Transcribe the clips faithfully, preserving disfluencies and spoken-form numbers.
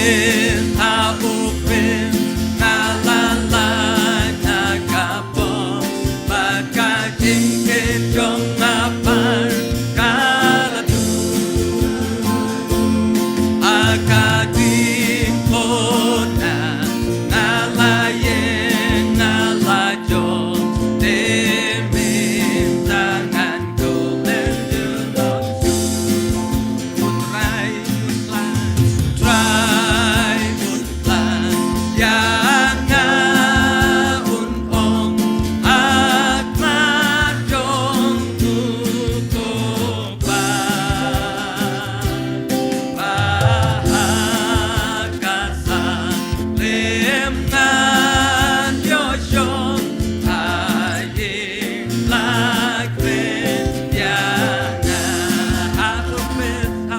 Ïa u Khrist nga la lait na ka bok, bad ka jingkit jong nga phar ka la tuh. Ha ka jingkhun nga, nga la ïeng, nga la jop, te mynta ngan kmen jynjar. U Trai u la, Trai u la ïa nga, un ong ha khmat jong u Kpa. Ba ha ka sa lem ngan ïoh shong ha ïing la kren ïa nga. Ha u Khrist, ha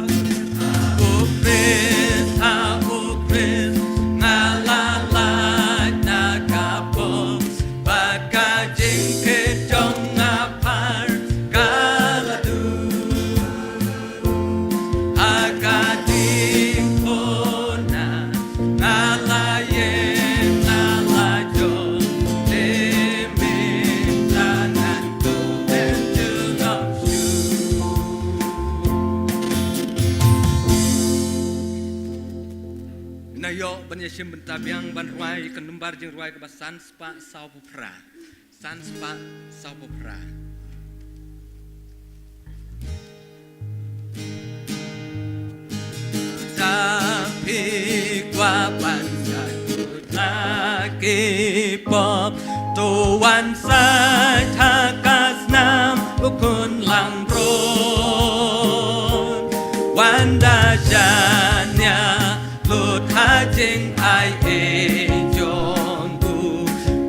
u Khrist, ha u Khrist nga la lait na ka bok, bad ka jingkit jong nga phar ka la tuh. Ha ka jingkhun nga, nga la ïeng, nga la jop, te mynta ngan kmen jynjar shuh. Ngin ïoh ban ïashim bynta biang ban rwai ka nombar jingrwai kaba san spah saw phew phra. San spah saw phew phra. Lada phi kwah ban ïakut na ki pop, to wan sait ha ka snam u khun langbrot. Wan da shaniah lut ha jingai ei jong u,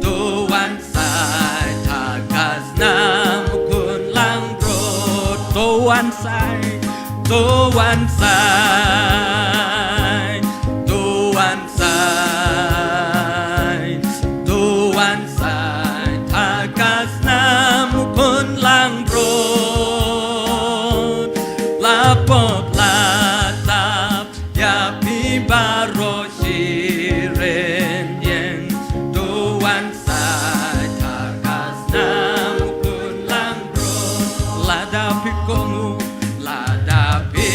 to wan sait ha ka snam u khun langbrot. To wan sait, to wan sait, to wan sait, to wan sait ha ka snam u khun langbrot. La pop la tap ïa phi baroh shi rynïeng, to wan sait ha ka snam u khun langbrot. Lada phi kohnguh, lada phi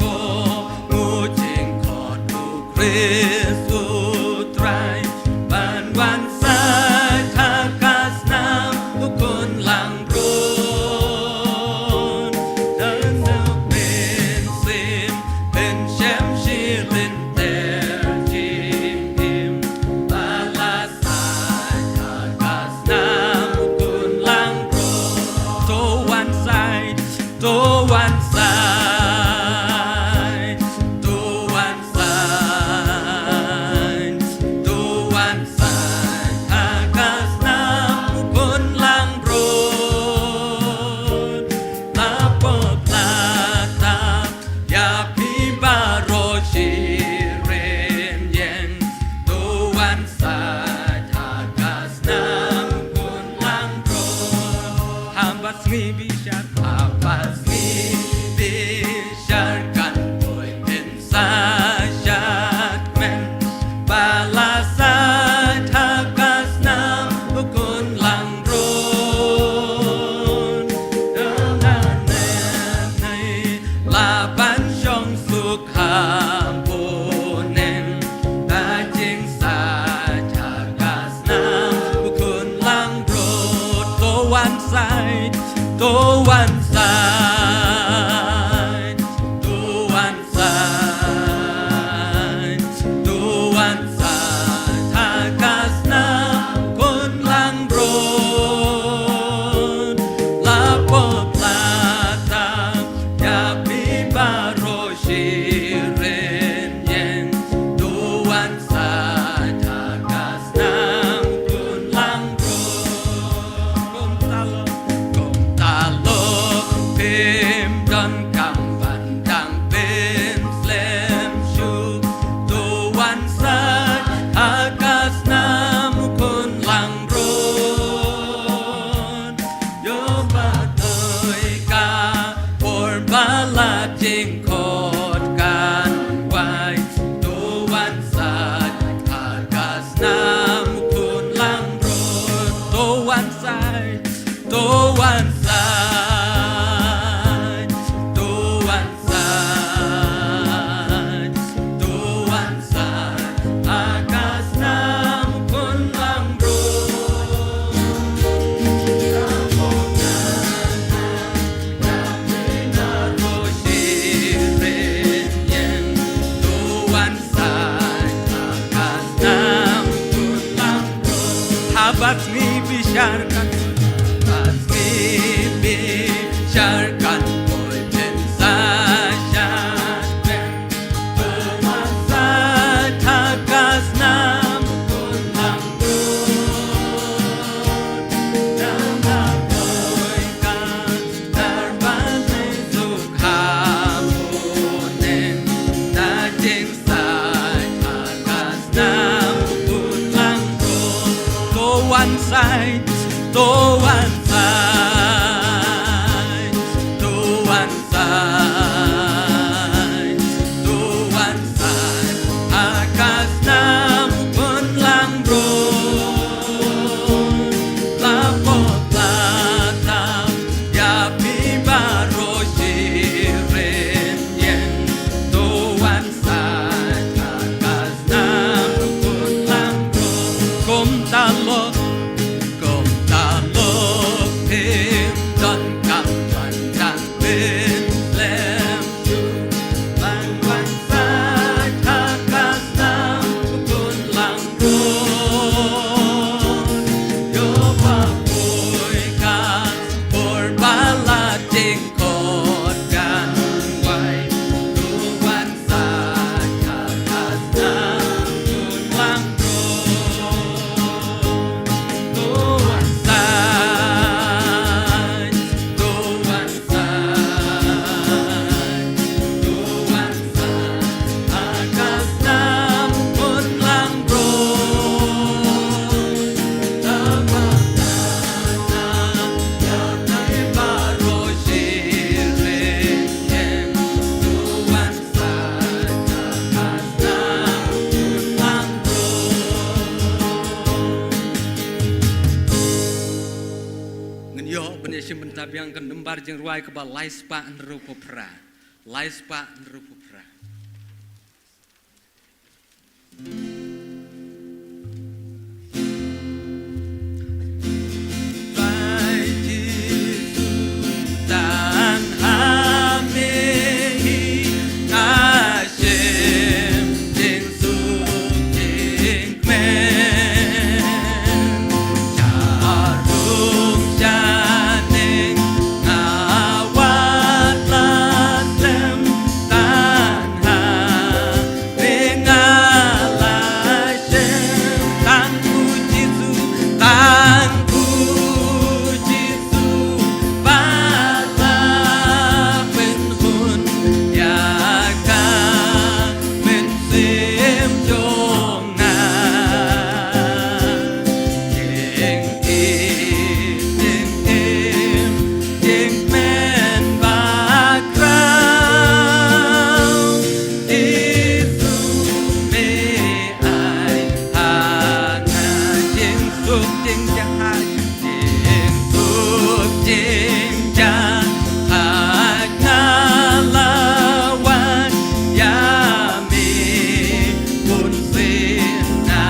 kohnguh jingkhot u Khrist u Trai, ban wan sait ha ka snam u khun langbrot. Ngan ïoh mynsiem, mynsiem shi lynter jingim, ba la sait ha ka snam u khun langbrot. To wan sait, to wan sait, to wan sait. Bad ngi bishar kan, bad ngi bishar kan, boi pynsa shad pen, bad sa thakas nam kun lang kun, nam la boi kan, nar bad ngi zuk ha munen, na jing Sai thakas nam kun lang kun. To wan sai, to wan sai, to wan sai, to wan sai. Thakas nam kun lang roi. La pot la tam ïa phi baroh shi rynïeng. To wan Sa thakas nam kun lang roi. Kumta lok, kumta lok phim donkam ban dang pynslem shuh. Ban wan sa thakas nam kun lang roi. Ïoh ba poi ka por ba la jingkot kan wai. To wan Sa thakas nam kun lang roi. To wan Sa, to wan Sa, to wan Sa thakas nam kun lang roi. Thakas nam ïa phi baroh shi rynïeng. To wan Sa thakas nam kun lang roi. Ngin ïoh ban ïa shim bynta biang ka nambar jingrwai kaba lai spah hynriewphew phra. Lai spah hynriewphew phra. Tang u Jisu, tang u Jisu, ba la pynhun ïa ka mynsiem jong nga. Jingim, jingim, jingkmen bakhraw. Jisu me ai ha nga jingsuk jingjahai, jingsuk jingjahai nga la wan ïa me bun sien na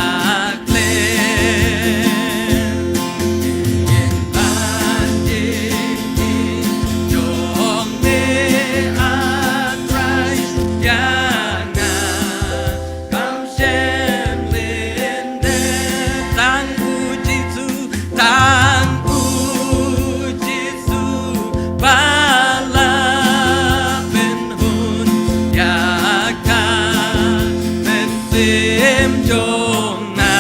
Sim jong nga.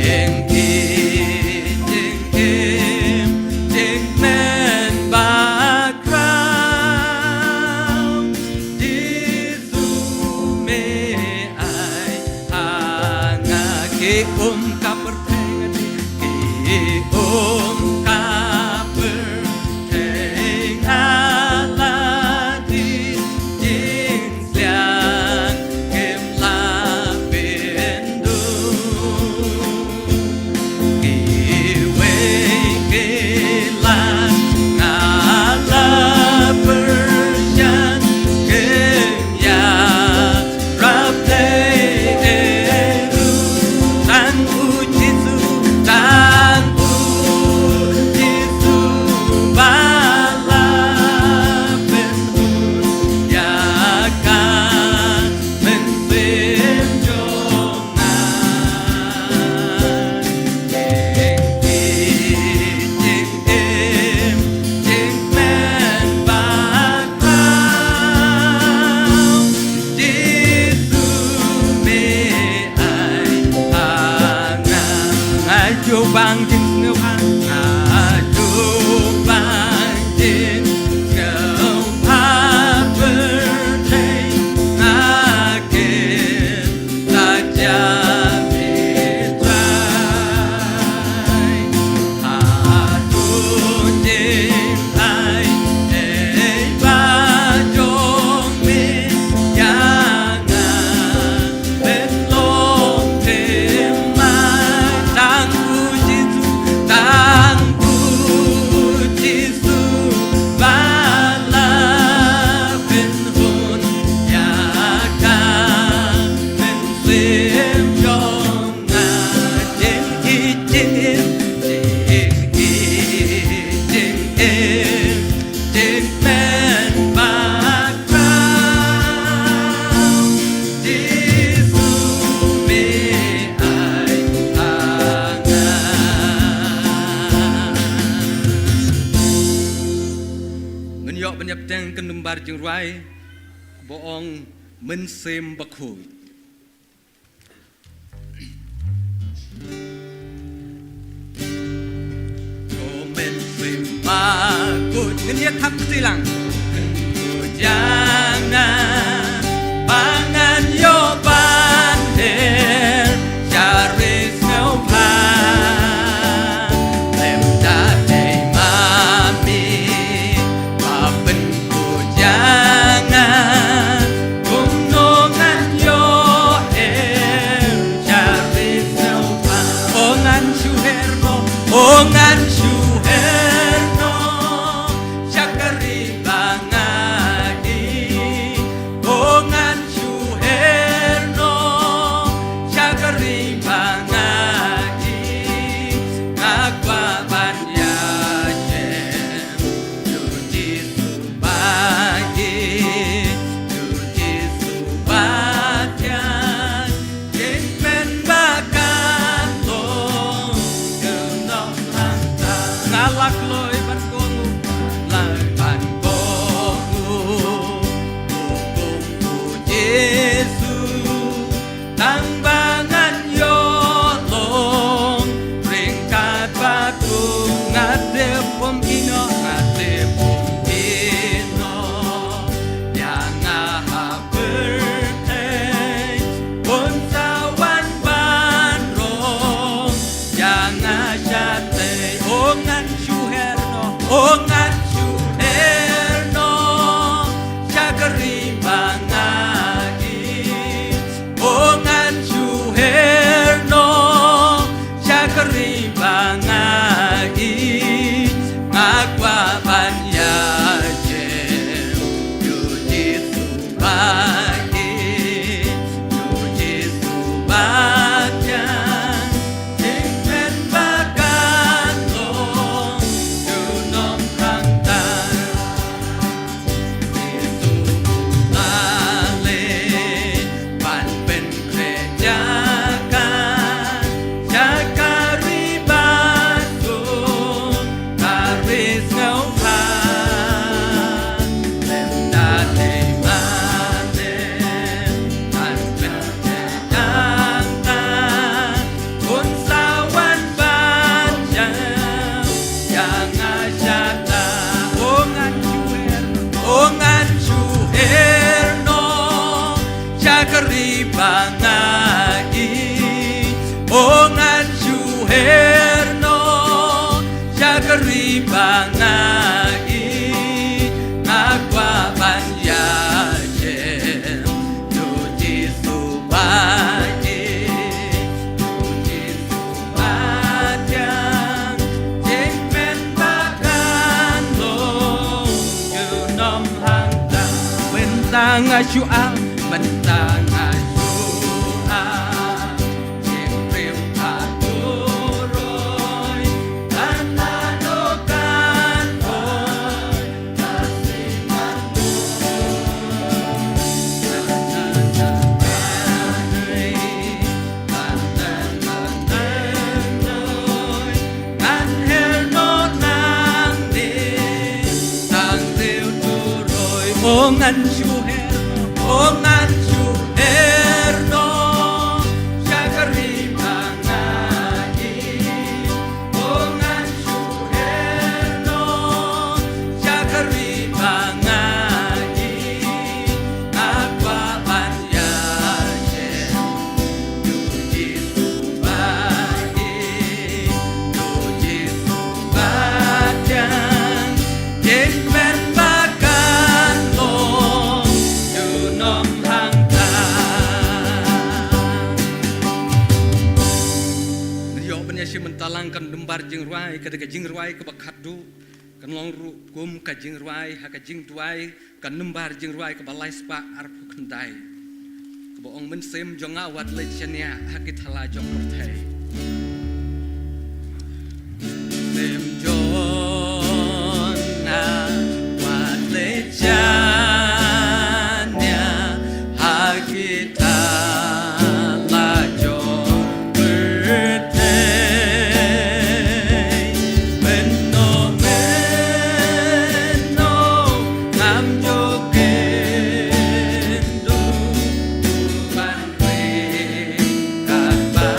Jingkit, jingkit, jingkmen bakhraw. Jisu me ai ha nga ki um ka pyrthei, ki um ka pyrthei nga la dih jing sliang kim la pynduh. Kiwei ki la nga la pyrshang kim ïa rap dei ei ruh, tang u Bang jin sngewbha, adu bang jin sngewbha pyrthei, nga kit la jam i Trai. Adu jin ai ei ba jong me ïa nga. Pynlong phim mai tang u Jisu, tang u Jisu ba la pynhun ïa ka. Mynsiem jong nga jingïeit jingim, jingïeit jingim. Jingmen bakla Jisu me ai ha nga. Ngan ïoh ban ïa bteng ka number jingrwai ba ong Mynsiem Bakhuid. Ko Mynsiem Bakhuid, ngin ïa thap kti lang. Bakhuid ïa nga ba ngan ïoh ban her sha ri sngewbha. Lem da dei ma me ba pyn Bakhuid ïa nga, kumno ngan ïoh her sha ri sngewbha. O ngan shu her noh, o ngan shu her noh sha ka ri ba nga ïeit. O ngan shu her noh sha ka ri ba nga ïeit. Nga kwah ban ïashem. Ïa u Jisu ba ïeit, ïa u Jisu ba thiang, jingpynbna kan long junom hangta. Nga la kloi ban kohnguh, la ban kohnguh, kohnguh kum u Jisu. Tang ba ngan ïoh long ryngkat bad u. Nga tip um ïehnoh, nga tip um ïehnoh ïa nga ha pyrthei. Un sa wan ban rong ïa nga shatei. O ngan shu her noh, o ngan shu her noh sha ka ri ba nga ïeit. O ngan shu her noh sha ka ri ba nga ïeit. Nga kwah ban ïashem ïa u Jisu ba ïeit, ïa u Jisu ba thiang. Jingpynbna kan long junom hangta. Jisu u la leit ban pynkhreh jaka sha ka ri ba suk, ka ri sngewbha. Lem da dei ma me ban pynkhreh jaka, un sa wan ban ïa ïa nga shata. O ngan shu her, o ngan shu her noh sha ka ri ba nga ïeit. O ngan shu her noh sha ka ri ba nga ïeit. Nga kwah ban ïashem ïa u Jisu ba ïeit, ïa u Jisu ba thiang. Jingpynbna kan long junom hangta. Mynta nga shu ap, mynta nga shu ap. Jingbriew ha turoi, kan nano kan poi. O ngan shu her noh, o ngan shu her noh sha ka ri ba nga ïeit. Mynta lang ka number jingrwai ka dei ka jingrwai kaba khatduh, kan long ruh kum ka jingrwai ha ka jingduwai ka number jingrwai kaba lai spah arphew khyndai, kaba ong: Mynsiem jong nga wat leit shaniah ha ki thala jong pyrthei. Mynsiem jong nga wat leit shaniah ha ki thala jong pyrthei. Mynno mynno ngam ju kynduh ban ring katba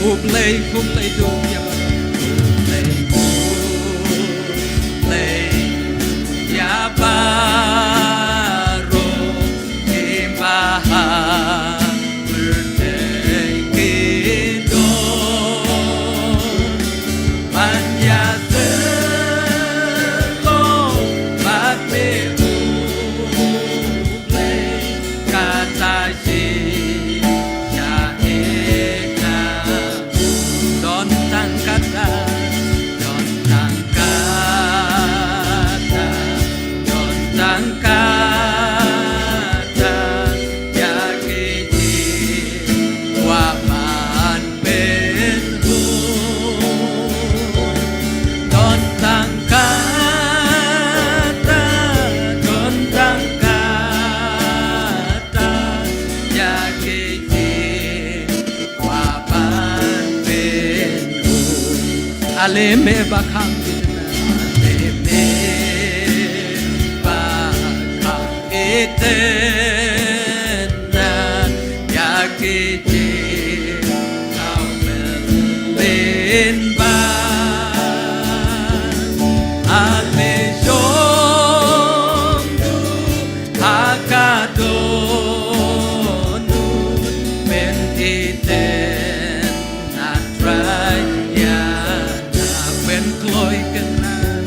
Khublei, khublei duh ïa baroh. Khublei, khublei ïa baroh kiba ha pyrthei ki don ban ïa sngewthuh bad me U Blei. Kata shi sha ïa ka. Don tang kata, don tang kata, don tang kata ïa ki jingkwah ban pynhun. Don tang kata, don tang kata ïa ki jingkwah ban pynhun. Ale me ba khang itynnad, ale me ba khang itynnad ïa ki jingkawmlien ba ale shong ha ka dohnud. Pynithuh na Trai ïa nga, pynkloi kynrad,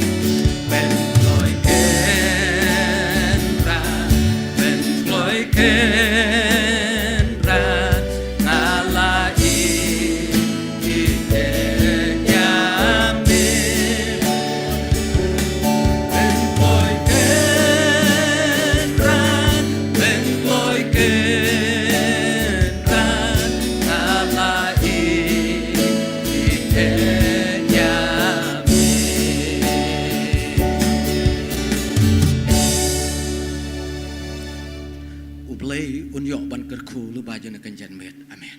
pynkloi kynrad, pynkloi kynrad. Nga la ïeit ïa me. U Blei un ïoh ban kyrkhu lypa jong kane ka janmiet. Amen.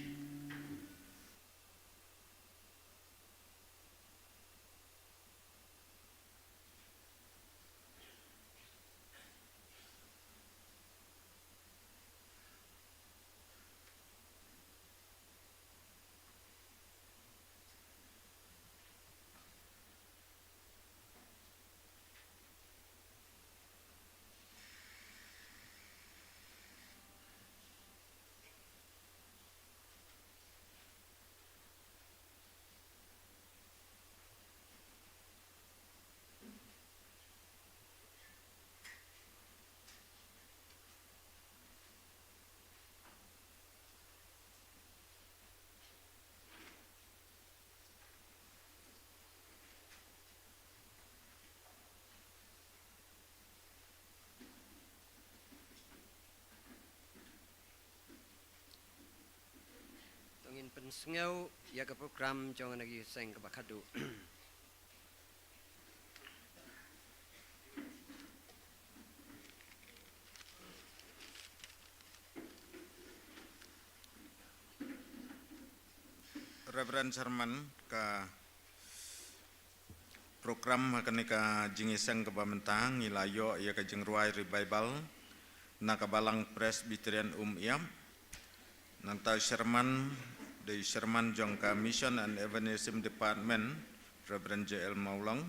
To ngin pynsngew ïa ka program jong kane ka ïing seng kaba khadduh. Reverend Sherman, ka program ha kane ka jingïaseng kaba mynta ngi la ïoh ïa ka jingrwai revival na ka Balang Presbyterian Umïap. Nangta u Sherman Dei Chairman jong ka Mission and Evangelism Department, Reverend J L Mawlong.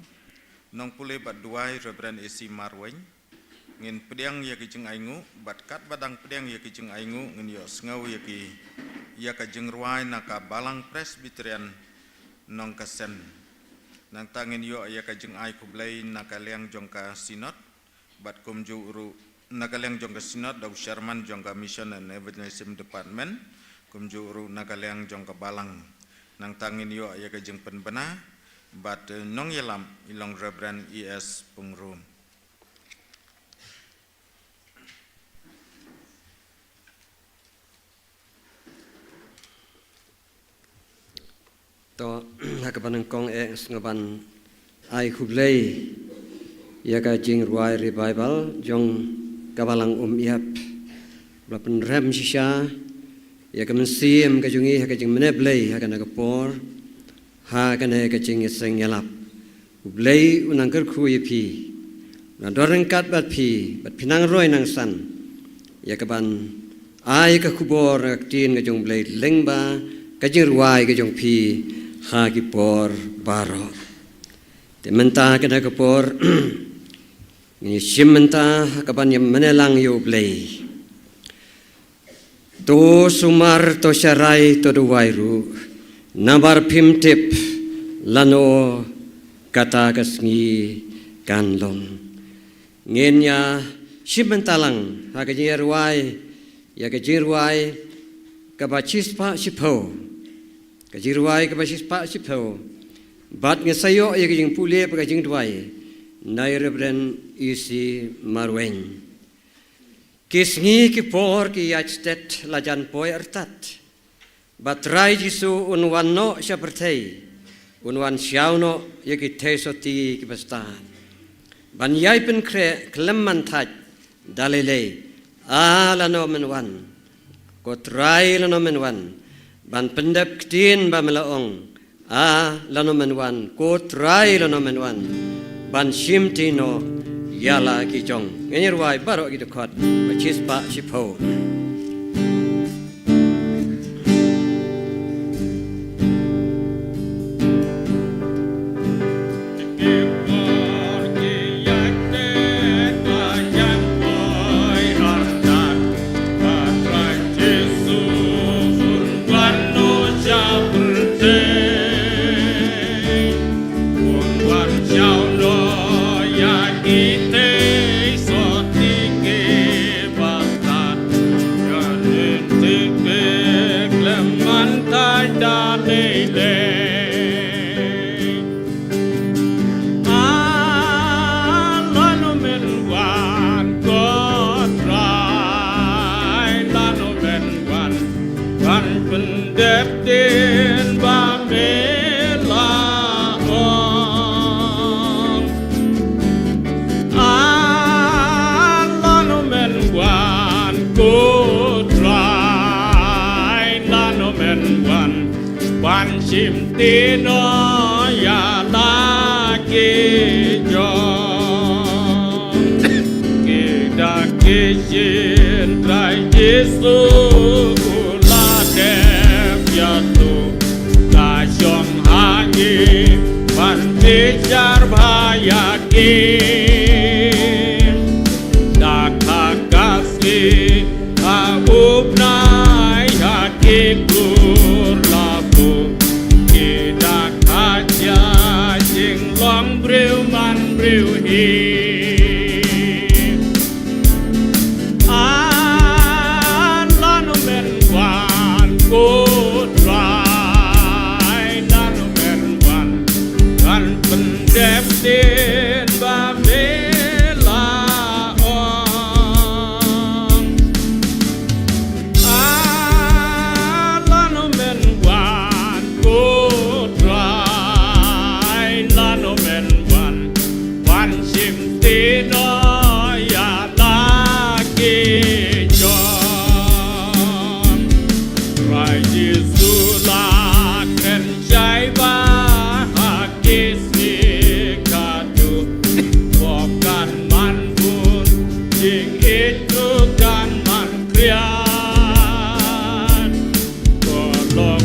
Nongpule bad duwai, Reverend A C Marwein. Ngin pdiang ïa ki jingainguh, bad katba dang pdiang ïa ki jingainguh, ngin ïohsngew ïa ki, ïa ka jingrwai na ka Balang Presbyterian Nongkasen. Nangta ngin ïoh ïa ka jingai khublei na ka liang jong ka Synod, bad kumjuh ruh na ka liang jong ka Synod da u Chairman jong ka Mission and Evangelism Department, kumjuh ruh na ka liang jong ka Balang. Nangta ngin ïoh ïa ka jingpynbna, bad, eh, nongïalam i long Reverend E S Pyngrope. To, ha kaba nyngkong eh nga sngew ban ai khublei ïa ka jingrwai revival jong ka Balang Umyiap. Ba pynrem shisha ïa ka mynsiem ka jong ngi ha ka jingmane Blei ha kane ka por, ha kane ka jingïaseng ïalap. U Blei u nang kyrkhu ïa phi, u nang don ryngkat bad phi, bad phi nang roi nang san ïa kaban ai ka khubor, ka ktien ka jong u Blei lyngba ka jingrwai ka jong phi ha ki por baroh. Te mynta kane ka por ngin shim mynta ha kaban ïamane lang ïa u Blei. To sumar, to sharai, to duwai ruh, namar phim tip lano kata ka sngi kan long. Ngin ïa shim bynta lang ha ka jingïarwai, ïa ka jingrwai kaba shispah shiphew. Ka jingrwai kaba shispah shiphew. Bad ngin sa ïoh ïa ka jingpule bad ka jingduwai na i Reverend E C Marwein. Ki sngi ki por ki ïaid stet la jan poi artat. Ba Trai Jisu un wan noh sha pyrthei, un wan shaw noh ïa ki theisotti kiba stad. Ban ïai pynkhreh khlem man thait da lei lei, a lano men wan. Ko Trai lano men wan. Ban pyndep ktien ba me la ong, a lano men wan, ko Trai lano men wan, ban shimti noh ïa la ki jong. Ngin ïarwai baroh ki dkhot ba shispah shiphew. Ban pyndep ktien ba me la ong. A lano men wan ko Trai, lano men wan. Ban shimti noh ïa la ki jong. Ki dak ki shin Trai Jisu u la dep ïathuh. La shong ha ngi ban bishar bha ïa ki. Da ka ka sngi ha u bnai ha ki kur la buh. Ki da ka jia jinglong briew man briew hi. An lano men wan ko Trai, lano men wan. Kan pyndep ktien ba me la ong. A lano men wan ko Trai, lano men wan. Ban shimti noh ïa la ki jong. Trai Jisu la kren shai ba ha ki sngi ka duh. Pop kan man bun, jingïeit ruh kan man khriat. Ko lok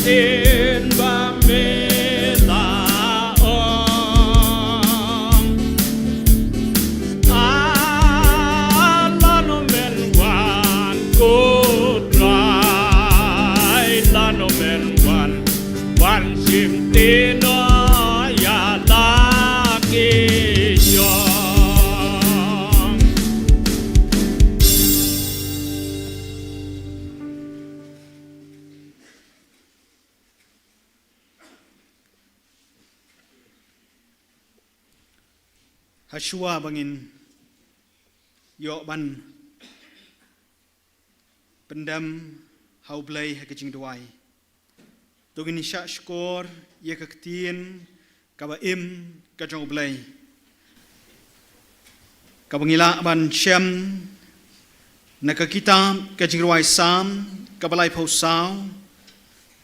Tin ba me la ong. A la no men wan ko Trai, la no men wan. Wan sim tin o ya la ki yong. Hashwa ba ngin ïoh ban pyndem ha U Blei ha ka jingduwai, to ngin shah shkor ïa ka ktien kaba im ka jong U Blei, kaba ngi lah ban shem na ka kitab ka Jingrwai Salm kaba laiphew saw,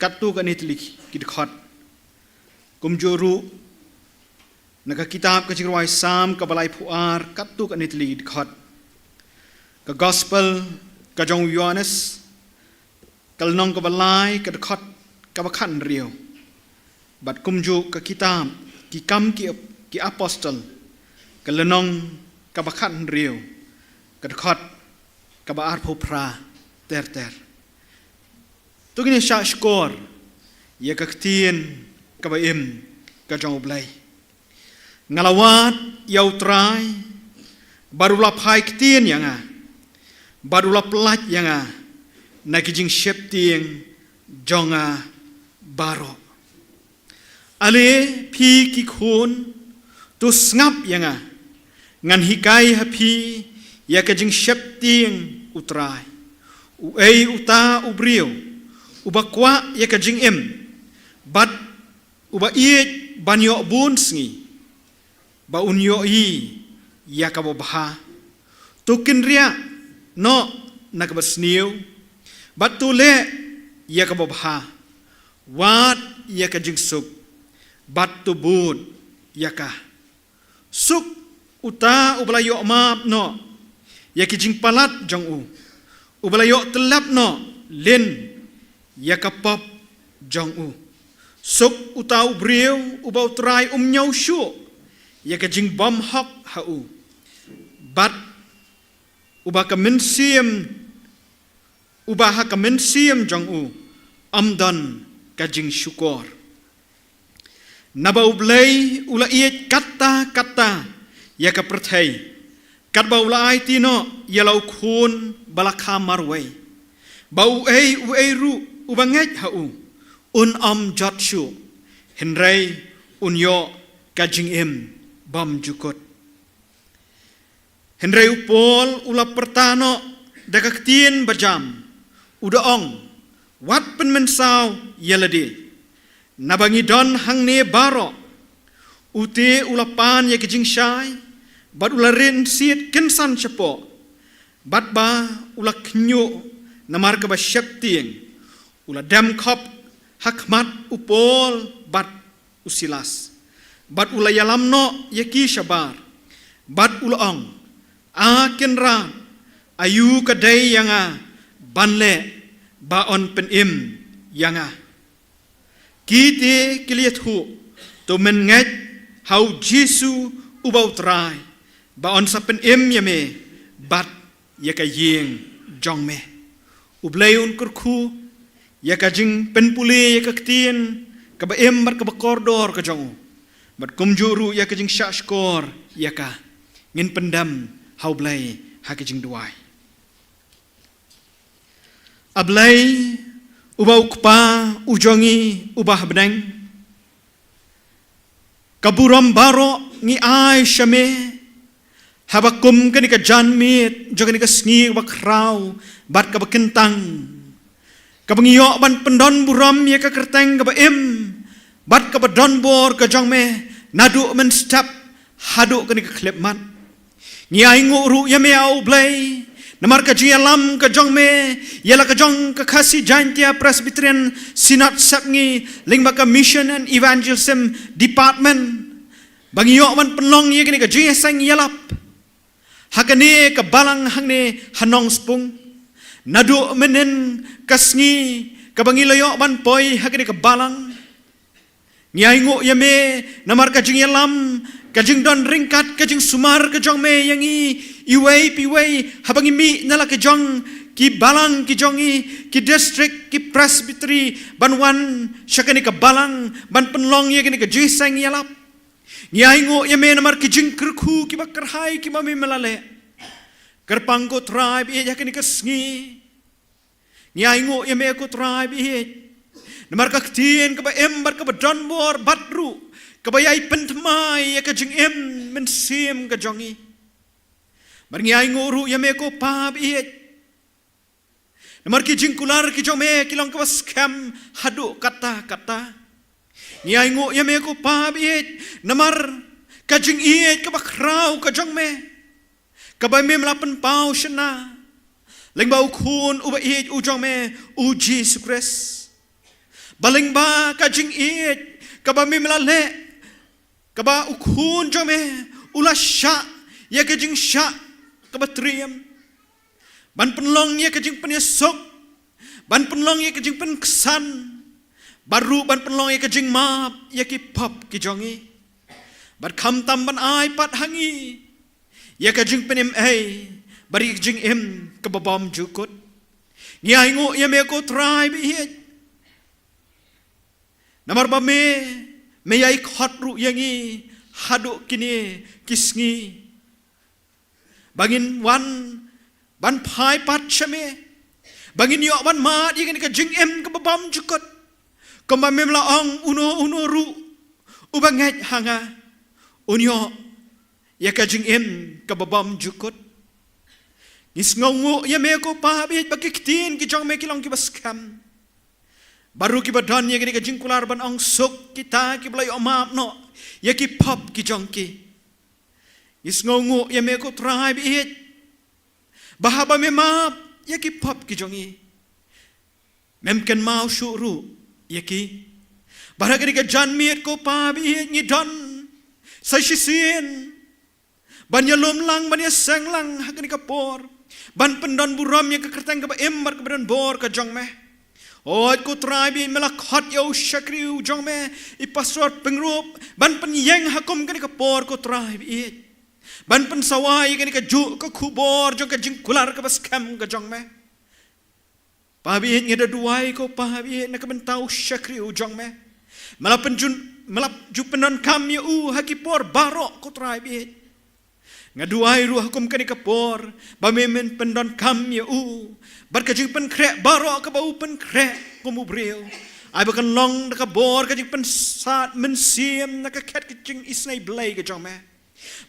katto katne tylli ki dkhot. Kumjuh ruh na ka kitab ka Jingrwai Salm kaba laiphew ar, katto katne tylli ki dkhot. Ka Gospel ka jong u Ïoannis, ka lynnong kaba lai, ka dkhot kaba khathynriew. Bad kumjuh ka kitab Ki Kam ki, ki Apostol, ka lynnong kaba khathynriew, ka dkhot kaba arphew phra ter ter. To ngin shah shkor ïa ka ktien kaba im ka jong U Blei. Nga la wad ïa U Trai, bad u la phai ktien ïa nga, bad u la pyllait ïa nga na ki jingsheptieng jong nga baroh. Ale phi ki khun, to sngap ïa nga, ngan hikai ha phi ïa ka jingsheptieng U Trai. Uei uta u briew uba kwah ïa ka jingim, bad uba ïeit ban ïoh bun sngi, ba un ïohi ïa kaba bha? To kynriah noh na kaba sniew, bad to leh ïa kaba bha. Wad ïa ka jingsuk, bad to bud ïa ka. Suk uta uba la ïoh map noh ïa ki jingpalat jong u, uba la ïoh tyllep noh lin ïa ka pop jong u. Suk uta u briew uba U Trai um ñiew shuh ïa ka jingbymhok ha u, bad uba ka mynsiem, uba ha ka mynsiem jong u ym don ka jingshukor. Naba U Blei u la ïeit katta katta ïa ka pyrthei, katba u la aiti noh ïa la u Khun ba la kha marwei, ba uei uei ruh uba ngeit ha u un ym jot shuh, hynrei un ïoh ka jingim bymjukut. Hynrei u Paul u la pyrta noh da ka ktien bajam, u da ong: Wat pynmynsaw ïa lade, naba ngi don hangne baroh. U te u la pan ïa ka jingshai, bad u la rit siat kynsan shapoh, bad ba u la khñiuh namar kaba sheptieng, u la dem khop ha khmat u Paul bad u Silas, bad u la ïalam noh ïa ki shabar, bad u la ong: A Kynrad, aïu ka dei ïa nga ban leh ba yn pynim ïa nga? Ki te ki la ïathuh: To mynngeit ha U Jisu uba U Trai, ba yn sa pynim ïa me bad ïa ka ïing jong me. U Blei un kyrkhu ïa ka jingpynpule ïa ka ktien kaba im bad kaba kordor ka jong u, bad kumjuh ruh ïa ka jingshah shkor ïa ka. Ngin pyndem ha U Blei ha ka jingduwai. A Blei, uba u Kpa u jong ngi uba ha bneng, ka burom baroh ngi ai sha me, haba kum kane ka janmiet jong kane ka sngi kaba khraw bad kaba kyntang, kaba ngi ïoh ban pyndon burom ïa ka kyrteng kaba im bad kaba donbor ka jong me, naduh mynstep haduh kane ka khyllipmat. Ngi ainguh ruh ïa me, A U Blei, namar ka jingïalam ka jong me ïa la ka jong ka Khasi Jaintia Presbyterian Synod Sepngi lyngba ka Mission and Evangelism Department, ba ngi ïoh ban pynlong ïa kane ka jingïaseng ïalap ha kane ka balang hangne ha Nongspung. Naduh mynhynnin ka sngi kaba ngi la ïoh ban poi ha kane ka balang. Ngi ainguh ïa me namar ka jingïalam, ka jingdon ryngkat, ka jingsumar ka jong me ïa ngi iwei pa iwei, haba ngi mih na la ka jong ki balang ki jong ngi, ki district, ki presbytery, ban wan sha kane ka balang ban pynlong ïa kane ka jingïaseng ïalap. Ngi ainguh ïa me namar ki jingkyrkhu kiba kyrhai kiba me me la leh. Kyrpang ko Trai ba ïeit ha kane ka sngi, ngi ainguh ïa me ko Trai ba ïeit namar ka ktien kaba im bad kaba don bor bad ruh kaba ïai pynthymmai ïa ka jingim mynsiem ka jong ngi. Bad ngi ainguh ruh ïa me ko Pa ba ïeit namar ki jingkular ki jong me ki long kaba skhem haduh katta katta. Ngi ainguh ïa me ko Pa ba ïeit namar ka jingïeit kaba khraw ka jong me, kaba me la pynpaw shynna lyngba u Khun uba ïeit u jong me, u Jisu Khrist. Ba lyngba ka jingïeit kaba me la leh, kaba u Khun jong me u la shah ïa ka jingshah kaba triem, ban pynlong ïa ka jingpynïasuk, ban pynlong ïa ka jingpynksan, bad ruh ban pynlong ïa ka jingmap ïa ki pop ki jong ngi. Bad khamtam ban ai pat ha ngi ïa ka jingpynim ei bad ïa ka jingim kaba bymjukut. Ngi ainguh ïa me ko Trai ba ïeit namar ba me, me ïai khot ruh ïa ngi haduh kine ki sngi ba ngin wan ban phai pat sha me, ba ngin ïoh ban mad ïa kane ka jingim kaba bymjukut. Kumba me la ong, uno uno ruh uba ngeit ha nga un ïoh ïa ka jingim kaba bymjukut. Ngi sngewnguh ïa me ko Pa ba ïeit ba ki ktien ki jong me ki long kiba skhem, bad ruh kiba don ïa kane ka jingkular ban ong suk kita kiba la ïoh map noh ïa ki pop ki jong ki. Ngi sngewnguh ïa me ko Trai ba ïeit ba haba me map ïa ki pop ki jong ngi, mem kynmaw shuh ruh ïa ki. Bad ha kane ka janmiet ko Pa ba ïeit ngi don sa shisien ban ïalum lang, ban ïaseng lang ha kane ka por, ban pyndon burom ïa ka kyrteng kaba im bad kaba don bor ka jong me. Hooid ko Trai ba ïeit, me la khot ïa u shakri u jong me, i Pastor Pyngrope, ban pynïeng ha kum kane ka por ko Trai ba ïeit, ban pynsawa ïa kane kajuh ka khubor jong ka jingkular kaba skhem ka jong me. Pa ba ïeit, nga da duwai ko Pa ba ïeit na ka bynta u shakri u jong me. Me la pynjun, me la ju pyndonkam ïa u ha ki por baroh ko Trai ba ïeit. Nga duwai ruh ha kum kane ka por ba me men pyndonkam ïa u bad ka jingpynkhreh baroh kaba u pynkhreh kum u briew. Ai ba kan long da ka bor ka jingpynsad mynsiem na ka khet ka jingisynei Blei ka jong me.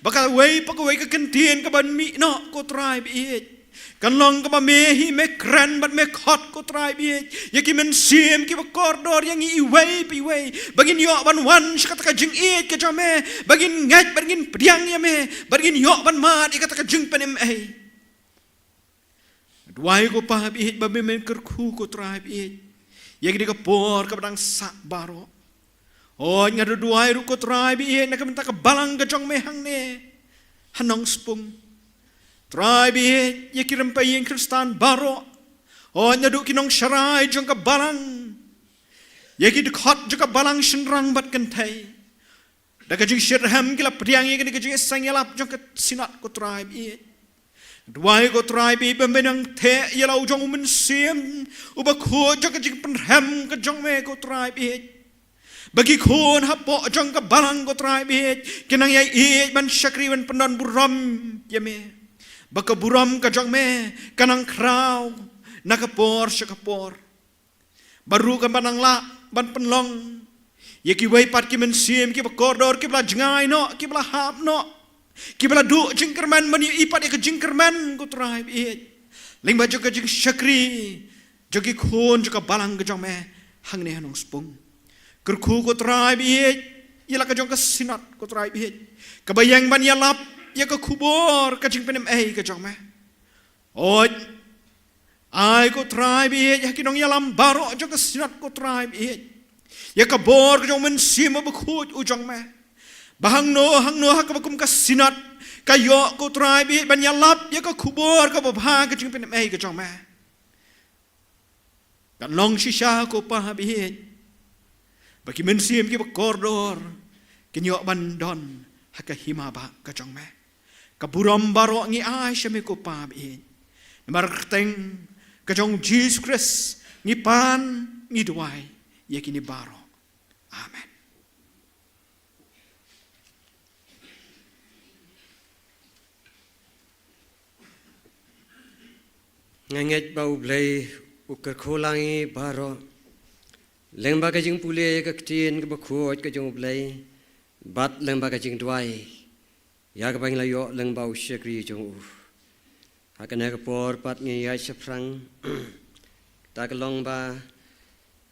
Ba kawei pa kawei ka kyntien kaban mih noh ko Trai ba ïeit, kan long kaba me hi me kren bad me khot ko Trai ba ïeit ïa ki mynsiem kiba kordor ïa ngi iwei pa iwei, ba ngin ïoh ban wan sha kata ka jingïeit ka jong me, ba ngin ngeit, ba ngin pdiang ïa me, ba ngin ïoh ban mad ïa kata ka jingpynim ei. Duwai ko Pa ba ïeit ba me men kyrkhu ko Trai ba ïeit ïa kane ka por kaba dang sah baroh. Hooid nga da duwai ruh ko Trai ba ïeit na ka bynta ka balang ka jong me hangne ha Nongspung. Trai ba ïeit, ïa ki rympei ïing Khristan baroh, hooid naduh ki nongsharai jong ka balang, ïa ki dkhot jong ka balang shynrang bad kynthei, da ka jingshitrhem ki la pdiang ïa kane ka jingïaseng ïalap jong ka Synod ko Trai ba ïeit. Duwai ko Trai ba ïeit ba men nang theh ïa la u jong u Mynsiem uba khuid jong ka jingpynrhem ka jong me ko Trai ba ïeit, ba ki khun hapoh jong ka balang ko Trai ba ïeit kin nang ïai ïeit ban shakri ban pyndon burom ïa me, ba ka burom ka jong me kan nang khraw na ka por sha ka por. Bad ruh kan ban nang lah ban pynlong ïa kiwei pat ki mynsiem kiba kordor, kiba la jngai noh, kiba la hap noh, kiba la duh jingkyrmen ban ïohi pat ïa ka jingkyrmen ko Trai ba ïeit, lyngba jong ka jingshakri jong ki khun jong ka balang ka jong me hangne ha Nongspung. Kyrkhu ko Trai ba ïeit ïa la ka jong ka Synod ko Trai ba ïeit, kaba ïeng ban ïalap ïa ka khubor ka jingpynim ei ka jong me. Hooid, ai ko Trai ba ïeit ha ki nongïalam baroh jong ka Synod ko Trai ba ïeit ïa ka bor ka jong u Mynsiem Bakhuid u jong me, ba hangno hangno ha kaba kum ka Synod ka ïoh ko Trai ba ïeit ban ïalap ïa ka khubor kaba bha ka jingpynim ei ka jong me. Kan long shisha ko Pa baieit, ba ki mynsiem kiba kordor kin ïoh ban don ha ka hima bah ka jong me. Ka burom baroh ngi ai sha me ko Pa baieit. Namar ka kyrteng ka jong Jisu Khrist ngi pan, ngi duwai ïa kine baroh. Amen. Nga ngeit ba U Blei u kyrkhu lang ïa ngi baroh lyngba ka jingpule ïa ka ktien kaba khuid ka jong U Blei, bad lyngba ka jingduwai ïa kaba ngi la ïoh lyngba u shakri jong u. Ha kane ka por pat ngi ïa shaphrang, ta ka long ba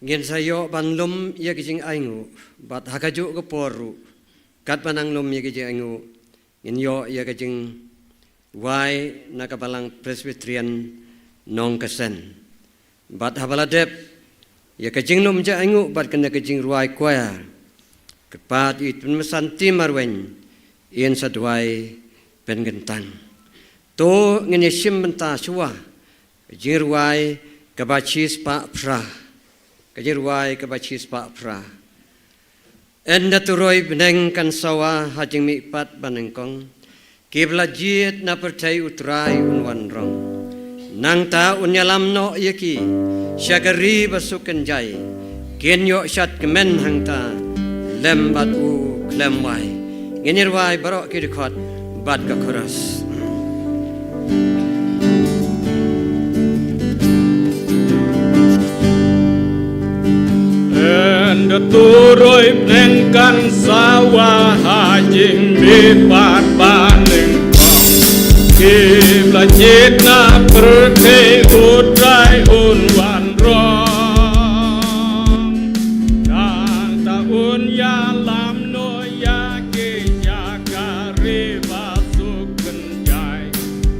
ngin sa ïoh ban lum ïa ka jingainguh, bad ha kajuh ka por ruh, katba nang lum ïa ka jingainguh, ngin ïoh ïa ka jingwai na ka Balang Presbyterian Nongkasen. Bad haba la dep ïa ka jinglum jingainguh bad kane ka jingrwai choir, kyrpad ïa i Tymmen Santi Marwein, in sa duwai pynkyntang. To ngin ïa shim bynta shuwa ka jingrwai kaba shispah phra. Ka jingrwai kaba shispah phra. Ynda turoi bneng kan sawa ha jingmihpat banyngkong, kiba la jied na pyrthei U Trai un wan rong. Nangta un ïalam noh ïa ki sha ka ri ba suk kynjai, kin ïoh shad kmen hangta lem bad u khlem wai. Ngin ïa rwai baroh ki dkhot bad ka chorus. Ynda turoi bneng kan sawa ha jingmihpat banyngkong, kiba la jied na pyrthei U Trai un wan rong. Nangta un ïalam noh ïa ki sha ka ri ba suk kynjai,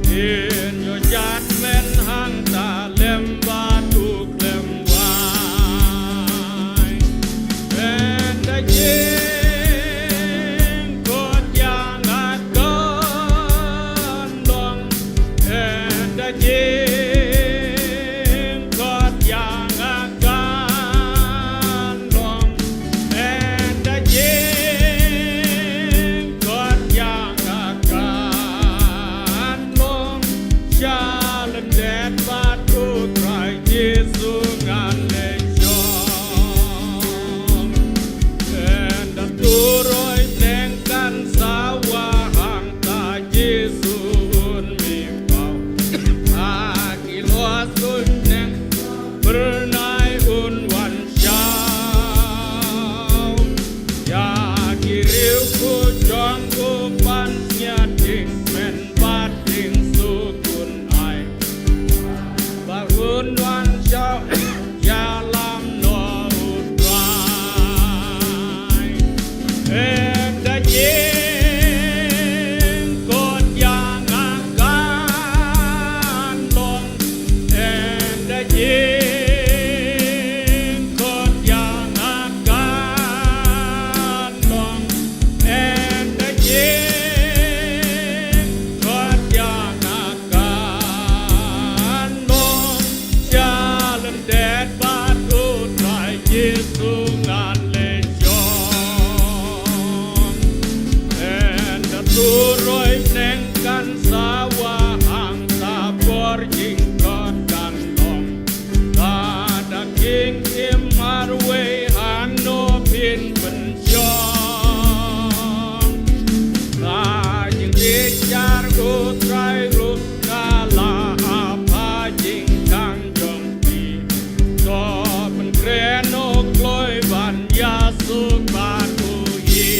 kin ïoh shad kmen hangta lem bad u khlem wai. Ynda jingkoit ïa nga kan long, ynda jingkoit ïa nga kan long, ynda jingkoit ïa nga kan long, sha lyndet bad U Trai Jisu ngan leit shong. Ynda turoi bneng kan sawa hangta Jisu un mih paw. Ha ki losluiñ bneng phyrnai un wan shaw. Ïa ki riewkhuid jong u ban sñiawdieng kmen bad dieng suk un ai. Ba un wan shaw ïalam noh U Trai. Ynda jingkoit ïa nga kan long, ynda jingkoit ïa nga kan long, ynda jingkoit ïa nga kan long, sha lyndet bad U Trai Jisu ngan leit shong. Ynda turoi bneng kan sawa hangta por jingkoit kan long. Lada kin im marwei hangno phin pynshong. Ka jingbishar U Trai ruh ka la ap ha jingkhang jong phi. To pynkren oh kloi ban ïasuk bad u hi.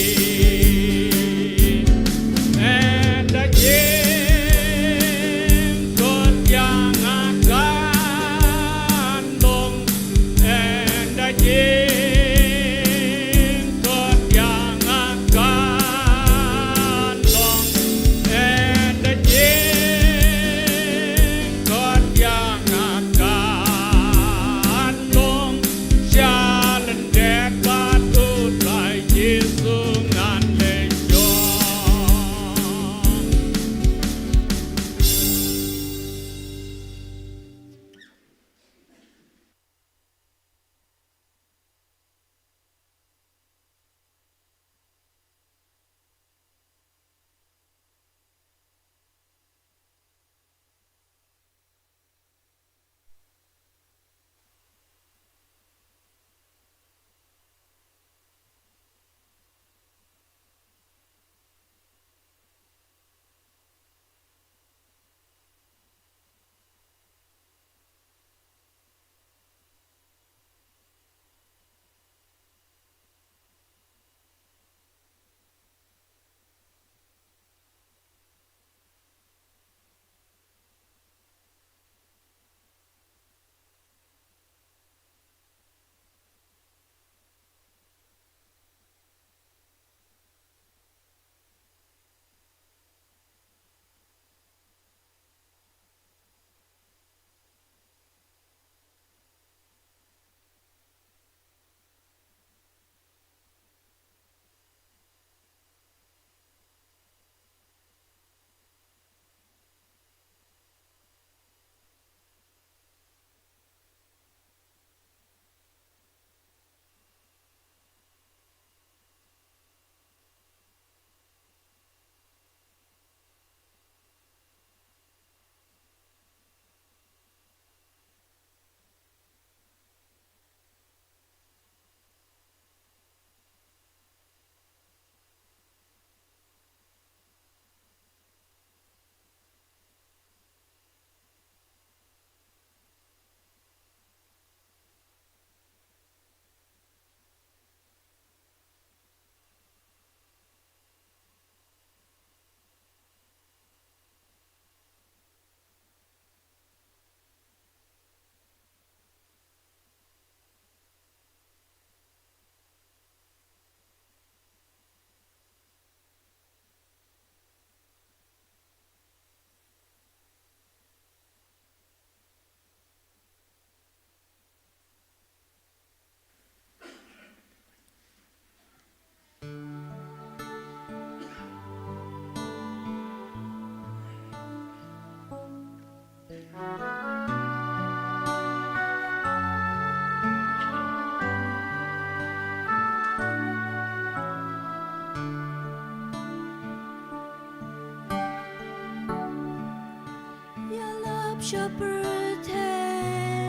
Sha pyrthei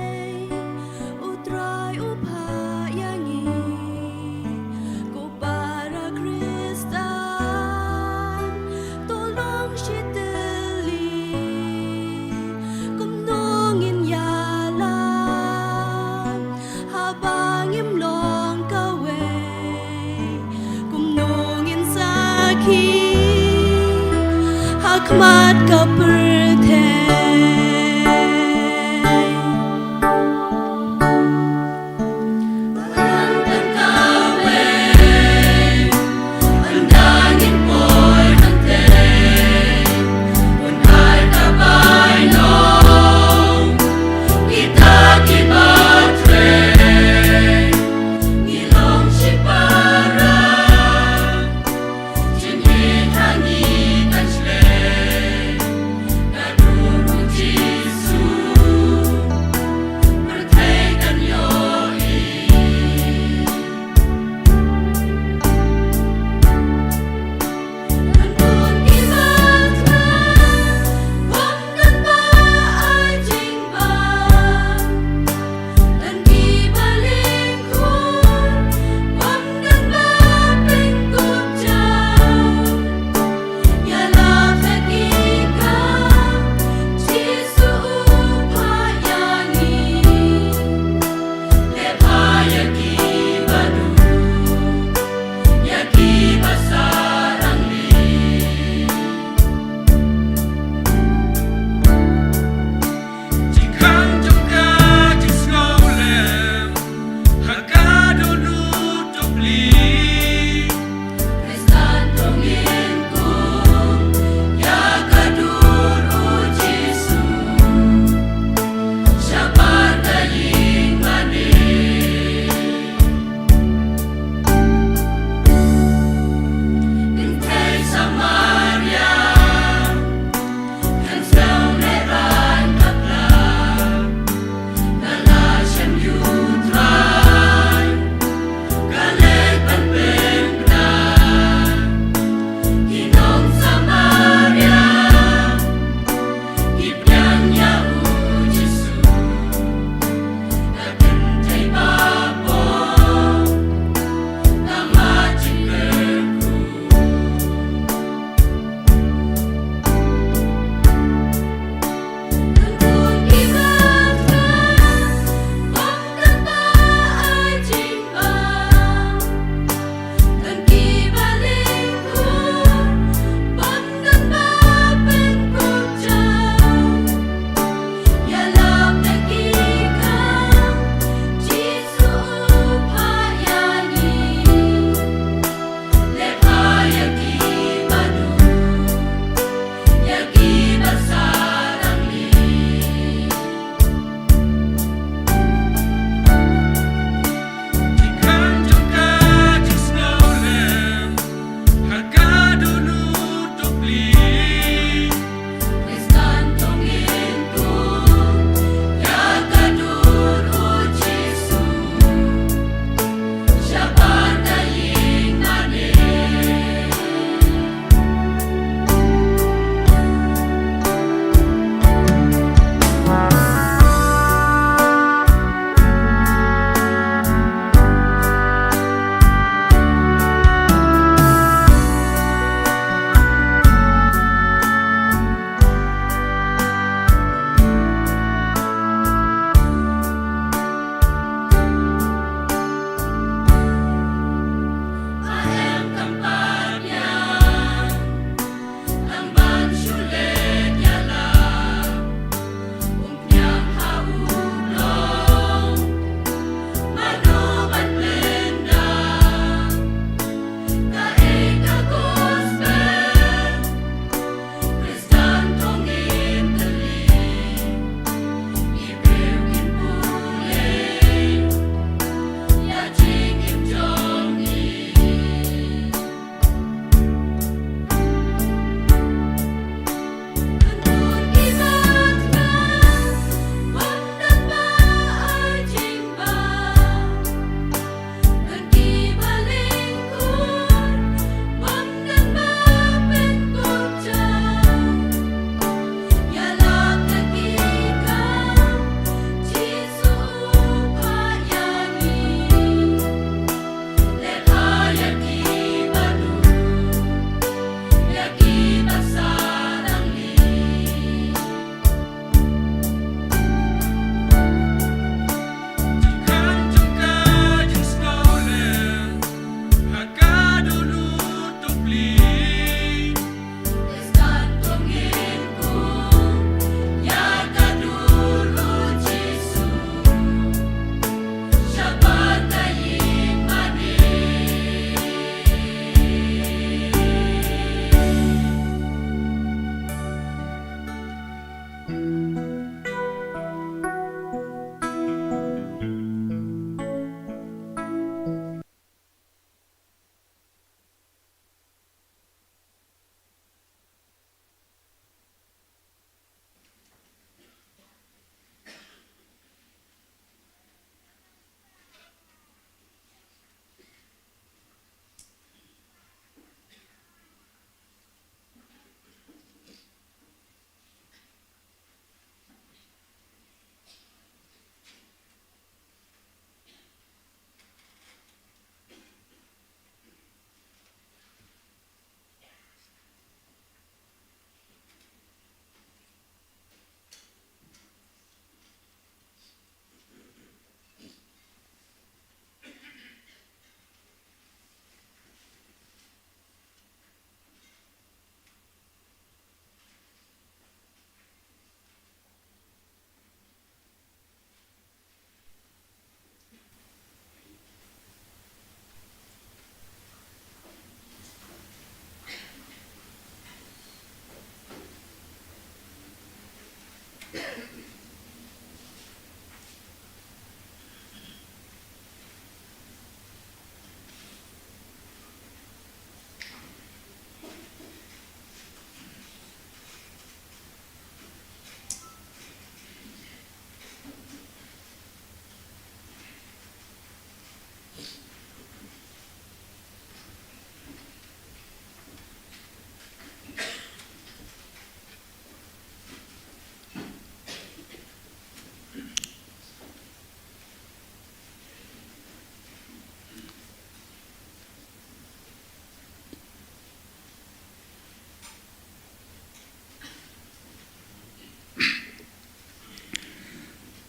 U Trai u phah ïa ngi, ko para Khristan, to long shi tylli. Kumno ngin ïalam haba ngim long kawei? Kumno ngin sakhi ha khmat ka pyrthei?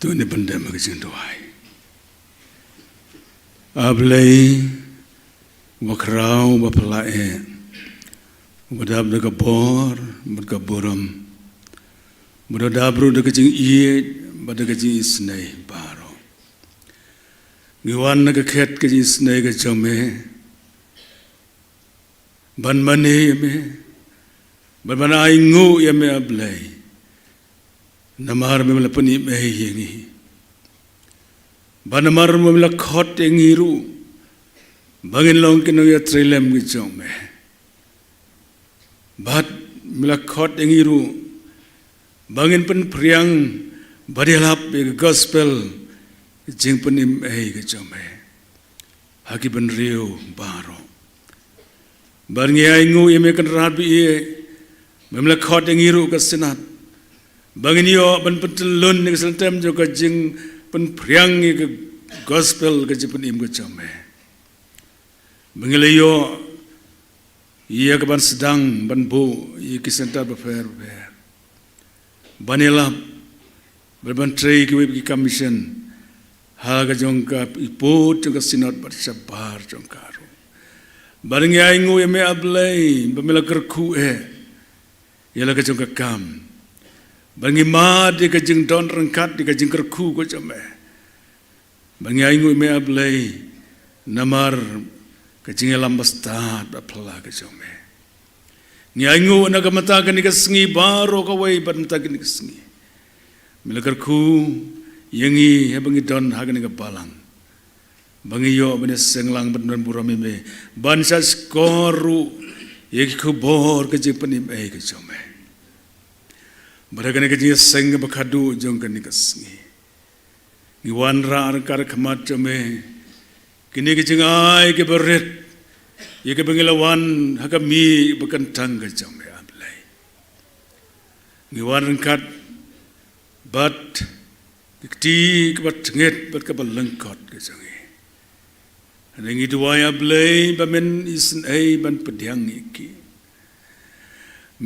To ngin pyndem ha ka jingduwai. A Blei, uba khraw, uba phylla eh, uba dap da ka bor bad ka burom, uba dap ruh da ka jingïeit bad da ka jingisynei baroh. Ngi wan na ka khet ka jingisynei ka jong me, ban mane ïa me, ban, ban ainguh ïa me, A Blei. Namar me, me la pynim ei ïa ngi. Bad namar me, me la khot ïa ngi ruh ba ngin long ki nongïatreilang ki jong me. Bad me la khot ïa ngi ruh ba ngin pynphriang bad ïalap ïa ka gospel, ka jingpynim ei ka jong me, ha ki bynriew baroh. Bad ngi ainguh ïa me Kynrad ba ïeit, ba me la khot ïa ngi ruh ka Synod, ba ngin ïoh ban pyntyllun ïa ka syntem jong ka jingpynphriang ïa ka gospel, ka jingpynim ka jong me. Ba ngi la ïoh ïa ka ban sdang ban buh ïa ki center bapher bapher, ban ïalap bad ban trei kiwei ki commission ha ka jong ka ipud jong ka Synod bad shabar jong ka ruh. Bad ngi ainguh ïa me, A Blei, ba me la kyrkhu eh ïa la ka jong ka kam, ba ngi mad ïa ka jingdon ryngkat ïa ka jingkyrkhu ka jong me. Ba ngi ainguh ïa me, A Blei, namar ka jingïalam bastad baphylla ka jong me. Ngi ainguh na ka mynta kane ka sngi baroh kawei bad mynta kane ka sngi, me la kyrkhu ïa ngi haba ngi don ha kane ka balang, ba ngi ïoh ban ïaseng lang bad ban burom ïa me, ban shahshkor ruh ïa ki khubor ka jingpynim ei ka jong me. Bad ha kane ka jingïaseng kaba khadduh jong kane ka sngi, ngi wanrah ryngkat ha khmat jong me kine ki jingai kiba rit, ïa kiba ngi la wan ha ka miej ba kyntang ka jong me, A Blei. Ngi wan ryngkat bad ki kti kiba tngit bad kiba lyngkot ka jong ngi. Hynrei ngi duwai, A Blei, ba men isynei ban pdiang ïa ki.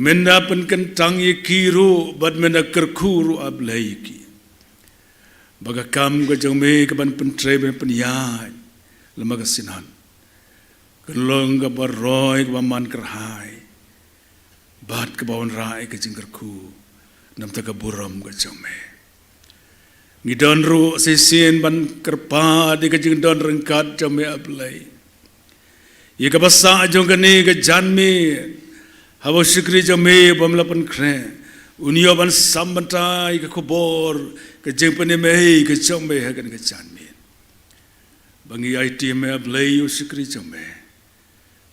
Men da pynkyntang ïa ki ruh bad men da kyrkhu ruh, A Blei, ïa ki, ba ka kam ka jong me ka ban pyntrei ban pynïaid lem bad ka Synod kan long kaba roi, kaba man kyrhai, bad kaba wanrah ïa ka jingkyrkhu na ka bynta ka burom ka jong me. Ngi don ruh shisien ban kyrpad ïa ka jingdon ryngkat jong me, A Blei, ïa kaba sah jong kane ka janmiet, haba u shakri jong me ba me la pynkhreh un ïoh ban sam bynta ïa ka khubor ka jingpynim ei ka jong me ha kane ka janmiet. Ba ngi aiti ïa me, A Blei, ïa u shakri jong me.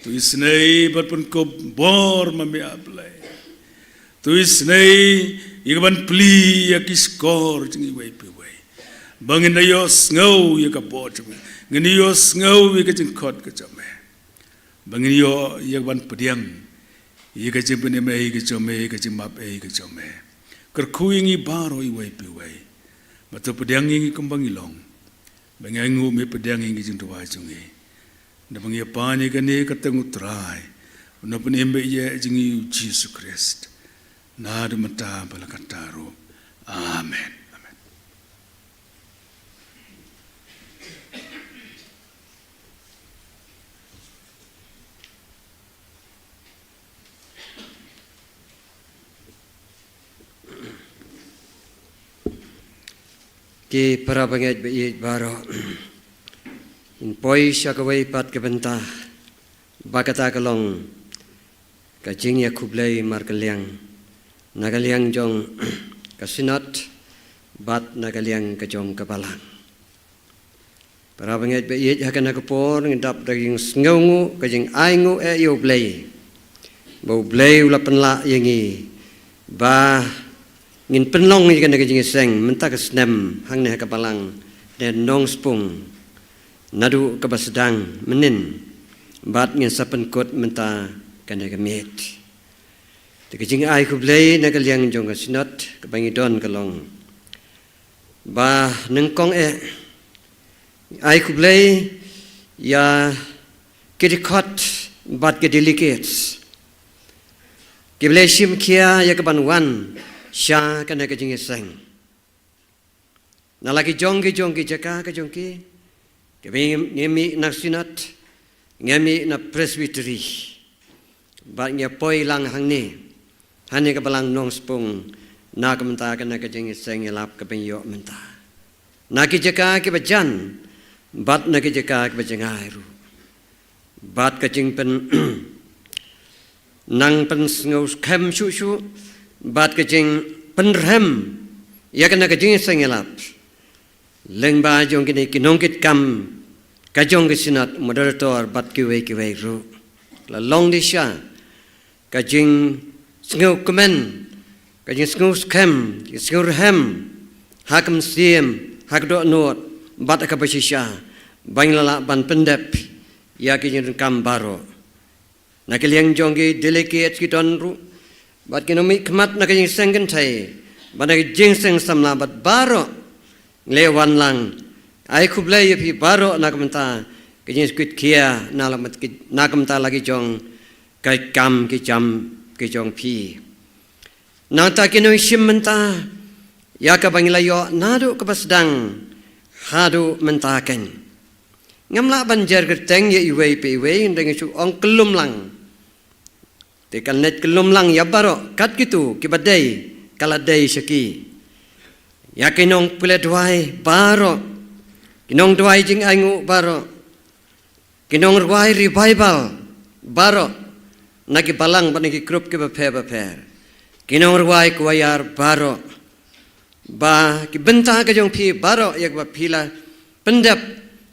To isynei bad pynkup bor ma me, A Blei. To isynei ïa ka ban plie ïa ki shkor jong ngi iwei pa iwei, ba ngin da ïohsngew ïa ka bor jong me, ngin ïohsngew ïa ka jingkhot ka jong me, ba ngin ïoh ïa ka ban pdiang ïa ka jingpynim ei ka jong me, ïa ka jingmap ei ka jong me. Kyrkhu ïa ngi baroh iwei pa iwei, bad to pdiang ïa ngi kumba ngi long. Ba ngi ainguh, me pdiang ïa ngi, jingduwai jong ngi, naba ngi pan ïa kane ha ka kyrteng u Trai, u nongpynim ba ïeit jong ngi, u Jisu Khrist, naduh mynta bad la katta ruh. Amen. Amen. Ki para bangeit ba ïeit baroh, ngin poi sha kawei pat ka bynta, ba kata ka long ka jingïakhublei markylliang na ka liang jong ka Synod bad na ka liang ka jong ka Balang. Para bangeit ba ïeit, ha kane ka por ngin dap da ka jingsngewnguh, ka jingainguh eh ïa U Blei, ba U Blei u la pynlah ïa ngi ba ngin pynlong ïa kane ka jingïaseng mynta ka snem hangne ha ka Balang Nongspung, naduh kaba sdang mynnin bad ngin sa pynkut mynta kane ka miet. Te ka jingai khublei na ka liang jong ka Synod kaba ngi don ka long ba nyngkong eh ai khublei ïa ki dkhot bad ki delegates kiba la shim khia ïa ka ban wan sha kane ka jingïaseng. Na la ki jong ki jong ki jaka ka jong ki, ki ngi mih na synod, ngi mih na presbytery, bad ngi poi lang hangne hane ka balang Nongspung, na ka mynta ka na ka jingïaseng ïalap ka ban ïoh mynta na ki jaka ki ba jan, bad na ki jaka ki ba jngai ruh, bad ka jingpyn nang pynsngew skhem shuh shuh, bad ka jingpynrhem ïa ka na ka jingïaseng ïalap lyngba jong kine ki nongkitkam ka jong ka synod, moderator bad kiwei kiwei ruh. La long dei sha ka jingsngew kmen, ka jingsngew skhem, jingsngew rhem ha ka mynsiem, ha ka dohnud, bad ha ka bashisha, ban la lah ban pyndep ïa ki jingdonkam baroh. Na ka liang jong ki delegate ki don ruh, bad ki nongmihkhmat na ka jingseng kynthei, bad na ka jingseng samla, bad baroh ngi la wan lang ai khublei ïa phi baroh na ka mynta ka jingskit khia na la mat ki, na ka mynta la ki jong ka kam ki jam ki jong phi. Nangta ki nongshim mynta ïa ka ba ngi la ïoh naduh ka ba sdang haduh mynta kein. Ngam lah ban jer kyrteng ïa iwei pa iwei, hynrei ngi shu ong kyllum lang. Te kan leit kyllum lang ïa baroh kat kitu ki ba dei, ka la dei sha ki. Ïa ki nongpule duwai baroh, ki nongduwai jingainguh baroh, ki nongrwai revival baroh, na ki balang bad na ki group ki bapher bapher, ki nongrwai kwayar baroh, ba ki bynta ka jong phi baroh ïa ka ba phi la pyndep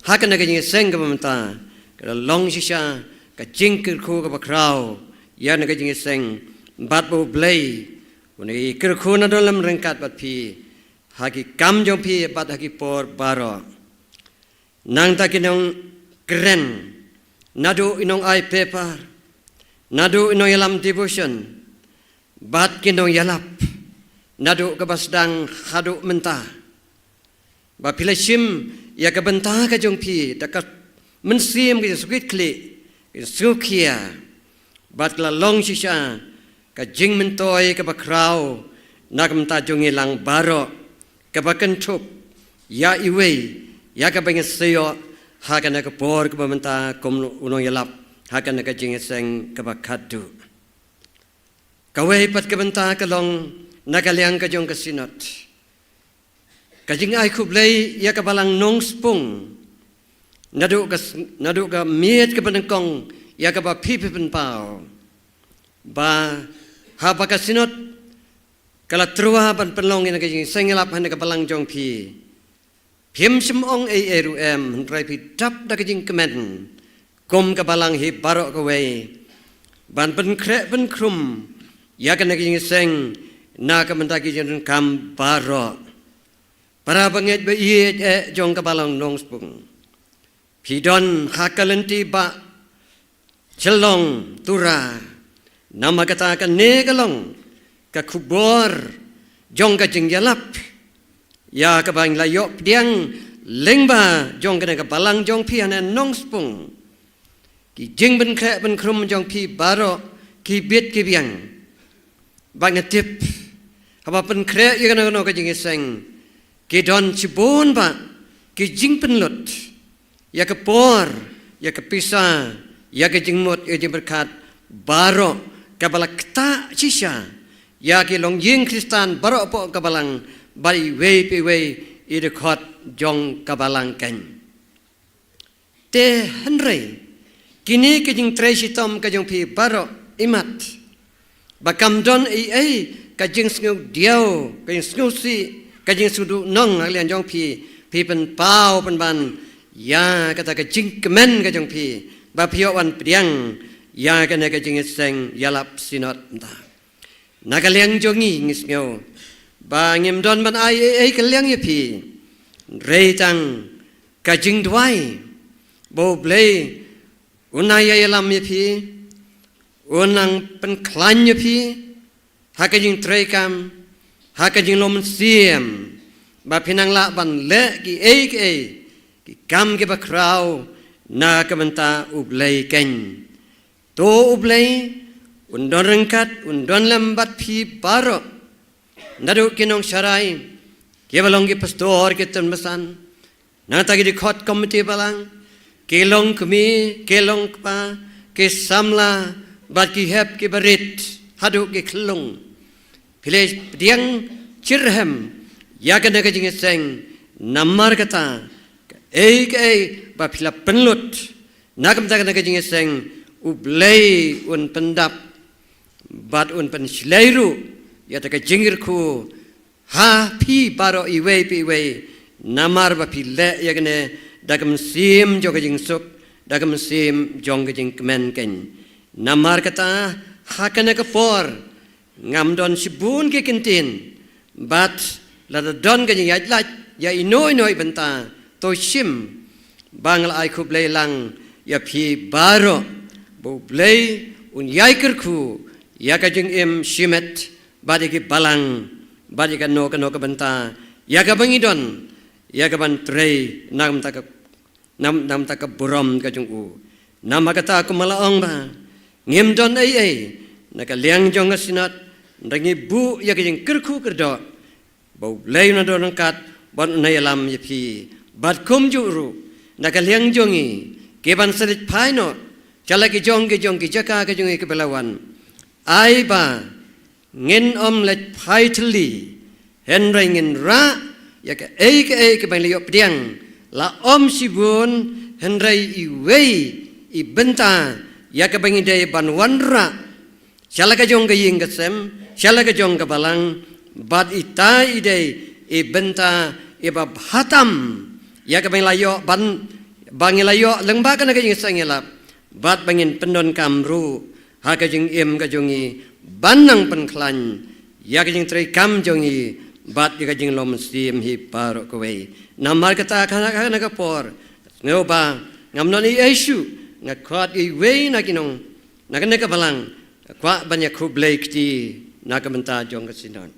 ha ka na ka jingïaseng ka ba mynta, ka la long shisha ka jingkyrkhu ka ba khraw ïa na ka jingïaseng, bad ba U Blei un ïa kyrkhu na don lem ryngkat bad phi ha ki kam jong phi bad ha ki por baroh. Nangta ki nongkren, naduh i nongai paper, naduh i nongïalam devotion, bad ki nongïalap, naduh ka ba sdang haduh mynta, ba phi la shim ïa ka bynta ka jong phi da ka mynsiem ka jingsngewkhlieh, ka jingsngewkhia, bad ka la long shisha ka jingmyntoi ka ba khraw na ka bynta jong ngi lang baroh, ka ba kynthup ïa iwei ïa ka ba ngi sa ïoh ha ka na ka por ka ba mynta kum u nongïalap ha ka na ka jingïaseng ka ba khatduh. Kawei pat ka bynta ka long na ka liang ka jong ka synod, ka jingai khublei ïa ka balang Nongspung, naduh ka s-, naduh ka miet ka ba nyngkong ïa ka ba phi phi pynpaw, ba haba ka synod ka la tyrwa ban pynlong ïa na ka jingïaseng ïalap ha na ka balang jong phi, phim shym ong ei ei ruh em, hynrei phi dap da ka jingkmen kum ka balang hi baroh kawei ban pynkhreh pynkhrum ïa ka na ka jingïaseng na ka bynta ki jingdonkam baroh. Para bangeit ba ïeit eh jong ka balang Nongspung, phi don ha ka lynti ba shyllong tura, namar kata kane ka long ka khubor jong ka jingïalap ïa ka ba ngi la ïoh pdiang lyngba jong kane ka balang jong phi ha na Nongspung. Ki jingpynkhreh pynkhrum jong phi baroh ki bit ki biang. Ba nga tip, haba pynkhreh ïa kano kano ka jingïaseng, ki don shibun ba ki jingpynlut, ïa ka por, ïa ka pisa, ïa ka jingmut, ïa ka jingpyrkhat, baroh ka ba la ktah shisha ïa ki longïing Khristan baroh hapoh ka balang, ba iwei pa iwei i dkhot jong ka balang kein. Te hynrei kine ki jingtrei shitom ka jong phi baroh imat, ba kam don ei ei ka jingsngew diaw, ka jingsngew sih, ka jingsngew duh nong ha ka liang jong phi, phi pynpaw pynban ïa kata ka jingkmen ka jong phi, ba phi ïoh wan pdiang ïa kane ka jingïaseng ïalap synod mynta. Na ka liang jong ngi ngi sngew ba ngim don ban ai ei ei ka liang ïa phi, hynrei tang ka jingduwai ba U Blei un nang ïalam ïa phi, un nang pynkhlaiñ ïa phi ha ka jingtrei kam, ha ka jinglong mynsiem, ba phin nang lah ban leh ki ei ki ei ki kam ki ba khraw na ka bynta U Blei kein. To U Blei un don ryngkat, un don lem bad phi baroh, naduh ki nongsharai, Ki ba long ki pastor, ki tymmen basan, nangta ki dkhot komiti balang, ki longkmie, ki longkpa, ki samla, bad ki hep ki barit, haduh ki khyllung. Phi la pdiang shitrhem ïa kane ka jingïaseng, namar kata, kaei kaei ba phi la pynlut na ka bynta kane ka jingïaseng, U Blei un pyndap bad un pynshlei ruh ïa kata ka jingkyrkhu ha phi baroh iwei pa iwei, namar ba phi leh ïa kane da ka mynsiem jong ka jingsuk, da ka mynsiem jong ka jingkmen keiñ. Namar kata, ha kane ka por, ngam don shibun ki kyntien, bad lada don ka jingïaid lait ïa ino ino i bynta, to shim ba nga la ai khublei lang ïa phi baroh, ba U Blei un ïai kyrkhu ïa ka jingim shimet, bad ïa ki balang, bad ïa kano kano ka bynta, ïa kaba ngi don, ïa kaban trei na ka bynta ka, na, na ka bynta ka burom ka jong u. Namar kata, kumba la ong ba ngim don ei ei na ka liang jong ka Synod, hynrei ngi buh ïa ka jingkyrkhu kyrdoh ba U Blei un don ryngkat bad un ïalam ïa phi. Bad kumjuh ruh na ka liang jong ngi, ki ban sa leit phai noh sha la ki jong ki jong ki jaka ka jong ngi kiba la wan, ai ba ngin ym leit phai thylli, hynrei ngin rah ïa kaei kaei kaba ngi la ïoh pdiang, la ym shibun, hynrei iwei i bynta ïa kaba ngi dei ban wanrah sha la ka jong ka ïing ka sem, sha la ka jong ka balang, bad ita i dei i bynta iba bha tam ïa kaba ngi la ïoh ban, ba ngi la ïoh lyngba kane ka jingïaseng ïalap, bad ba ngin pyndonkam ruh ha ka jingim ka jong ngi ban nang pynkhlaiñ ïa ka jingtrei kam jong ngi bad ïa ka jinglong mynsiem hi baroh kawei. Namar kata, ha kane ka por, sngewbha, ngam don ei ei shuh, nga khot iwei na ki nong na kane ka balang, nga kwah ban ïa khublei kti na ka bynta jong ka Synod.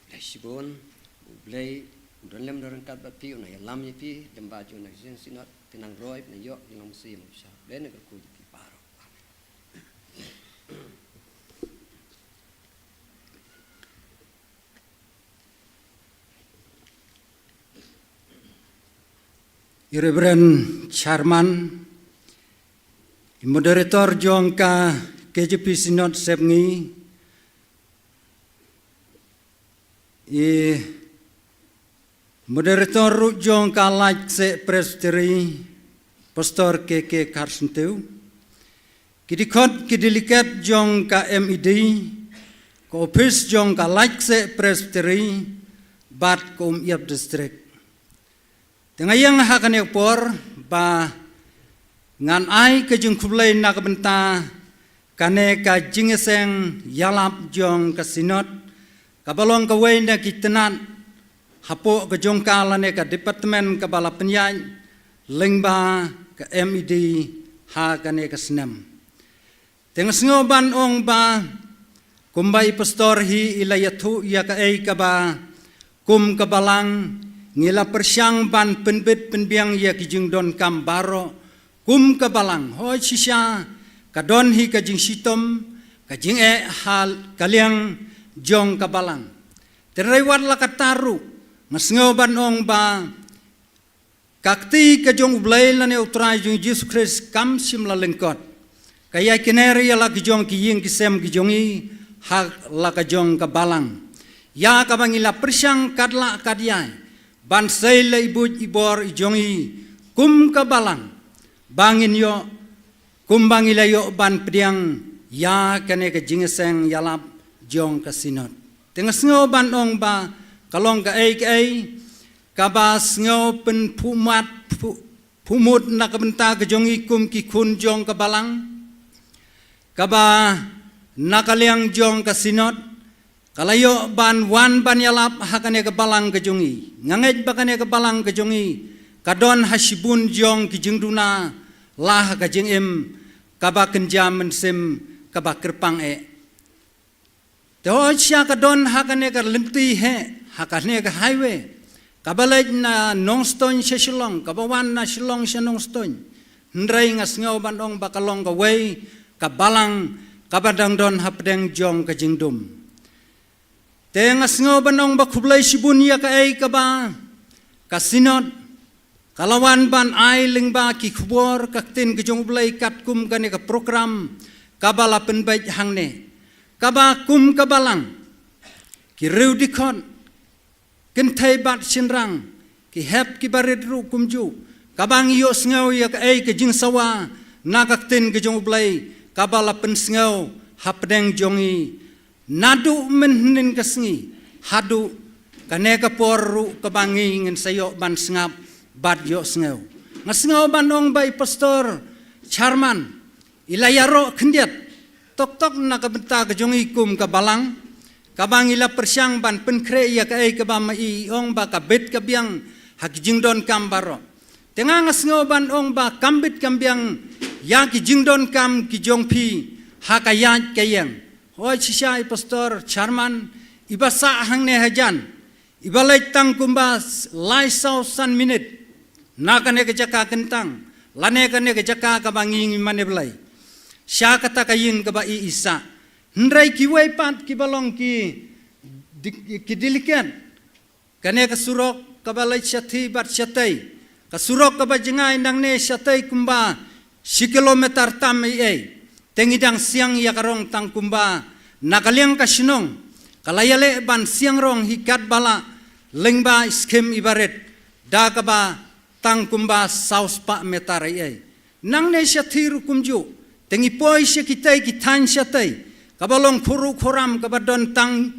Khublei shibun, U Blei un don lem don ryngkat bad phi, un ïalam ïa phi lyngba jong kane ka Synod, phin nang roi, phin nang ïoh ïa ka mynsiem sha U Blei, nang kyrkhu ïa phi baroh. Amen. I Reverend Chairman, i moderator jong ka K J P Synod Sepngi, i moderator ruh jong ka Laitksheh Presbytery, Pastor K K Kharsyntiew, ki dkhot ki delegate jong ka M E D, ka ophis jong ka Laitksheh Presbytery, bad ka Umyiap District. Te nga ïeng ha kane ka por ba ngan ai ka jingkhublei na ka bynta kane ka jingïaseng ïalap jong ka Synod, kaba long kawei na ki tnat hapoh ka jong ka lane ka department kaba la pynïaid lyngba ka M E D ha kane ka snem. Te nga sngew ban ong ba kumba i pastor hi i la ïathuh ïa kaei kaba kum ka balang ngi la pyrshang ban pynbit pynbiang ïa ki jingdonkam baroh kum ka balang. Hooid, shisha ka don hi ka jingshitom, ka jingeh ha ka liang jong ka balang. Te hynrei wat la katta ruh, nga sngew ban ong ba ka kti ka jong U Blei lane U Trai jong ngi Jisu Khrist kam shym la lyngkot. Ka ïai kner ïa la ka jong ki ïing ki sem ki jong ngi ha la ka jong ka balang, ïa kaba ngi la pyrshang katba lah katba ïai ban sei la i buit i bor i jong ngi kum ka balang, ba ngin ïoh kumba ngi la ïoh ban pdiang ïa kane ka jingïaseng ïalap jong ka Synod. Te nga sngew ban ong ba ka long kaei kaei kaba sngew pynphuh mad, phuh, phuh mut na ka bynta ka jong ngi kum ki khun jong ka balang, kaba na ka liang jong ka Synod ka la ïoh ban wan ban ïalap ha kane ka balang ka jong ngi. Nga ngeit ba kane ka balang ka jong ngi ka don ha shibun jong ki jingduna la ha ka jingim kaba kynja mynsiem, kaba kyrpang eh. Te hooid, shisha ka don ha kane ka lynti heh, ha kane ka highway, kaba leit na Nongstoiñ sha Shillong, kaba wan na Shillong sha Nongstoiñ. Hynrei nga sngew ban ong ba ka long kawei ka balang kaba dang don hapdeng jong ka jingdum. Te nga sngew ban ong ba khublei shibun ïa kaei kaba ka Synod ka la wan ban ai lyngba ki khubor ka ktien ka jong U Blei katkum kane ka program kaba la pynbeit hangne. Kaba kum ka balang, ki riew dkhot, kynthei bad shynrang, ki hep ki barit ruh kumjuh, kaba ngi ïohsngew ïa kaei ka jingsawa na ka ktien ka jong U Blei kaba la pynsngew hapdeng jong ngi, naduh mynhynnin ka sngi haduh kane ka por ruh kaba ngi ngin sa ïoh ban sngap bad ïohsngew. Nga sngew ban ong ba i Pastor Sharman i la ïaroh khyndiat tok tok na ka bynta ka jong i kum ka balang, kaba ngi la pyrshang ban pynkhreh ïa kaei kaba ma i i ong ba ka bit ka biang ha ki jingdonkam baroh. Te nga nga sngew ban ong ba kam bit kam biang ïa ki jingdonkam ki jong phi ha ka ïaid ka ïeng. Hooid, shisha i Pastor Sharman iba sah hangne hajan, iba leit tang kumba lai saw san minit na kane ka jaka kyntang lane kane ka jaka kaba ngi ngi mane blai sha kata ka ïing kaba i i sah. Hynrei kiwei pat kiba long ki di-, ki delicate, kane ka surok kaba leit shatei bad shatei, ka surok kaba jngai nangne shatei kumba shi kilometer tam ei ei. Te ngi dang siang ïa ka rong tang kumba na ka liang ka shnong ka la ïaleh ban siang rong hi katba la lyngba i skhim i barit da kaba tang kumba saw spah meter ei ei. Nangne shatei ruh kumjuh, te ngi poi sha kitei ki thaiñ shatei kaba long khuruh khuram kaba don tang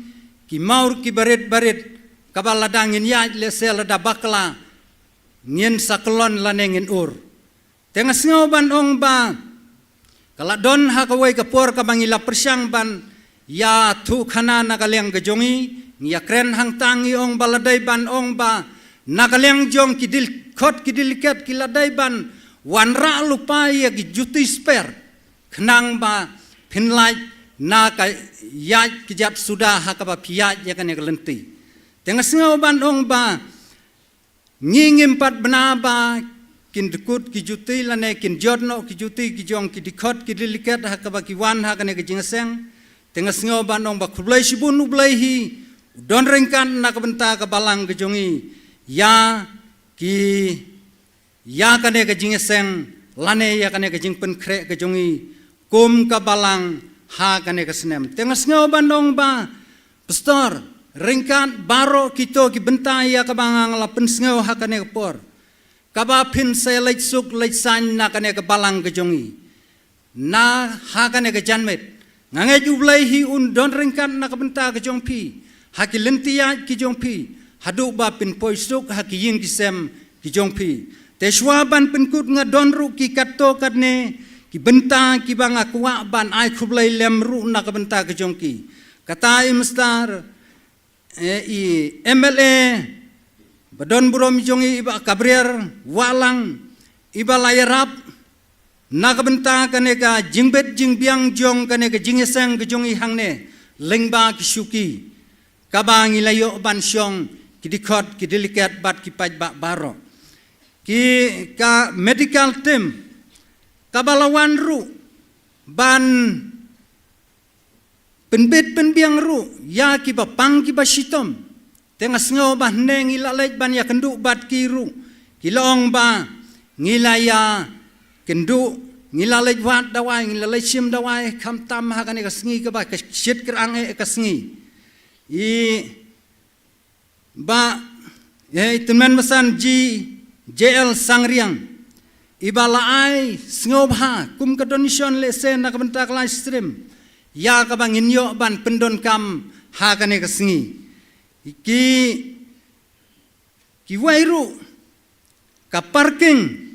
ki mawr ki barit barit, kaba lada ngin ïaid lehse lada bakla ngin sa kyllon lane ngin ur. Te nga sngew ban ong ba ka la don ha kawei ka por kaba ngi la pyrshang ban ïathuh khana na ka liang ka jong i, ngi ïakren hangta ngi ong ba la dei ban ong ba na ka liang jong ki dil-, khot ki delicate ki la dei ban wanrah lypa ïa ki juti spare khnang ba phin lait na ka ïaid kjat suda ha kaba phi ïaid ïa kane ka lynti. Te nga sngew ban ong ba ngi ngim pat bna ba kin dkut ki juti lane kin jot noh ki juti ki jong ki dkhot ki delicate ha kaba ki wan ha kane ka jingïaseng. Te nga sngew ban ong ba khublei shibun U Blei hi u don ryngkat na ka bynta ka balang ka jong i ïa ki, ïa kane ka jingïaseng lane ïa kane ka jingpynkhreh ka jong i kum ka balang ha kane ka snem. Te nga sngew ban ong ba Pastor, ryngkat baroh kito ki bynta ïa kaba nga nga la pynsngew ha kane ka por, kaba phin sa leit suk leit saiñ na kane ka balang ka jong i, na ha kane ka janmiet. Nga ngeit U Blei hi un don ryngkat na ka bynta ka jong phi ha ki lynti ïaid ki jong phi, haduh ba phin poi suk ha ki ïing ki sem ki jong phi. Te shuwa ban pynkut nga don ruh ki katto katne ki bynta kiba nga kwah ban ai khublei lem ruh na ka bynta ka jong ki. Kata i Mister, eh, i M L A ba don burom jong i, i Bah Gabriel Wahlang, iba la ïarap na ka bynta kane ka jingbit jingbiang jong kane ka jingïaseng ka jong i hangne lyngba ki shuki kaba ngi la ïoh ban shong, ki dkhot ki delicate bad ki paidbah baroh. Ki, ka medical team kaba la wan ruh ban pynbit pynbiang ruh ïa kiba pang kiba shitom. Te nga sngew ba hynne ngi la leit ban ïakynduh bad ki ruh, ki la ong ba ngi la ïakynduh, ngi la leit wad dawai, ngi la leit shim dawai khamtam ha kane ka sngi kaba ka shit krang eh ka sngi. I Bah, eh, i tymmen basan G J L Sangriang, iba la ai sngewbha kum ka donation lehse na ka bynta ka live stream ïa kaba ngin ïoh ban pyndonkam ha kane ka sngi. Ki, kiwei ruh ka parking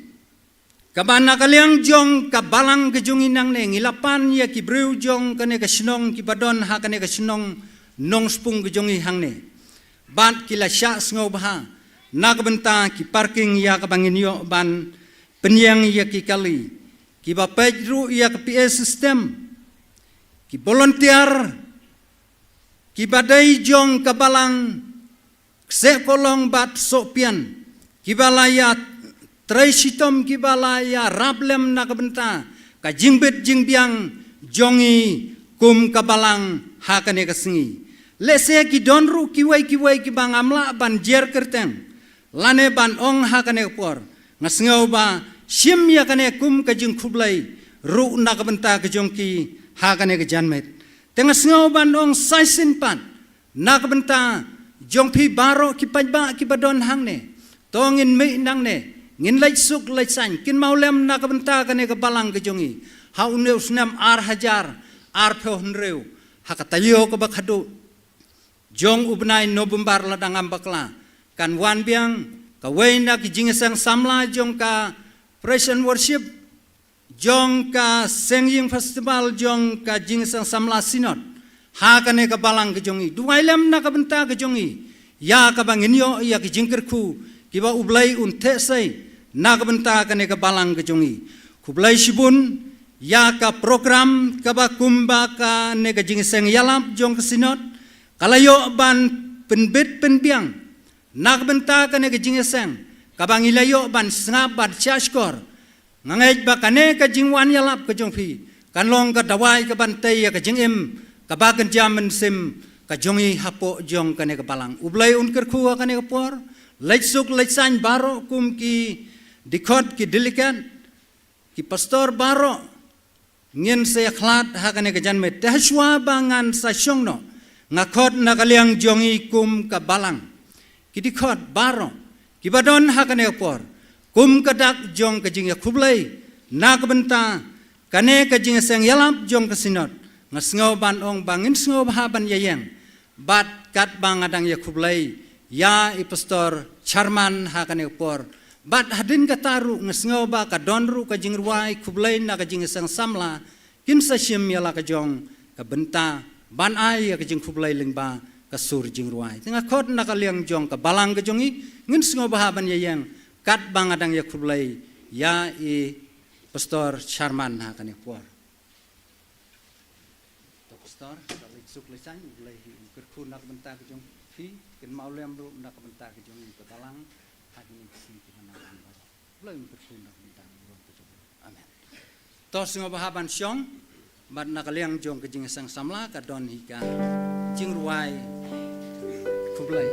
kaba na ka liang jong ka balang ka jong i nangne, ngi la pan ïa ki briew jong kane ka shnong kiba don ha kane ka shnong Nongspung ka jong i hangne. Bad ki la shah sngewbha na ka bynta ki parking ïa kaba ngin ïoh ban pynïeng ïa ki kali, kiba peit ruh ïa ka P A system, ki volunteer kiba dei jong ka balang kseh kolong bad sohpian, kiba la ïa trei shitom, kiba la ïa rap lem na ka bynta ka jingbit jingbiang jong ngi kum ka balang ha kane ka sngi. Lehse ki don ruh kiwei kiwei kiba ngam lah ban jer kyrteng lane ban ong ha kane ka por. Nga sngew ba shim ïa kane kum ka jingkhublei ruh na ka bynta ka jong ki ha kane ka janmiet. Te nga sngew ban ong sa shisien pat na ka bynta jong phi baroh ki paidbah kiba don hangne. To ngin mih nangne, ngin leit suk leit saiñ, kynmaw lem na ka bynta kane ka balang ka jong ngi ha une u snem ar hajar arphew hynriew, ha ka taïew kaba khadduh jong u bnai November, lada ngam bakla, kan wan biang kawei na ki jingïaseng samla jong ka Praise and Worship, jong ka Seng Ïing Festival, jong ka jingïaseng samla Synod ha kane ka balang ka jong ngi. Duwai lem na ka bynta ka jong ngi ïa kaba ngin ïoh ïa ki jingkyrkhu kiba U Blei un theh sei na ka bynta kane ka balang ka jong ngi. Khublei shibun ïa ka program kaba kumba kane ka jingïaseng ïalap jong ka Synod ka la ïoh ban pynbit pynbiang na ka bynta kane ka jingïaseng, kaba ngi la ïoh ban sngap ban shahshkor. Nga ngeit ba kane ka jingwan ïalap ka jong phi kan long ka dawai kaban tei ïa ka jingim kaba kynja mynsiem ka jong ngi hapoh jong kane ka balang. U Blei un kyrkhu ha kane ka por. Leit suk leit saiñ baroh kum ki dkhot, ki delegate, ki pastor baroh, ngin sa ïakhlad ha kane ka janmiet. Te hashwa ba ngan sa shong noh, nga khot na ka liang jong ngi kum ka balang, ki dkhot baroh kiba don ha kane ka por, kum ka dak jong ka jingïakhublei na ka bynta kane ka jingïaseng ïalap jong ka Synod. Nga sngew ban ong ba ngin sngew bha ban ïaïeng bad katba nga dang ïakhublei ïa i Pastor Sharman ha kane ka por, bad hadien kata ruh nga sngew ba ka don ruh ka jingrwai khublei na ka jingïaseng samla, kin sa shim ïa la ka jong ka bynta ban ai ïa ka jingkhublei lyngba ka sur jingrwai. Te nga khot na ka liang jong ka balang ka jong ngi, ngin sngew bha ban ïaïeng katba nga dang ïakhublei ïa i Pastor Sharman ha kane ka por. To Pastor, to leit suk leit saiñ, U Blei hi un kyrkhu na ka bynta ka jong phi, kynmaw lem ruh na ka bynta ka jong ngi ka balang ha kine ki sngi kiba nang wan baroh. U Blei un kyrkhu na ka bynta ka jong phi. Amen. To sngewbha ban shong bad na ka liang jong ka jingïaseng samla ka don hi ka jingrwai khublei.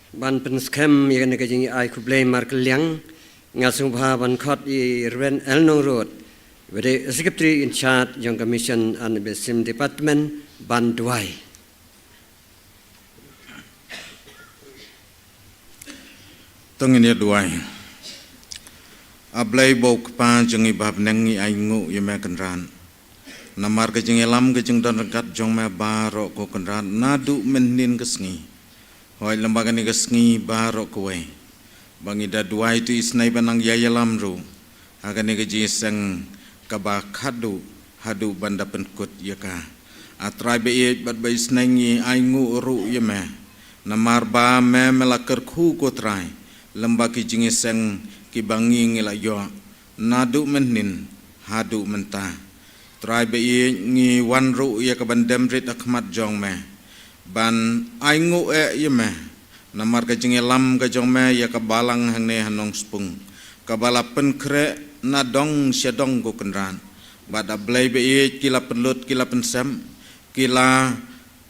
Ban pynskhem ïa kane ka jingïaid khublei markylliang, nga sngewbha ban khot ïa i Reverend L Nongrut, ba dei Secretary in Charge jong ka Mission and Baptism Department, ban duwai. To ngin ïa duwai. A Blei ba u Kpa jong ngi ba ha bneng, ngi ainguh ïa me Kynrad. Namar ka jingïalam ka jingdon ryngkat jong me baroh ko Kynrad naduh mynhynnin ka sngi. Hooid, lymne kane ka sngi baroh kawei, ba ngi da duwai to isynei ban nang ïa ïalam ruh ha kane ka jingïaseng kaba khadduh haduh ban da pynkut ïa ka. A Trai ba ïeit bad ba isynei, ngi ainguh ruh ïa me, namar ba me, me la kyrkhu ko Trai, lymne ki jingïaseng kiba ngi, ngi la ïoh naduh mynhynnin haduh mynta. Trai ba ïeit, ngi wan ruh ïa ka ban dem rit ha khmat jong me, ban ainguh eh ïa me. Namar ka jingïalam ka jong me ïa ka balang hangne ha Nongspung, kaba la pynkhreh na dong sha dong ko Kynrad. Bad A Blei ba ïeit, ki la pynlut, ki la pynsem, ki la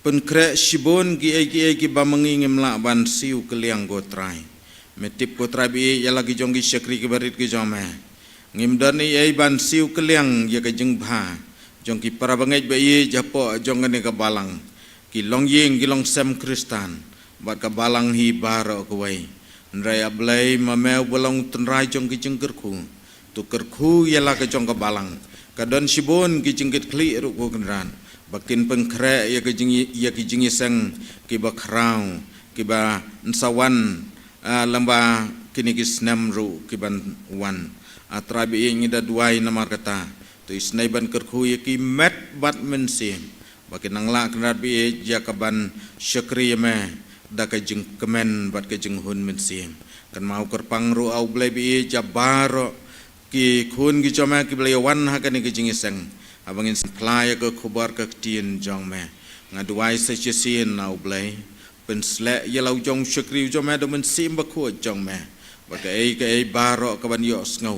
pynkhreh shibun kiei kiei kiba ma ngi ngim lah ban siew kylliang ko Trai. Me tip ko Trai ba ïeit ïa la ki jong ki shakri kiba rit ki jong me. Ngim don ei ei ban siew kylliang ïa ka jingbha jong ki para bangeit ba ïeit hapoh jong kane ka balang, ki longïing ki longsem Khristan, bad ka balang hi baroh kawei. Hynrei A Blei, ma me uba long tynrai jong ki jingkyrkhu, to kyrkhu ïa la ka jong ka balang. Ka don shibun ki jingkitkhlieh ruh ko Kynrad, ba kin pynkhreh ïa ka jing, ïa ki jingïaseng kiba khraw, kiba nsa wan, ah, lymne kine ki snem ruh kiban wan. A Trai ba ïeit, ngi da duwai namar kata, to isynei ban kyrkhu ïa ki met bad mynsiem, ba kin nang lah Kynrad ba ïeit ïa ka ban shakri ïa me da ka jingkmen bad ka jinghun mynsiem. Kynmaw kyrpang ruh A Blei ba ïeit ïa baroh ki khun ki jong me kiba la ïa wan ha kane ka jingïaseng, haba ngin sngewthuh ïa ka khubor ka ktien jong me. Nga duwai sa shisien A Blei, pynsleh ïa la u jong u shakri u jong me da u Mynsiem Bakhuid jong me, ba kaei kaei baroh kaban ïohsngew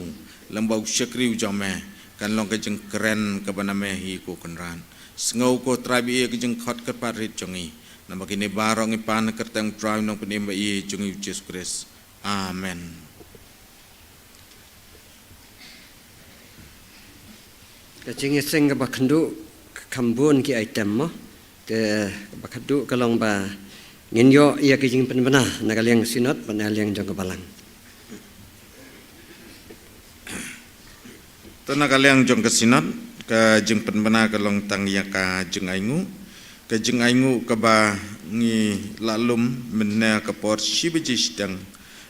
lyngba u shakri u jong me, kan long ka jingkren kaba na me hi ko Kynrad. Sngew ko Trai ba ïeit ka jingkhot kyrpad rit jong ngi. Namar kine baroh ngi pan ha ka kyrteng u Trai u Nongpynim ba ïeit jong ngi u Jisu Khrist. Amen. Ka jingïaseng kaba kynduh, kham bun ki item mo. Te kaba kynduh ka long ba ngin ïoh ïa ki jingpynbna na ka liang synod bad na ka liang jong ka balang. Te na ka liang jong ka synod, ka jingpynbna ka long tang ïa ka jingainguh. Ka jingainguh kaba ngi la lum mynne ka por shi baje shiteng,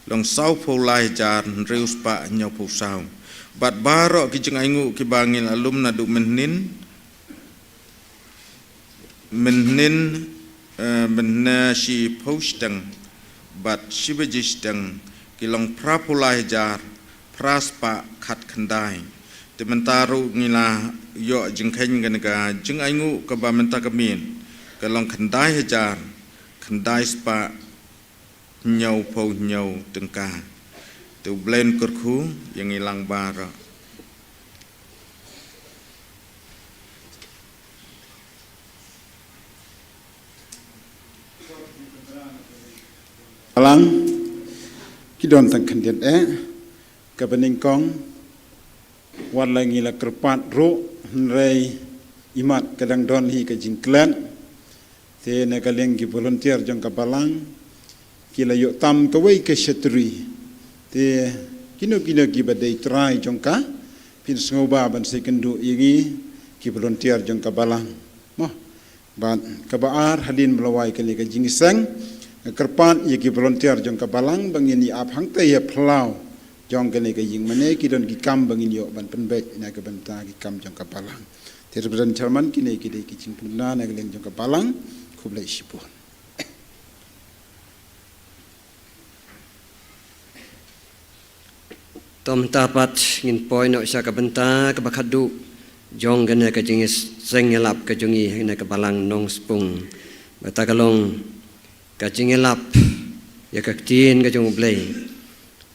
long sawphew lai hajar hynriew spah hynñiewphew saw. Bad baroh ki jingainguh kiba ngi la lum naduh mynhynnin, mynhynnin, eh, mynne shiphew shiteng bad shi baje shiteng, ki long phraphew lai hajar phra spah khatkhyndai. Te mynta ruh ngi la ïoh jingkheiñ kane ka jingainguh kaba mynta ka miet, ka long khyndai hajar khyndai spah hynñiewphew hynñiew tyngka. Te U Blei un kyrkhu ïa ngi lang baroh. Balang, ki don tang khyndiat eh, kaba nyngkong, wat la ngi la kyrpad ruh, hynrei imat ka dang don hi ka jingklet. Te na ka liang ki volunteer jong ka balang, ki la ïoh tam kawei ka shatri. Te kino kino kiba dei trai jong ka, phin sngewbha ban sa ïakynduh ïa ngi ki volunteer jong ka balang. Mo. Bad kaba ar, hadien ba la wai kane ka jingïaseng, nga kyrpad ïa ki volunteer jong ka balang ba ngin ïa ap hangta ïa phyllaw jong kane ka ïing mane, ki don ki kam ba ngin ïoh ban pynbeit na ka bynta ki kam jong ka balang. Te Reverend Chairman, kine ki dei ki jingpynbna na ka liang jong ka balang. Khublei shibun. To mynta pat ngin poi noh sha ka bynta kaba khadduh jong kane ka jingïaseng ïalap ka jong ngi ha kane ka balang Nongspung. Kata ka long ka jingïalap ïa ka ktien ka jong U Blei.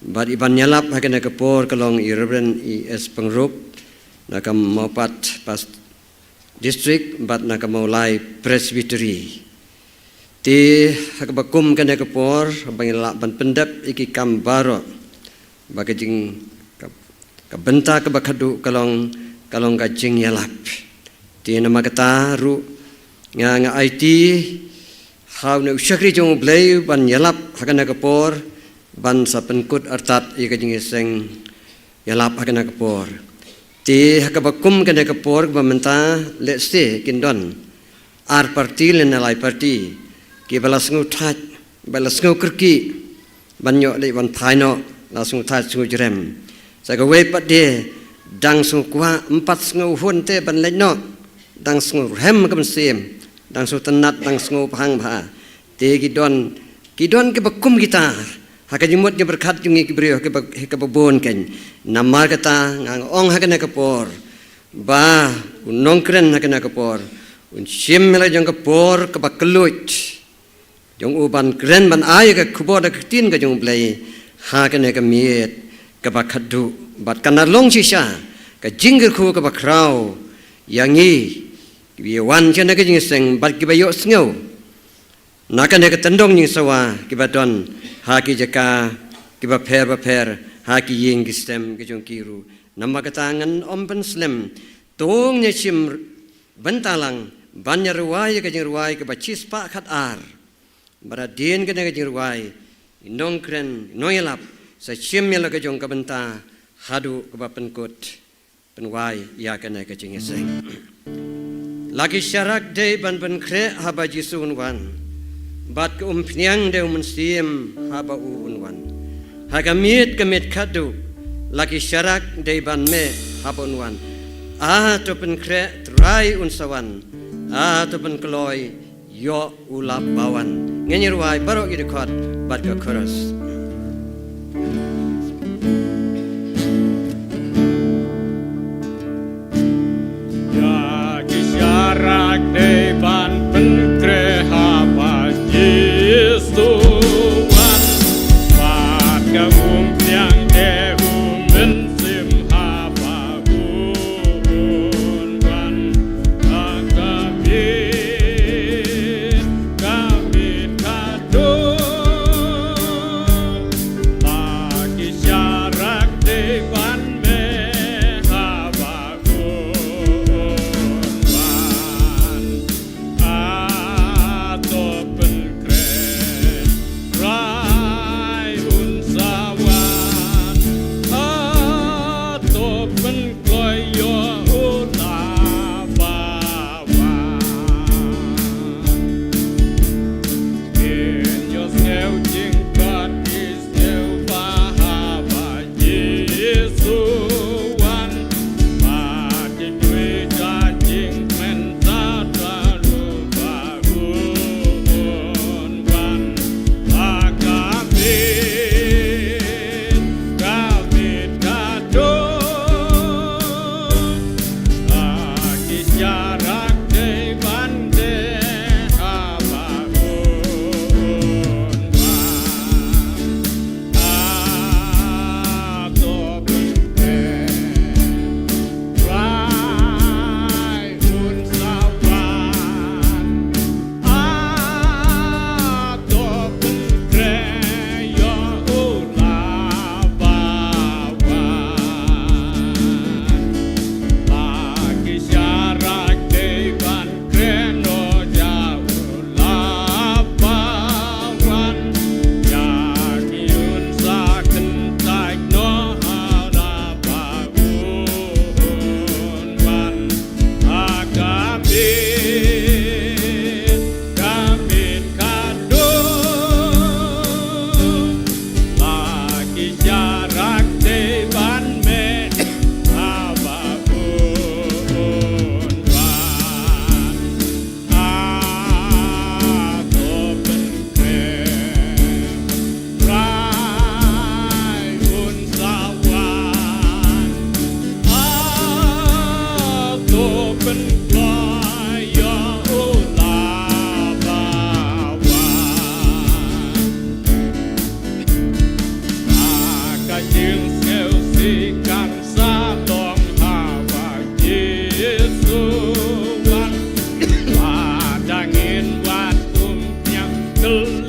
Bad i ban ïalap ha kane ka por ka long i Reverend E S Pyngrope na ka Mawpat Pas-, District bad na ka Mawlai Presbytery. Te ha kaba kum kane ka por ba ngi lah ban pyndep ïa ki kam baroh, ba ka jing ka, ka bynta kaba khadduh ka long, ka long ka jingïalap. Te namar kata ruh nga, nga aiti ha une u shakri jong U Blei ban ïalap ha kane ka por, ban sa pynkut artat ïa ka jingïaseng ïalap ha kane ka por. Te ha kaba kum kane ka por kaba mynta, lehse kin don ar parti lane lai parti kiba la sngewthait, ba la sngewkyrkieh ban ïoh leit ban phai noh, la sngewthait sngewjrem. Sa kawei pat de dang sngewkwah, ym pat sngewhun te ban leit noh, dang sngewrhem ka mynsiem, dang sngewtynnat, dang sngewbha bha. Te ki don, ki don kiba kum kita ha ka jingmut jingpyrkhat jong ngi ki briew ha kaba, ha kaba bun kein. Namar kata nga ong ha kane ka por ba u nongkren ha kane ka por un shim ïa la jong ka por kaba kylluid jong u ban kren, ban ai ka khubor da ka ktien ka jong U Blei ha kane ka miet kaba khadduh, bad kan da long shisha ka jingkyrkhu kaba khraw ïa ngi kiba ïa wan sha kane ka jingïaseng bad kiba ïohsngew na kane ka tyndong jingsawa kiba don ha ki jaka kiba pher bapher, ha ki ïing ki sem ki jong ki ruh. Namar kata ngan ym pynslem, to ngin ïa shim bynta lang ban ïa rwai ïa ka jingrwai kaba shispah khatar. Bad hadien kane ka jingrwai, i nongkren, i nongïalap sa shim ïa la ka jong ka bynta haduh kaba pynkut pynwai ïa kane ka jingïaseng. La ki sharak dei ban pynkhreh haba Jisu un wan, bad ka umphniang dei u Mynsiem haba u un wan. Ha ka miet ka miet khadduh la ki sharak dei ban meh haba un wan. A to pynkhreh, Trai un sa wan. A to pynkloi, ïoh u la ba wan. Ngin ïa rwai baroh ki dkhot bad ka chorus. Ïa ki sharak dei ban pynkhreh haba Jisu wan, bad ka umphniang dei u Mynsiem haba u un wan. Ha ka miet ka miet khadduh la ki sharak dei ban meh haba u un wan. A to pynkhreh, Trai un sa wan. A to pynkloi, ïoh u la ba wan. Ngin ïohsngew jingkot ki sngewbha haba Jisu wan. Bad ki jingkyrkhu jingkmen sa tharai ruh ba u un wan. Ha ka miet ka miet khadduh la ki sharak dei ban meh haba u un wan.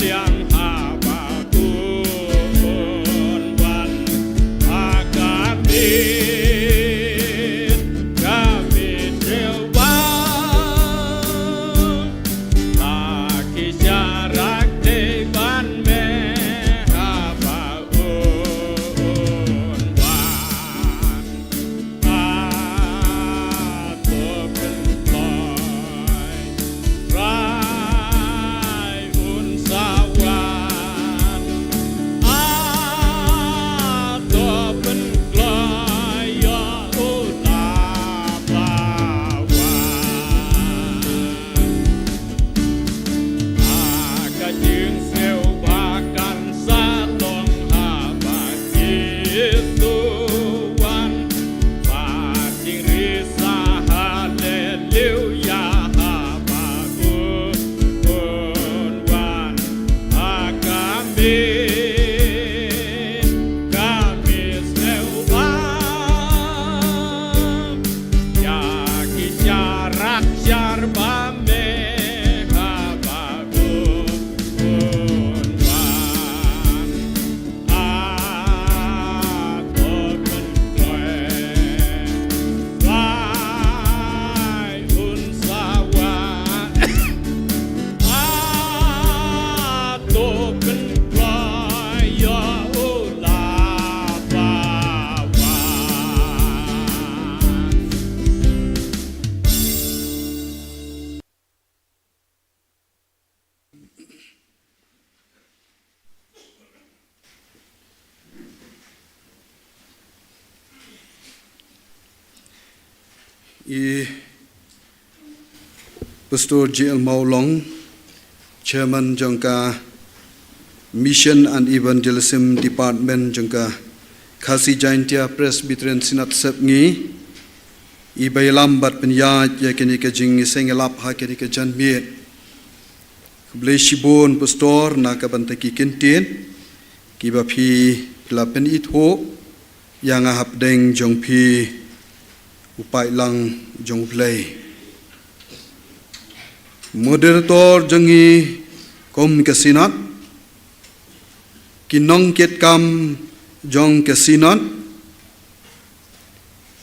Yang haba un wan ha ka miet, ka miet wan. La ki sharak te ban me haba un wan. A to pynkloi, Trai un sa wan. A to pynkloi ïa u la ba wan. A ka jingsngew ba kan sa long haba Jisu wan. Ba jingrisa haleluya haba un wan. Ha ka miet, ka miet sngewbha. Ïa ki sharak shar ba me haba un wan. A to pynkloi, Trai un sa wan. A to pynkloi ïa u la ba wan. I Pastor J L Mawlong, Chairman jong ka Mission and Evangelism Department jong ka Khasi Jaintia Presbyterian Synod Sepngi, i ba ïalam bad pynïaid ïa kane ka jingïaseng ïalap ha kane ka janmiet. Khublei shibun Pastor na ka bynta ki kyntien kiba phi la pynithuh ïa nga hapdeng jong phi u paidlang jong U Blei. Moderator jong ngi kum ka Synod, ki nongkitkam jong ka Synod,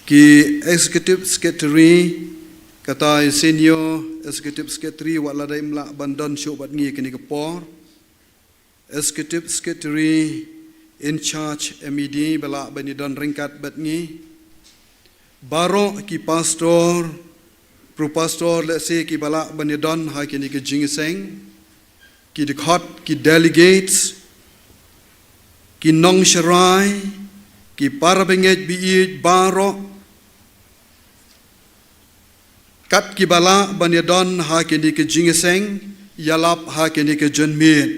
ki Executive Secretary, kata i Senior Executive Secretary, wat la dei ym lah ban don shuh bad ngi kane ka por. Executive Secretary in charge M E D ba lah ban ïadon ryngkat bad ngi. Baroh ki pastor, pro pastor, lehse kiba lah ban ïadon ha kine ki jingïaseng, ki dkhot, ki delegates, ki nongsharai, ki para bangeit ba ïeit baroh, kat kiba lah ban ïadon ha kine ki jingïaseng ïalap ha kine ki janmiet.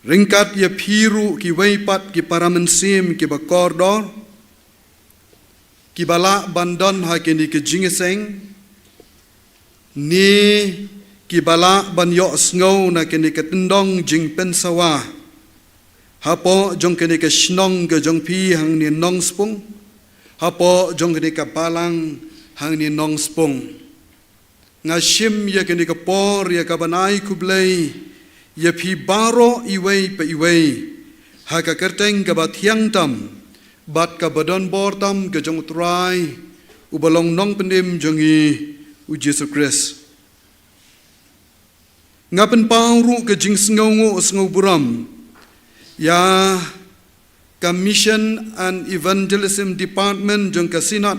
Ryngkat ïa phi ruh kiwei pat ki para mynsiem kiba kordor, kiba lah ban don ha kine ki jingïaseng, ne kiba lah ban ïohsngew na kine ki tyndong jingpynsawa hapoh jong kane ka shnong ka jong phi hangne Nongspung, hapoh jong kane ka balang hangne Nongspung. Nga shim ïa kane ka por ïa ka ban ai khublei ïa phi baroh iwei pa iwei ha ka kyrteng kaba thiang tam bad kaba donbor tam ka jong U Trai uba long Nongpynim jong ngi U Jisu Khrist. Nga pynpaw ruh ka jingsngewnguh sngewburom ïa ka Mission and Evangelism Department jong ka Synod,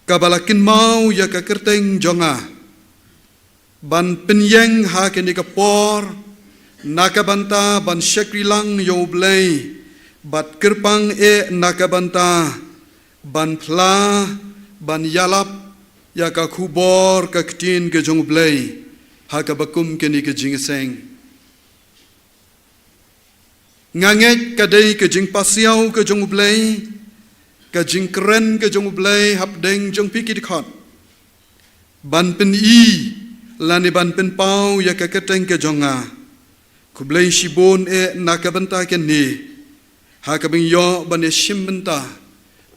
kaba la kynmaw ïa ka kyrteng jong nga ban pynïeng ha kane ka por na ka bynta ban shakri lang ïa U Blei bad kyrpang eh na ka bynta ban phla, ban ïalap ïa ka khubor ka ktien ka jong U Blei ha kaba kum kane ka jingïaseng. Nga ngeit ka dei ka jingpasiaw ka jong U Blei, ka jingkren ka jong U Blei hapdeng jong phi ki dkhot, ban pyni lane ban pynpaw ïa ka kyrteng ka jong nga. Khublei shibun eh na ka bynta kane, ha kaba nga ïoh ban ïashim bynta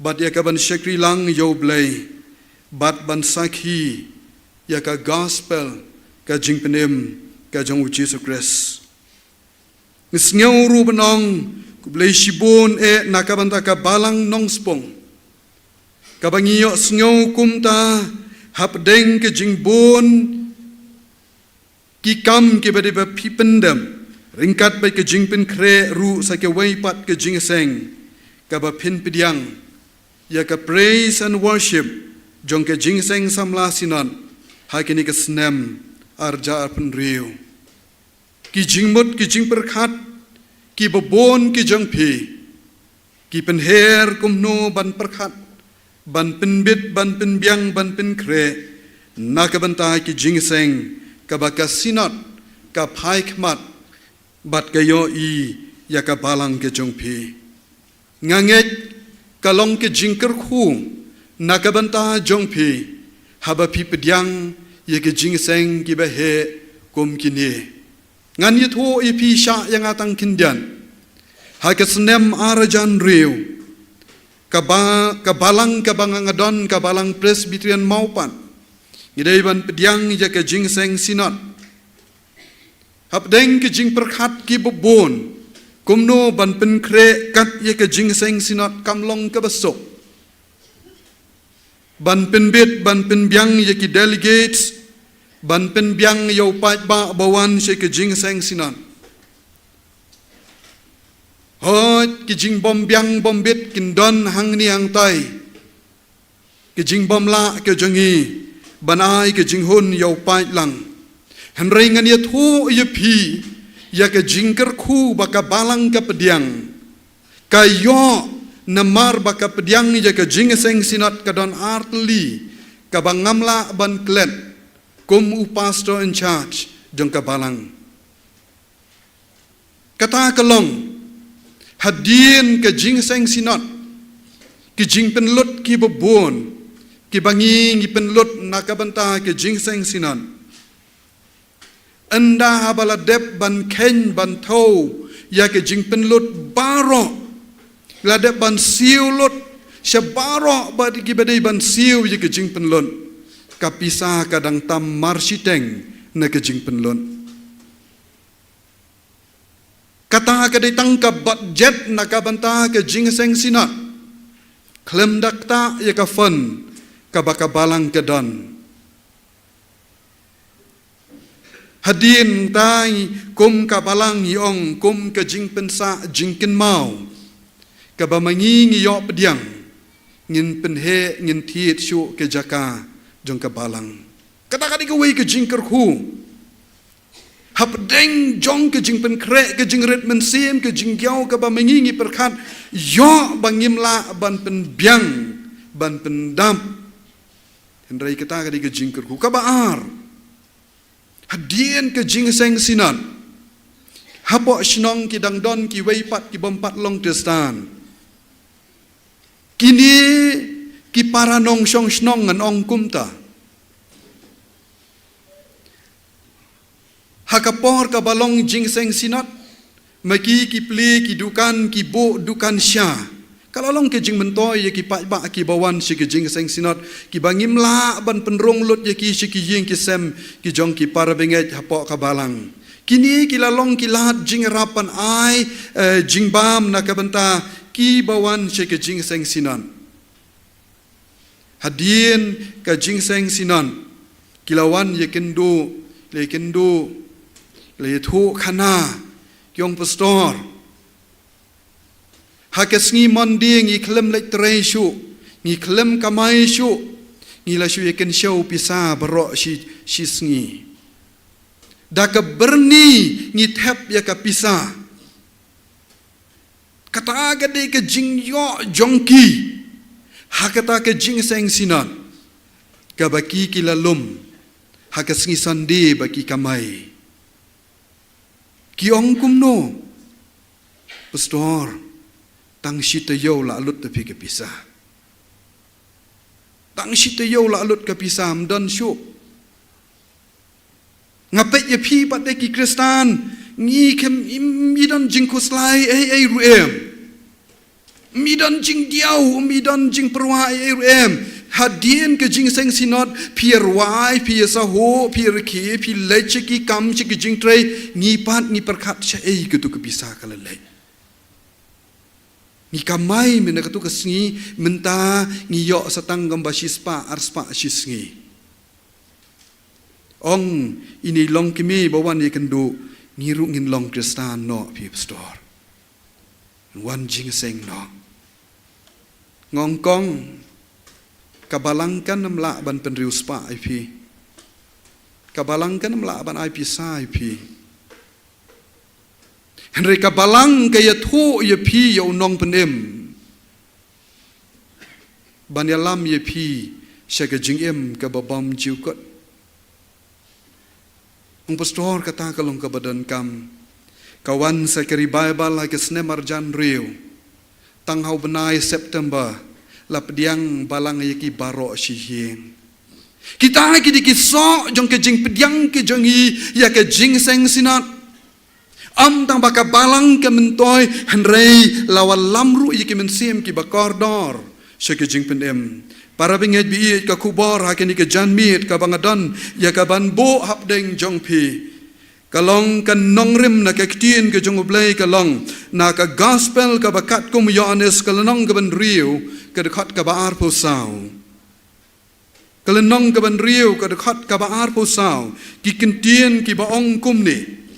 bad ïa ka ban shakri lang ïa U Blei bad ban sakhi ïa ka gospel ka jingpynim ïa jong u Jisu Khrist. Ngi sngew ruh ban ong khublei shibun eh na ka bynta ka balang Nongspung, kaba ngi ïohsngew kumta hapdeng ka jingbun ki kam kiba dei ba phi pyndem, ryngkat bad ka jingpynkhreh ruh sa kawei pat ka jingïaseng kaba phin pdiang ïa ka praise and worship jong ka Jingïaseng Samla Synod ha kane ka snem ar hajar arphew hynriew. Ki jingmut ki jingpyrkhat kiba bun ki jong phi ki pynher kumno ban pyrkhat, ban pynbit, ban pynbiang, ban pynkhreh na ka bynta ki jingïaseng kaba ka Synod ka phai khmat bad ka ïohi ïa ka balang ka jong phi. Nga ngeit ka long ka jingkyrkhu na ka bynta jong phi haba phi pdiang ïa ka jingïaseng kiba heh kum kine. Ngan ïathuh ïa phi shah ïa nga tang khyndiat. Ha ka snem ar hajar hynriew, ka ba-, ka balang kaba nga nga don, ka balang Presbyterian Mawpat, ngi dei ban pdiang ïa ka Jingïaseng Synod. Hapdeng ki jingpyrkhat kiba bun kumno ban pynkhreh kat ïa ka Jingïaseng Synod kam long kaba suk. Ban pynbit, ban pynbiang ïa ki delegates, ban pynbiang ïa u paidbah ba wan sha ka Jingïaseng Synod. Hooid, ki jingbym biang bym bit kin don hangne hangtai. Ki jingbym lah ki jong ngi ban ai ki jinghun ïa u paidlang. Hynrei ngan ïathuh ïa phi ïa ka jingkyrkhu ba ka balang ka pdiang, ka ïoh namar ba ka pdiang ïa ka Jingïaseng Synod ka don ar tylli kaba ngam lah ban klet kum u pastor in charge jong ka balang. Kata ka long, hadien ka Jingïaseng Synod, ki jingpynlut kiba bun kiba ngi ngi pynlut na ka bynta ka Jingïaseng Synod. Ynda haba la dep ban kheiñ ban thew ïa ka jingpynlut baroh, la dep ban siew lut sha baroh bad kiba dei ban siew ïa ka jingpynlut, ka pisa ka dang tam marshiteng na ka jingpynlut. Kata ka dei tang ka budget na ka bynta ka Jingïaseng Synod, khlem da ktah ïa ka fund kaba ka balang ka don. Hadien ta kum ka balang ngi ong kum ka jingpynsah jingkynmaw kaba ma ngi ngi ïoh pdiang, ngin pynheh, ngin thied shuh ka jaka jong ka balang. Kata ka dei kawei ka jingkyrkhu. Hapdeng jong ka jingpynkhreh ka jingrit mynsiem, ka jingïaw kaba ma ngi ngi pyrkhat, ïoh ba ngim lah ban pynbiang, ban pyndap. Hynrei kata ka dei ka jingkyrkhu. Kaba ar, hadien ka Jingïaseng Synod, hapoh shnong ki dang don kiwei pat kibym pat long Khristan. Kine ki para nongshong shnong ngan ong kumta. Ha ka por kaba long Jingïaseng Synod, ma ki ki plie ki dukan, ki buh dukan sha. Ka la long ka jingmyntoi ïa ki paidbah kiba wan sha ka Jingïaseng Synod, kiba ngim lah ban pynrung lut ïa ki sha ki ïing ki sem ki jong ki para bangeit hapoh ka balang. Kine ki la long ki lad jingïarap ban ai, eh, jingbam na ka bynta kiba wan sha ka Jingïaseng Synod. Hadien ka Jingïaseng Synod, ki la wan ïakynduh, la ïakynduh, la ïathuh khana, ki ong, Pastor, ha ka sngi Monday ngi khlem leit trei shuh, ngi khlem kamai shuh, ngi la shu ïakynshew pisa baroh shi, shi sngi. Da ka byrni ngi thep ïa ka pisa. Kata ka dei ka jingïoh jong ki ha kata ka Jingïaseng Synod, kaba ki ki la lum ha ka sngi Sunday ba ki kamai. Ki ong kumno, Pastor, tang shi taïew la lut da phi ka pisa. Tang shi taïew la lut ka pisa, ym don shuh. Nga peit ïa phi pat de ki Khristan, ngi khlem, ym i don jingkhuslai ei ei ruh em. Ym i don jingdiaw, ym i don jingpyrwa ei ei ruh em. Hadien ka jingïaseng synod, phi ïa rwai, phi ïa sahuh, phi ïa rkhie, phi leit sha ki kam, sha ki jingtrei, ngi pat ngi pyrkhat shaei katu ka pisa ka la leit. Ngi kamai mynta katu ka sngi, mynta ngi ïoh sa tang kumba shispah, arspah shi sngi. Ong, ine i longkmie ba wan ïakynduh, ngi ruh ngin long Khristan noh phi pastor. Wan jingïaseng noh. Nga ong kong, ka balang kan ym lah ban pynriewspah ïa phi. Ka balang kan ym lah ban ai pisa ïa phi. Hynrei ka balang ka ïathuh ïa phi ïa u nongpynim ban ïalam ïa phi sha ka jingim kaba bymjukut. Ong pastor, kata ka long kaba donkam. Ka wan sa ka revival ha ka snem arhajar hynriew. Tang ha u bnai September la pdiang balang ïa ki baroh shi ïing. Kita ki dei ki soh jong ka jingpdiang ka jong ngi ïa ka jingïaseng synod. Ym tang ba ka balang ka myntoi, hynrei la wallam ruh ïa ki mynsiem kiba kordor sha ka jingpynim. Para bangeit ba ïeit, ka khubor ha kane ka janmiet kaba nga don ïa ka ban buh hapdeng jong phi, ka long ka nongrim na ka ktien ka jong U Blei, ka long na ka gospel kaba katkum u Ïoannis, ka lynnong kaba hynriew, ka dkhot kaba arphew saw. Ka lynnong kaba hynriew, ka dkhot kaba arphew saw, ki ktien kiba ong kumne.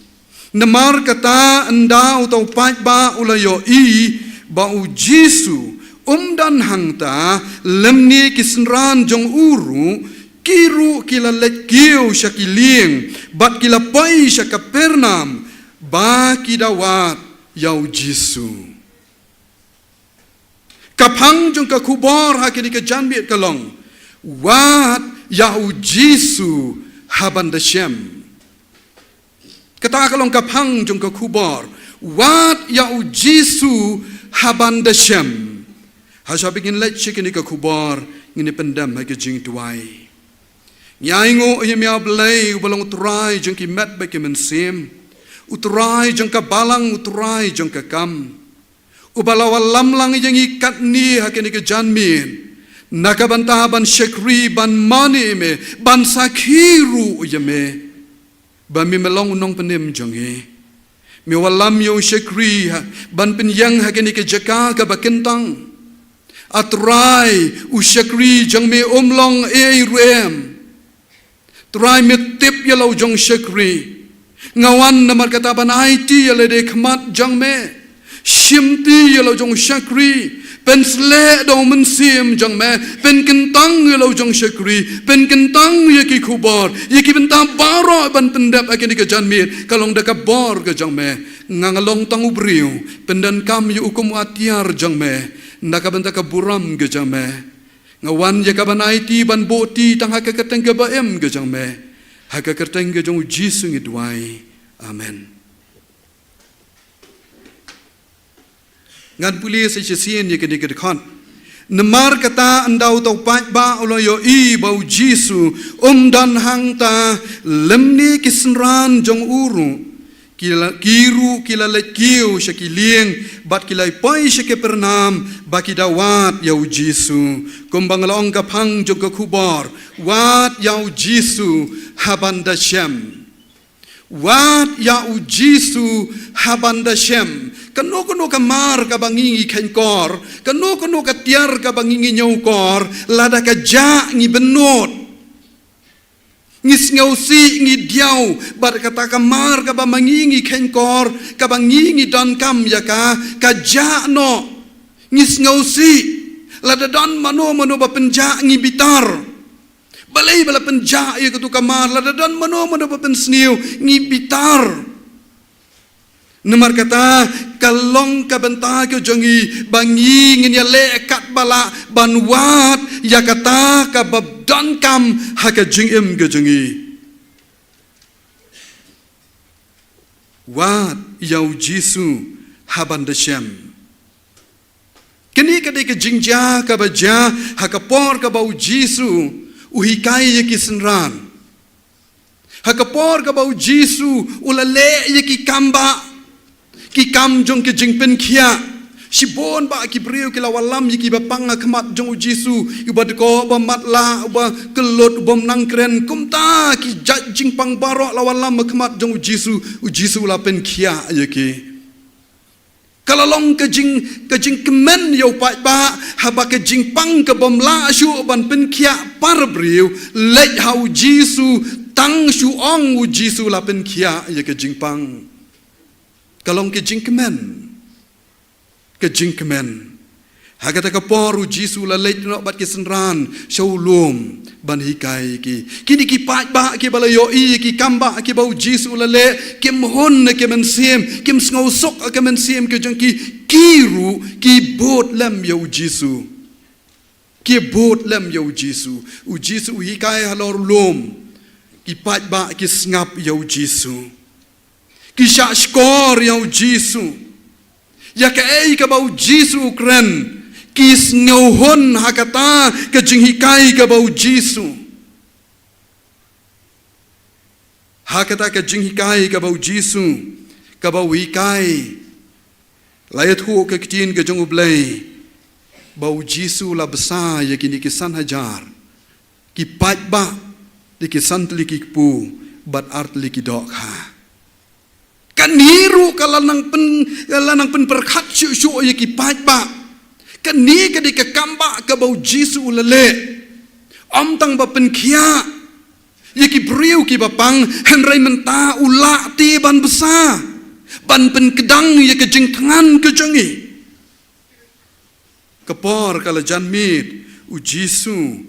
Namar kata ynda uta u paidbah u la ïohi ba u Jisu um don hangta, lymne ki synran jong u ruh, ki ruh ki la leit kiew sha ki lieng, bad ki la poi sha Kapernaum, ba ki da wad ïa u Jisu. Ka phang jong ka khubor ha kane ka janmiet ka long, wad ïa u Jisu haban da shem. Kata ka long ka phang jong ka khubor, wad ïa u Jisu haban da shem. Ha shwa ba ngin leit sha kane ka khubor, ngin ïa pyndem ha ka jingduwai. Ngi ainguh ïa me, A Blei, uba long U Trai jong ki met bad ki mynsiem, U Trai jong ka balang, U Trai jong ka kam. Uba la wallam lang ïa ngi katne ha kane ka janmiet, na ka bynta ban shakri, ban mane ïa me, ban sakhi ruh ïa me, ba me, me long u nongpynim jong ngi. Me wallam ïa u shakri ha, ban pynïeng ha kane ka jaka kaba kyntang. A Trai, u shakri jong me um long ei ei ruh em. Trai, me tip ïa la u jong shakri. Nga wan namar kata ban aiti ïa lade khmat jong me. Shimti ïa la u jong shakri. Pynsleh da u mynsiem jong me. Pynkyntang ïa la u jong shakri. Pynkyntang ïa ki khubor. Ïa ki bynta baroh ban pyndep ha kane ka janmiet, ka long da ka bor ka jong me. Nga, nga long tang u briew. Pyndonkam ïa u kum u atiar jong me. Na ka bynta ka burom ka jong me. Nga wan ïa ka ban aiti ban buh ti tang ha ka kyrteng kaba im ka jong me. Ha ka kyrteng ka jong u Jisu ngi duwai. Amen. Ngan pule sa shisien ïa kane ka dkhot. Namar kata ynda uta u paidbah u la ïohi ba u Jisu um don hangta, lymne ki synran jong u ruh, ki la, ki ruh ki la leit kiew sha ki lieng, bad ki la poi sha Kapernaum, ba ki da wad ïa u Jisu. Kumba nga la ong, ka phang jong ka khubor, wad ïa u Jisu haban da shem. Wad ïa u Jisu haban da shem. Kano kano ka mar kaba ngi ngi kheiñ kor, kano kano ka tiar kaba ngi ngi ñiew kor, lada ka jah ngi bynnud. Ngi sngewsih, ngi diaw, bad kata ka mar kaba ma ngi ngi kheiñ kor, kaba ngi ngi donkam ïa ka, ka jah noh. Ngi sngewsih, lada don mano mano ba pynjah ngi bitar. Balei ba la pynjah ïa katu ka mar, lada don mano mano ba pynsniew ngi bitar. Namar kata ka long ka bynta ka jong ngi ba ngi ngin ïaleh katba lah ban wad ïa kata kaba donkam ha ka jingim ka jong ngi. Wad ïa u Jisu haban da shem. Kane ka dei ka jingjia kaba jia ha ka por kaba u Jisu u hikai ïa ki synran. Ha ka por kaba u Jisu u la leh ïa ki kam bah, ki kam jong ki jingpynkhiah, Shibun bah ki briew ki la wallam ïa kiba pang ha khmat jong u Jisu, uba dkoh, uba matlah, uba kyllut, uba nang kren, kumta ki jait jingpang baroh la wallam ha khmat jong u Jisu, u Jisu la pynkhiah ïa ki. Ka la long ka jing, ka jingkmen ïa u paidbah, haba ka jingpang ka bym lah shuh ban pynkhiah para briew, leit ha u Jisu, tang shu ong u Jisu la pynkhiah ïa ka jingpang. Ka long ka jingkmen. Ka jingkmen. Ha kata ka por u Jisu la leit noh bad ki synran sha u lum ban hikai ki. Kine ki paidbah kiba la ïohi ïa ki kam bah kiba u Jisu la leh, kim hun ha ka mynsiem, kim sngewsuk ha ka mynsiem ka jong ki, ki ruh ki bud lem ïa u Jisu. Ki bud lem ïa u Jisu. U Jisu u hikai halor u lum. Ki paidbah ki sngap ïa u Jisu. Ki shah shkor ïa u Jisu. Ïa kaei kaba u Jisu u kren, ki sngewhun ha kata ka jinghikai kaba u Jisu. Ha kata ka jinghikai kaba u Jisu, kaba u hikai. La ïathuh ka ktien ka jong u Blei, ba u Jisu la bsa ïa kine ki san hajar. Ki paidbah, ïa ki san tylli ki kpu, bad ar tylli ki dohkha. Kane ruh ka la nang pyn, la nang pynpyrkhat shuh shuh ïa ki paidbah. Kane ka dei ka kam bah kaba u Jisu u la leh. Ym tang ba pynkhiah ïa ki briew kiba pang, hynrei mynta u lah te ban bsa, ban pynkdang ïa ka jingthngan ka jong ngi. Ka por ka la jan miet, u Jisu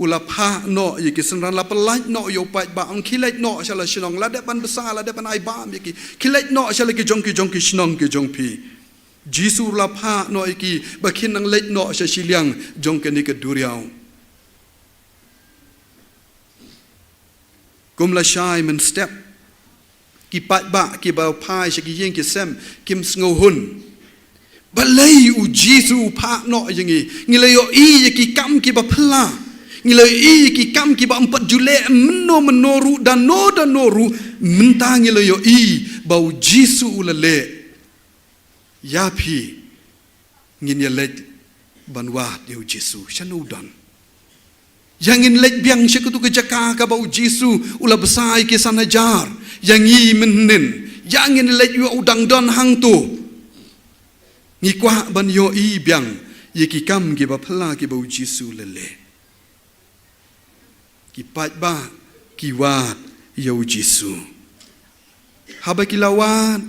u la phah noh ïa ki synran, la pyllait noh ïa u paidbah, ong khie leit noh sha la shnong, la dep ban bsa, la dep ban ai bam ïa ki, khie leit noh sha la ki jong ki jong ki shnong ki jong phi. Jisu u la phah noh ïa ki ba kin nang leit noh sha shiliang jong kane ka duriaw. Kum lashai mynstep, ki paidbah kiba phai sha ki ïing ki sem kim sngewhun. Balei u Jisu u phah noh ïa ngi? Ngi la ïohi ïa ki kam kiba phylla. Ngi la ïohi ïa ki kam kiba ym pat ju leh mynno mynno ruh, dano dano ruh. Mynta ngi la ïohi ba u Jisu u la leh. Ïa phi, ngin ïa leit ban wad ïa u Jisu, shano u don? Ïa ngin leit biang sha katu ka jaka kaba u Jisu u la bsa ïa ki san hajar, ïa ngi mynhynnin, ïa ngin leit, ïa u dang don hangto. Ngi kwah ban ïohi biang ïa ki kam kiba phylla kiba u Jisu u la leh. Ki paidbah ki wad ïa u Jisu. Haba ki la wad,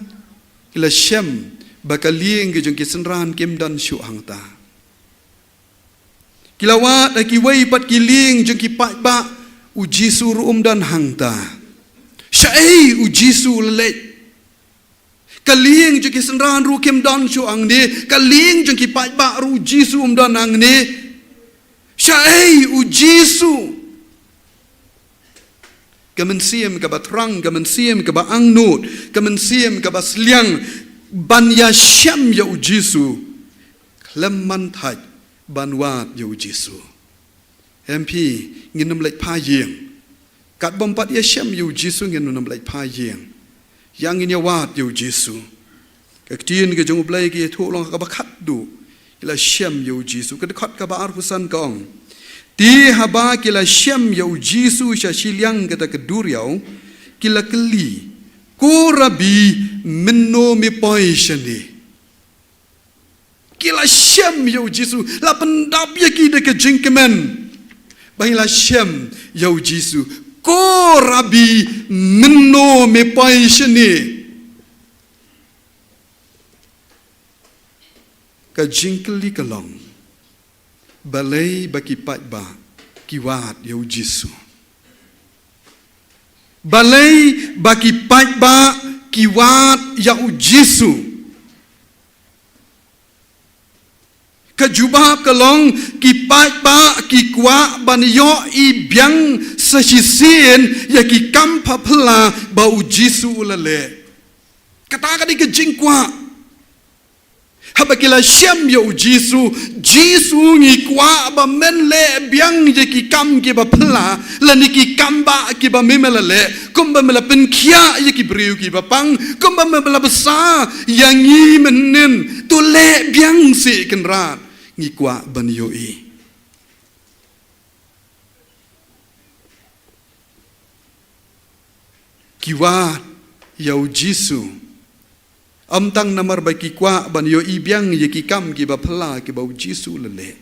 ki la shem ba ka lieng ka jong ki synran kim don shuh hangta. Ki la wad ha kiwei pat ki lieng jong ki paidbah, u Jisu ruh um don hangta. Shaei u Jisu u la leit? Ka lieng jong ki synran ruh kim don shuh hangne, ka lieng jong ki paidbah ruh u Jisu um don hangne. Shaei u Jisu? Ka mynsiem kaba thrang, ka mynsiem kaba angnud, ka mynsiem kaba sliang ban ïa shem ïa u Jisu. Khlem man thait ban wad ïa u Jisu. Em phi, ngin ym leit phai ïing. Katba ym pat ïa shem ïa u Jisu ngin ym leit phai ïing. Ïa ngin ïa wad ïa u Jisu. Ka ktien ka jong u Blei ka ïathuh long kaba khatduh. Ki la shem ïa u Jisu. Ka dkhot kaba arphew san ka ong, te haba ki la shem ïa u Jisu sha shiliang kata ka duriaw, ki la kylli, ko Rabbi, mynno me poi shane? Ki la shem ïa u Jisu, la pyndap ïa ki da ka jingkmen. Ba ngi la shem ïa u Jisu. Ko Rabbi, mynno me poi shane? Ka jingkylli ka long, balei ba ki paidbah ki wad ïa u Jisu? Balei ba ki paidbah ki wad ïa u Jisu? Ka jubab ka long, ki paidbah ki kwah ban ïohi biang sa shisien ïa ki kam pha phylla ba u Jisu u la leh. Kata ka dei ka jingkwah. Haba ki la shem ïa u Jisu, Jisu ngi kwah ba men leh biang ïa ki kam kiba phylla, lane ki kam bah kiba me me la leh, kumba me la pynkhiah ïa ki briew kiba pang, kumba me la bsa ïa ngi mynhynnin, To leh biang seh Kynrad, ngi kwah ban ïohi. Ki wad ïa u Jisu, ym tang namar ba ki kwah ban ïohi biang ïa ki kam kiba phylla kiba u Jisu u la leh.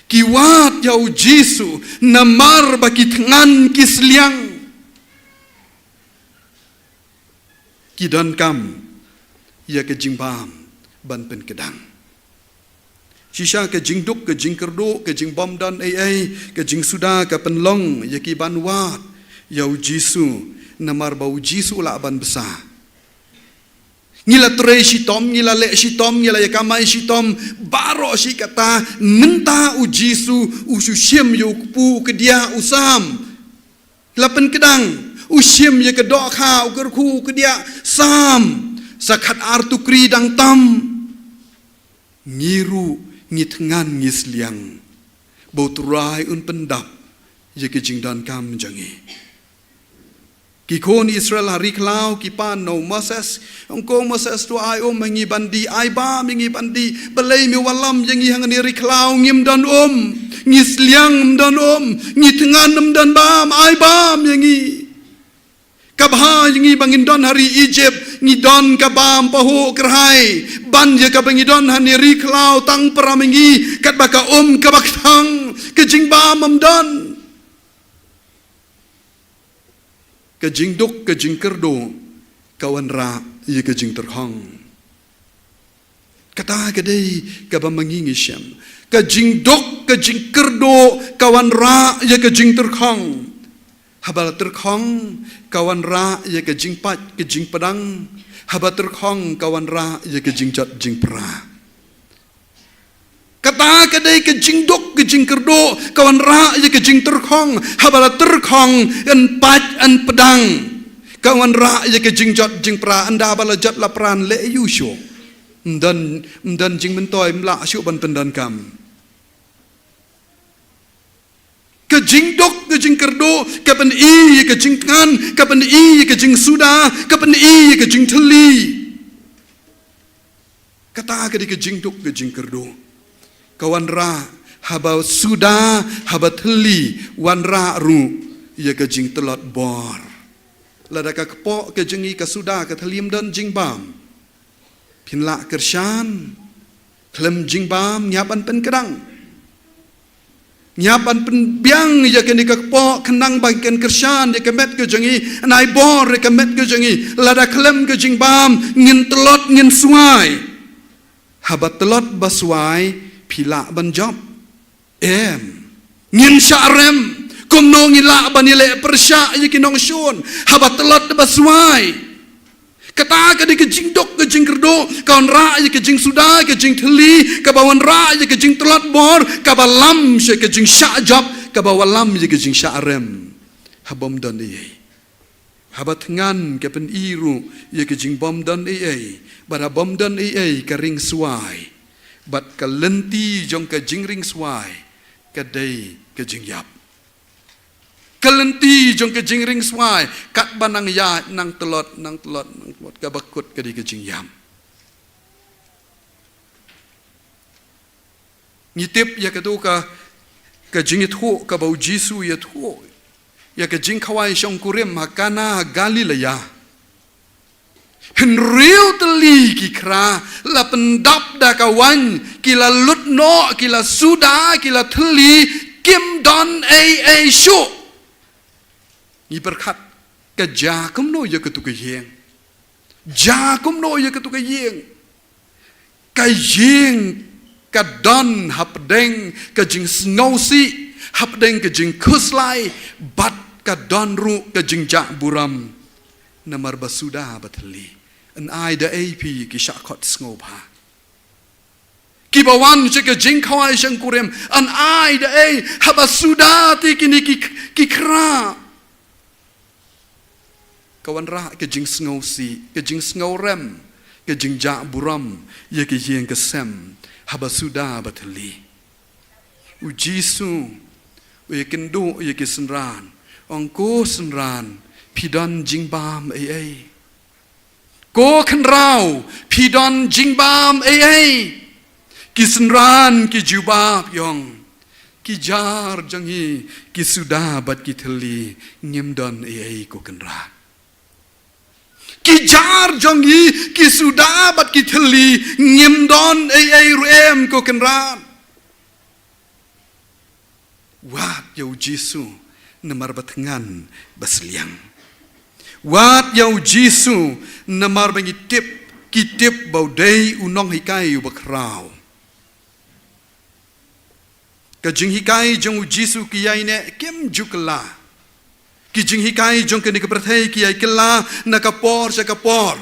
Ki wad ïa u Jisu namar ba ki thngan ki sliang. Ki donkam ïa ka jingbam ban pynkdang. Shisha ka jingduk, ka jingkyrduh, ka jingbymdon ei ei, ka jingsuda ka pynlong ïa ki ban wad ïa u Jisu, namar ba u Jisu u lah ban bsa. Ngi la trei shitom, ngi la leh shitom, ngi la ïa kamai shitom, baroh shi katta, mynta u Jisu u shu shim ïa u kpu, u kdiah, u sam. La pynkdang, u shim ïa ka dohkha, u kyrkhu, u kdiah, sam. Sa khatar tukri dang tam. Ngi ruh ngi thngan ngi sliang ba u Trai un pyndap ïa ka jingdonkam jong ngi. Ki khun Israel ha ri khlaw ki pan na u Moses, ong ko Moses, to ai um ha ngi ban dih, ai bam ïa ngi ban dih. Balei me wallam ïa ngi hangne ri khlaw, ngim don um. Ngi sliang ym don um, ngi thngan ym don bam, ai bam ïa ngi. Ka bha ïa ngi ba ngin don ha ri Egypt, ngi don ka bam pahuh kyrhai. Ban ïa kaba ngi don hangne ri khlaw tang para ma ngi, katba ka um kaba kthang, ka jingbam ym don. Ka jingduk, ka jingkyrduh, ka wanrah ïa ka jingtyrkhong. Kata ka dei kaba ma ngi ngi shem. Ka jingduk, ka jingkyrduh, ka wanrah ïa ka jingtyrkhong. Haba la tyrkhong, ka wanrah ïa ka jingpait, ka jingpdang. Haba tyrkhong, ka wanrah ïa ka jingjot jingpra. Kata ka dei ka jingduk, ka jingkyrduh, ka wanrah ïa ka jingtyrkhong. Haba la tyrkhong, yn pait, yn pdang. Ka wanrah ïa ka jingjot jingpra, ynda ba la jot la pran leh ïa u shuh. Ym don, ym don jingmyntoi, ym lah shuh ban pyndonkam. Ka jingduk, ka jingkyrduh, ka pyni ïa ka jingthngan, ka pyni ïa ka jingsuda, ka pyni ïa ka jingthylli. Kata ka dei ka jingduk, ka jingkyrduh. Ka wanrah haba suda, haba thylli, wanrah ruh ïa ka jingtlot bor. Lada ka kpoh ka jong ngi ka suda ka thylli ym don jingbam. Phin lah kyrshan, khlem jingbam, ngi hap ban pynkdang. Ngi hap ban pynbiang ïa kane ka kpoh khnang ba kan kyrshan ïa ka met ka jong ngi, yn ai bor ïa ka met ka jong ngi. Lada khlem ka jingbam, ngin tlot, ngin swai. Haba tlot ba swai, phi lah ban jop? Em. Ngin shah rem. Kumno ngi lah ban ïaleh pyrshah ïa ki nongshun haba tlot ba swai? Kata ka dei ka jingduk, ka jingkyrduh, ka wanrah ïa ka jingsuda, ka jingthylli, kaba wanrah ïa ka jingtlot bor, kaba lam sha ka jingshah jop, kaba wallam ïa ka jingshah rem. Haba ym don ei ei. Haba thngan ka pyni ruh ïa ka jingbymdon ei ei, bad haba ym don ei ei ka ring swai. Bad ka lynti jong ka jingring swai ka dei ka jingïap. Ka lynti jong ka jingring swai, katba nang ïaid, nang tlot, nang tlot, nang tlot, kaba kut ka dei ka jingïap. Ngi tip ïa katu ka, ka jingïathuh kaba u Jisu u ïathuh ïa ka jingkhawai shongkurim ha Kana ha Galilea. Hynriew tylli ki khra la pyndap da ka waiñ, ki la lut noh, ki la suda, ki la thylli, kim don ei ei shuh. Ngi pyrkhat, ka jia kumno ïa katu ka ïing? Jia kumno ïa katu ka ïing? Ka ïing ka don hapdeng ka jingsngewsih, hapdeng ka jingkhuslai, bad ka don ruh ka jingjah burom. Namar ba suda ba thylli. Yn ai da ei phi ki shah khot sngewbha? Kiba wan sha ka jingkhawai shongkurim, yn ai da ei, haba suda te kine ki, ki khra? Ka wanrah ka jingsngewsih, ka jingsngewrem, ka jingjah burom ïa ka ïing ka sem, haba suda ba thylli. U Jisu u ïakynduh ïa ki synran, ong ko synran, phi don jingbam ei ei? Ko Kynrad, phi don jingbam ei ei? Ki synran ki jubab ïong, ki jar jong ngi ki suda bad ki thylli, ngim don ei ei ko Kynrad. Ki jar jong ngi ki suda bad ki thylli, ngim don ei ei ruh em ko Kynrad. Wat ïa u Jisu namar ba thngan ba sliang. Wat ïa u Jisu namar ba ngi tip, ki tip ba u dei u nonghikai uba khraw. Ka jinghikai jong u Jisu ki ïai neh kim ju kylla. Ki jinghikai jong kane ka pyrthei ki ïai kylla na ka por sha ka por.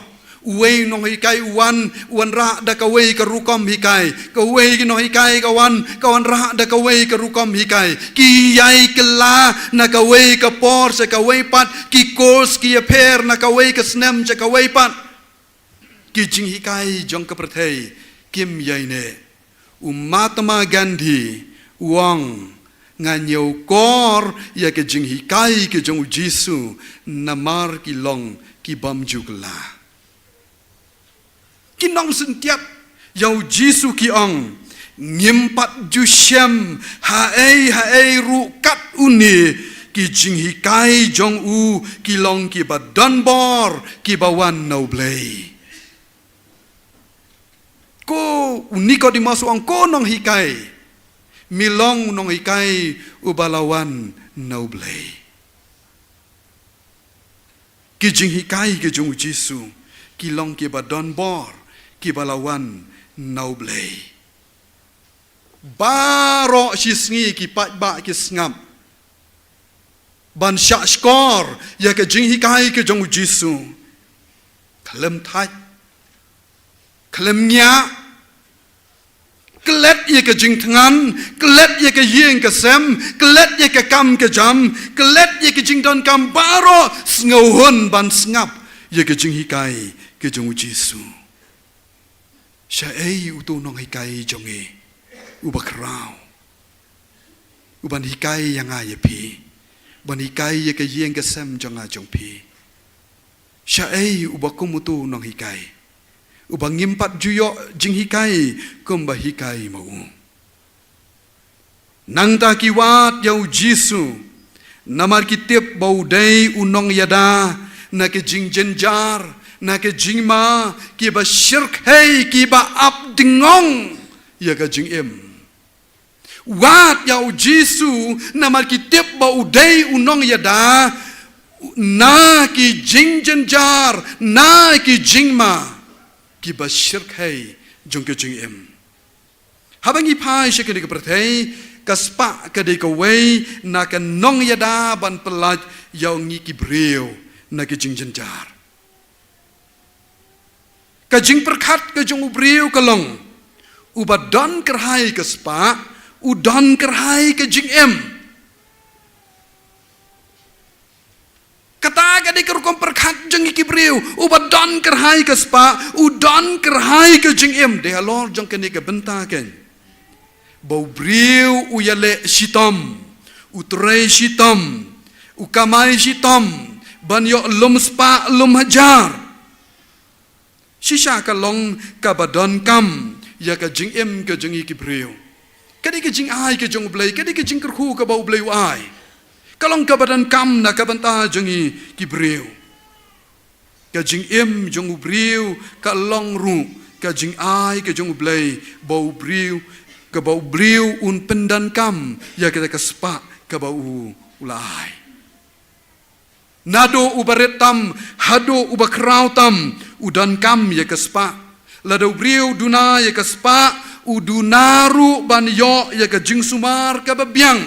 Uwei u nonghikai u wan, u wanrah da kawei ka rukom hikai. Kawei ka nonghikai ka wan, ka wanrah da kawei ka rukom hikai. Ki ïai kylla na kawei ka por sha kawei pat, ki course ki ïapher na kawei ka snem sha kawei pat. Ki jinghikai jong ka pyrthei kim ïai neh. U Mahatma Gandhi u ong, nga ñiewkor ïa ka jinghikai ka jong u Jisu namar ki long ki bym ju kylla. Ki nongsyntiat ïa u Jisu ki ong, ngim pat ju shem haei haei ruh kat une, ki jinghikai jong u ki long kiba donbor, kiba wan na u Blei. Ko u Nikodimos u ong, ko nonghikai, me long u nonghikai uba la wan na u Blei. Ki jinghikai ki jong u Jisu ki long kiba donbor, kiba la wan na u Blei. Baroh shisngi ki paidbah ki sngap ban shahshkor ïa ka jinghikai ka jong u Jisu. Khlem thait, khlem ñiah, klet ïa ka jingthngan, klet ïa ka ïing ka sem, klet ïa ka kam ka jam, klet ïa ka jingdonkam baroh, sngewhun ban sngap ïa ka jinghikai ka jong u Jisu. Shaei uto u nonghikai jong ngi uba khraw, uban hikai ïa nga ïa phi, uban hikai ïa ka ïing ka sem jong nga jong phi? Shaei uba kum uto u nonghikai, uba ngim pat ju ïoh jinghikai kumba hikai ma u? Nangta ki wad ïa u Jisu, namar ki tip ba u dei u nongïada na ka jingjynjar, na ka jingma, kiba shyrkhei, kiba ap dngong ïa ka jingim. Wad ïa u Jisu namar ki tip ba u dei u nongïada na ki jingjynjar, na ki jingma kiba shyrkhei jong ka jingim. Haba ngi phai sha kane ka pyrthei, ka spah ka dei kawei na ka nongïada ban pyllait ïa ngi ki briew na ka jingjynjar. Ka jingpyrkhat ka jong u briew ka long, uba don kyrhai ka spah, u don kyrhai ka jingim. Kata ka dei ka rukom pyrkhat jong ngi ki briew, uba don kyrhai ka spah, u don kyrhai ka jingim. Dei halor jong kane ka bynta kein ba u briew u ïaleh shitom, u trei shitom, u kamai shitom ban ïoh lum spah lum hajar. Shisha ka long kaba donkam ïa ka jingim ka jong ngi ki briew. Ka dei ka jingai ka jong u Blei, ka dei ka jingkyrkhu kaba u Blei u ai. Ka long kaba donkam na ka bynta jong ngi ki briew. Ka jingim jong u briew ka long ruh ka jingai ka jong u Blei, ba u briew, kaba u briew un pyndonkam ïa kata ka spah kaba u, u la ai. Naduh uba rit tam haduh uba khraw tam, u donkam ïa ka spah. Lada u briew u duna ïa ka spah, u duna ruh ban ïoh ïa ka jingsumar kaba biang,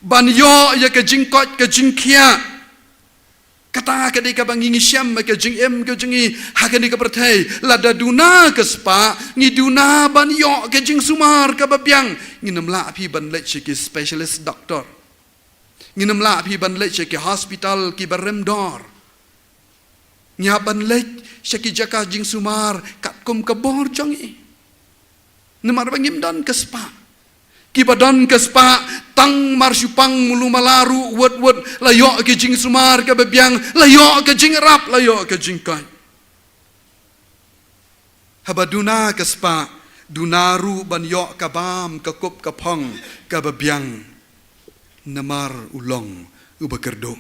ban ïoh ïa ka jingkoit ka jingkhiah. Kata ka dei kaba ngi, ngi shem ïa ka jingim ka jong ngi ha kane ka pyrthei. Lada duna ka spah, ngi duna ban ïoh ka jingsumar kaba biang. Ngin ym lah phi ban leit sha ki specialist doctor. Ngin ym lah phi ban leit sha ki hospital kiba rem dor. Ngi hap ban leit sha ki jaka jingsumar katkum ka bor jong ngi. Namar ba ngim don ka spah. Kiba don ka spah, tang mar shu pang mulu mala ruh, wut wut, la ïoh ka jingsumar kaba biang, la ïoh ka jingïarap, la ïoh ka jingkoit. Haba duna ka spah, duna ruh ban ïoh ka bam, ka kup ka phong, kaba biang. Namar u long uba kyrduh.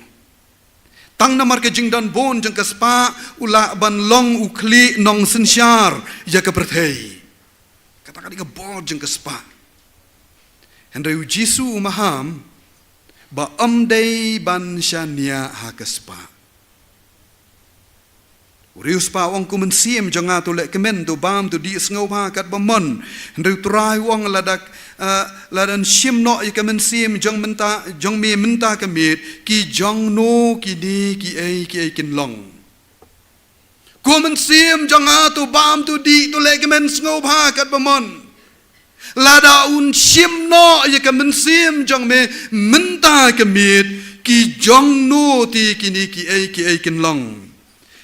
Tang namar ka jingdon bun jong ka spah, u lah ban long u khlieh nongsynshar ïa ka pyrthei. Kata ka dei ka bor jong ka spah. Hynrei u Jisu u maham, ba ym dei ban shaniah ha ka spah. U riewspah u ong, ko Mynsiem jong nga, to leh kmen, to bam, to dih sngewbha katba mon. Hynrei u Trai u ong, lada, eh, lada yn shim noh ïa ka mynsiem jong mynta, jong me mynta ka miet, ki jong no kine kiei kiei kin long. Ko Mynsiem jong nga, to bam, to dih, to leh kmen sngewbha katba mon. Lada un shim noh ïa ka mynsiem jong me mynta ka miet, ki jong no te kine kiei kiei kin long.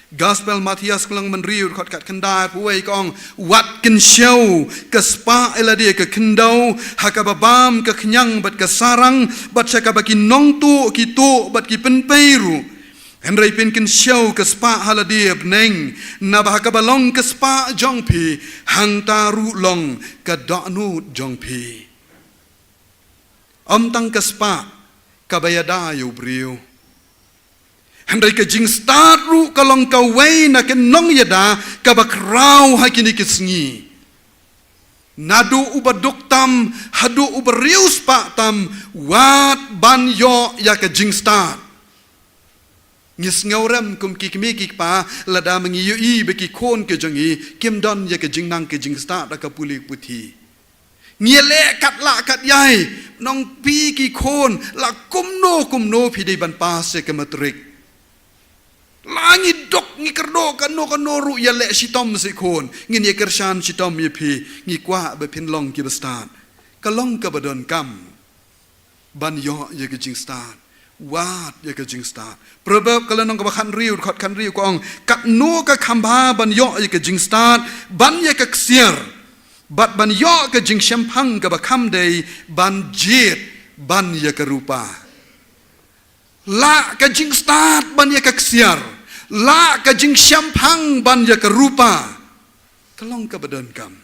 Gospel Mathaios ka lynnong hynriew, dkhot khatkhyndai, pyrshang ong, wat kynshew ka spah ïa lade, ka khyndew ha kaba bam ka khñiang bad ka sarang, bad sha kaba ki nongtuh ki tuh bad ki pynpei ruh. Hynrei pynkynshew ka spah ha lade bneng, naba ha kaba long ka spah jong phi, hangta ruh long ka dohnud jong phi. Ym tang ka spah kaba ïada ïa u briew, hynrei ka jingstad ruh ka long kawei na ki nongïada kaba khraw ha kine ki sngi. Naduh uba duk tam haduh uba riewspah tam, wat ban ïoh ïa ka jingstad. Ngi sngewrem kum ki kmie ki kpa, lada ma ngi ïohi ba ki khun ki jong ngi kim don ïa ka jingnang ka jingstad ha ka pule puthi. Ngi leh kat lah kat ïai, nongphi ki khun, la kumno kumno phi dei ban pass ïa ka matrik. La ngi duk ngi kyrduh kano kano ruh, ïaleh shitom shi khun, ngin ïa kyrshan shitom ïa phi, ngi kwah ba phin long kiba stad. Ka long kaba donkam ban ïoh ïa ka jingstad. Wad ïa ka jingstad. Proverb ka lynnong kaba khathynriew, dkhot khathynriew ka ong, katno ka kham bha ban ïoh ïa ka jingstad, ban ïa ka ksiar, bad ban ïoh ka jingshemphang kaba kham dei, ban jied ban ïa ka rupa. Lah ka jingstad ban ïa ka ksiar, lah ka jingshemphang ban ïa ka rupa. Ka long kaba donkam.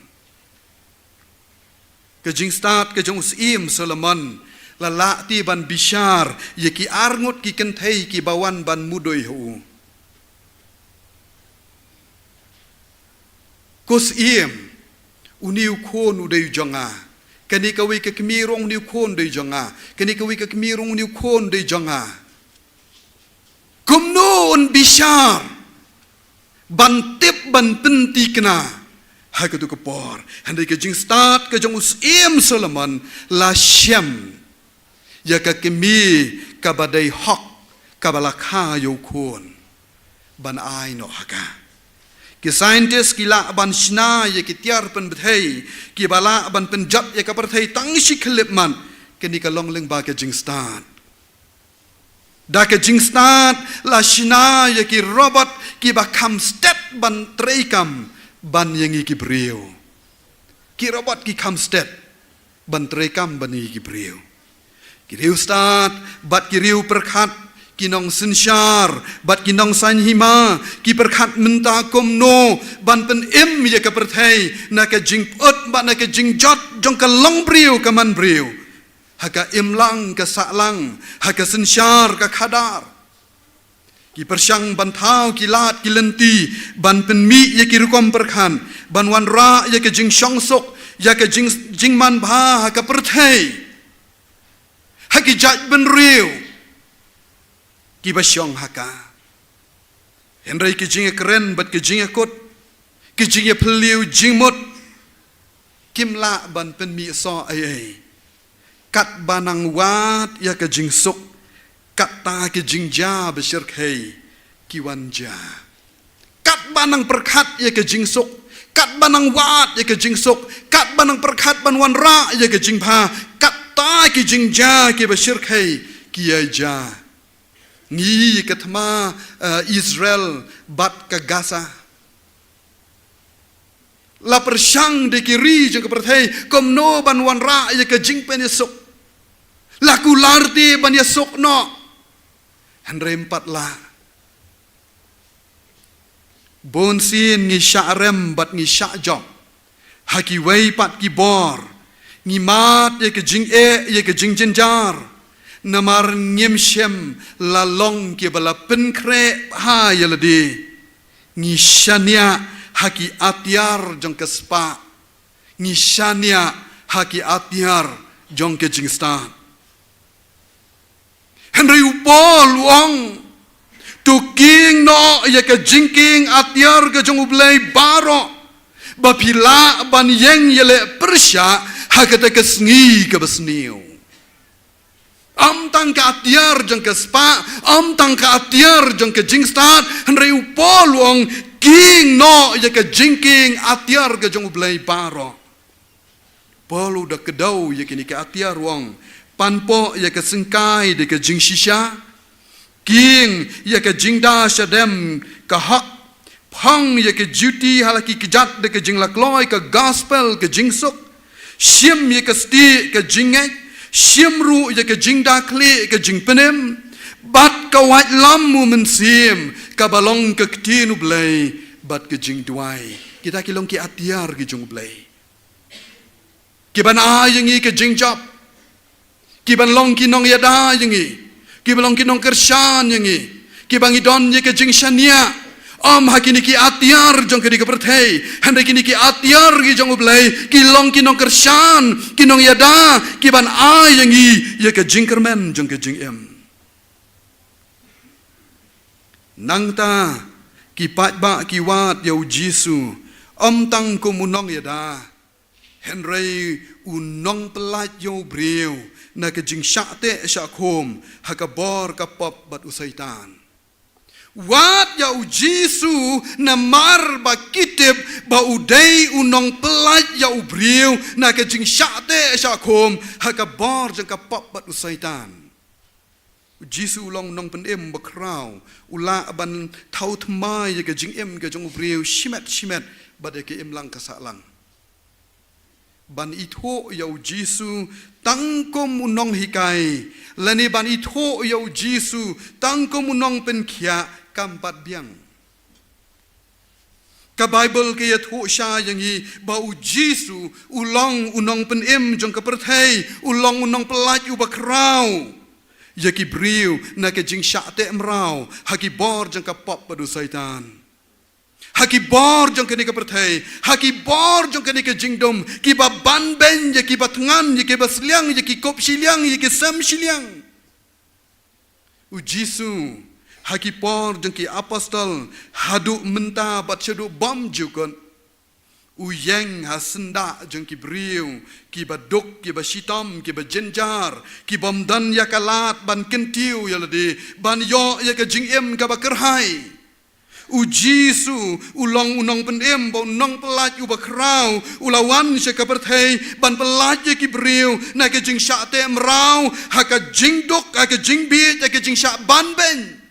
Ka jingstad ka jong u Syiem Solomon la lah te ban bishar ïa ki arngut ki kynthei kiba wan ban mudui ha u. Ko Syiem, une u khun u dei u jong nga. Kane kawei ka kmie ruh, une u khun u dei u jong nga. Kane kawei ka kmie ruh, une u khun u dei u jong nga. Kumno un bishar ban tip ban pynthikna ha katu ka por? Hynrei ka jingstad ka jong u Syiem Solomon la shem ïa ka kmie kaba dei hok, kaba la kha ïa u khun, ban ai noh ha ka. Ki scientist ki lah ban shna ïa ki tiar pynbthei kiba lah ban pynjot ïa ka pyrthei tang shi khyllip mat. Kane ka long lyngba ka jingstad. Da ka jingstad la shna ïa ki robot kiba kham stet ban treikam ban ïa ngi ki briew. Ki robot ki kham stet ban treikam ban ïa ngi ki briew. Ki riewstad bad ki riewpyrkhat, ki nongsynshar bad ki nongsaiñ hima, ki pyrkhat mynta kumno ban pynim ïa ka pyrthei na ka jingpyut bad na ka jingjot jong ka longbriew ka manbriew, ha ka imlang ka sahlang, ha ka synshar ka khadar. Ki pyrshang ban thaw ki lad ki lynti ban pynmih ïa ki rukom pyrkhat, ban wanrah ïa ka jingshongsuk, ïa ka jing, jingmanbha ha ka pyrthei, ha ki jaitbynriew kiba shong ha ka. Hynrei ki jingïakren bad ki jingïakut, ki jingïaphylliew jingmut, kim lah ban pynmih soh ei ei. Katba nang wad ïa ka jingsuk, katta ki jingjia ba shyrkhei ki wan jia. Katba nang pyrkhat ïa ka jingsuk, katba nang wad ïa ka jingsuk, katba nang pyrkhat ban wanrah ïa ka jingbha, katta ki jingjia kiba shyrkhei ki ïa jia. Ngi ka thma, eh, Israel bad ka Gaza. La pyrshang da ki ri jong ka pyrthei kumno ban wanrah ïa ka jingpynïasuk. La kular te ban ïasuk noh. Hynrei ym pat lah. Bun sien ngi shah rem bad ngi shah jop ha kiwei pat ki bor. Ngi mad ïa ka jingeh, ïa ka jingjynjar, namar ngim shym la long kiba la pynkhreh ha ïa lade. Ngi shaniah ha ki atiar jong ka spah. Ngi shaniah ha ki atiar jong ka jingstad. Hynrei u Paul u ong, to kieng noh ïa ka jingkieng atiar ka jong U Blei baroh, ba phi lah ban ïeng ïaleh pyrshah ha kata ka sngi kaba sniew. Ym tang ka atiar jong ka spah, ym tang ka atiar jong ka jingstad, hynrei u Paul u ong, kieng noh ïa ka jingkieng atiar ka jong U Blei baroh. Paul u da kdew ïa kine ki atiar u ong, pan poh ïa ka syngkai da ka jingshisha, kieng ïa ka jingda shadem ka hok, phong ïa ka juti ha la ki kjat da ka jinglakloi ka gospel ka jingsuk, shim ïa ka stieh ka jingngeit, shim ruh ïa ka jingda khlieh ka jingpynim, bad ka waitlam u Mynsiem kaba long ka ktien U Blei bad ka jingduwai. Kita ki long ki atiar ki jong U Blei. Kiban ai ïa ngi ka jingjop, kiban long ki nongïada ïa ngi, kiban long ki nongkyrshan ïa ngi, kiba ngi don ïa ka jingshaniah. Ym ha kine ki atiar jong kane ka pyrthei, hynrei kine ki atiar ki jong U Blei ki long ki nongkyrshan, ki nongïada, kiban ai ïa ngi ïa ka jingkyrmen jong ka jingim. Nangta ki paidbah ki wad ïa U Jisu, ym tang kum u nongïada, hynrei u nongpyllait ïa u briew na ka jingshah teh shah khum ha ka bor ka pop bad u Soitan. Wad ïa U Jisu namar ba ki tip ba u dei u nongpyllait ïa u briew na ka jingshah teh shah khum ha ka bor jong ka pop bad u Soitan. U Jisu u long u nongpynim bakhraw, u lah ban thaw thymmai ïa ka jingim ka jong u briew shimet shimet bad ïa ka imlang ka sahlang. Ban ithuh ïa U Jisu tang kum u nonghikai, lane ban ithuh ïa U Jisu tang kum u nongpynkhiah kam pat biang. Ka Baibl ka ïathuh shai ïa ngi ba U Jisu u long u nongpynim jong ka pyrthei, u long u nongpyllait uba khraw ïa ki briew na ka jingshah teh mraw ha ki bor jong ka pop bad u Soitan. Ha ki bor jong kane ka pyrthei, ha ki bor jong kane ka jingdum, kiba ban beiñ ïa kiba thngan, ïa kiba sliang, ïa ki kup shiliang, ïa ki sem shiliang. U Jisu, ha ki por jong ki apostol, haduh mynta bad shaduh bymjukut, u ïeng ha syndah jong ki briew kiba duk, kiba shitom, kiba jynjar, kibym don ïa ka lad ban kyntiew ïa lade, ban ïoh ïa ka jingim kaba kyrhai. U Jisu u long u nongpynim bad u nongpyllait uba khraw, u la wan sha ka pyrthei ban pyllait ïa ki briew na ka jingshah teh mraw, ha ka jingduk, ha ka jingbieit, ha ka jingshah ban beiñ.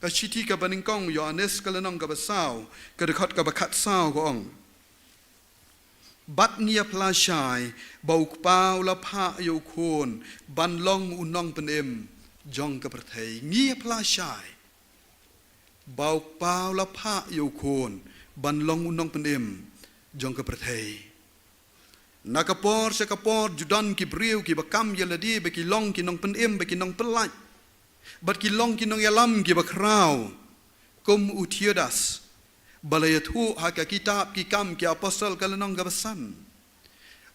Ka shithi kaba nyngkong Ïoannis ka lynnong kaba saw, ka dkhot kaba khatsaw ka ong. Bad ngi ïa phla shai ba u Kpa u la phah ïa u Khun ban long u nongpynim jong ka pyrthei. Ngi ïa phla shai ba u Kpa u la phah ïa u Khun ban long u nongpynim jong ka pyrthei. Na ka por sha ka por ju don ki briew kiba kam ïa lade ba ki long ki nongpynim, ba ki nongpyllait, bad ki long ki nongïalam kiba khraw, kum u Theudas, ba la ïathuh ha ka kitab Ki Kam ki Apostol ka lynnong kaba san.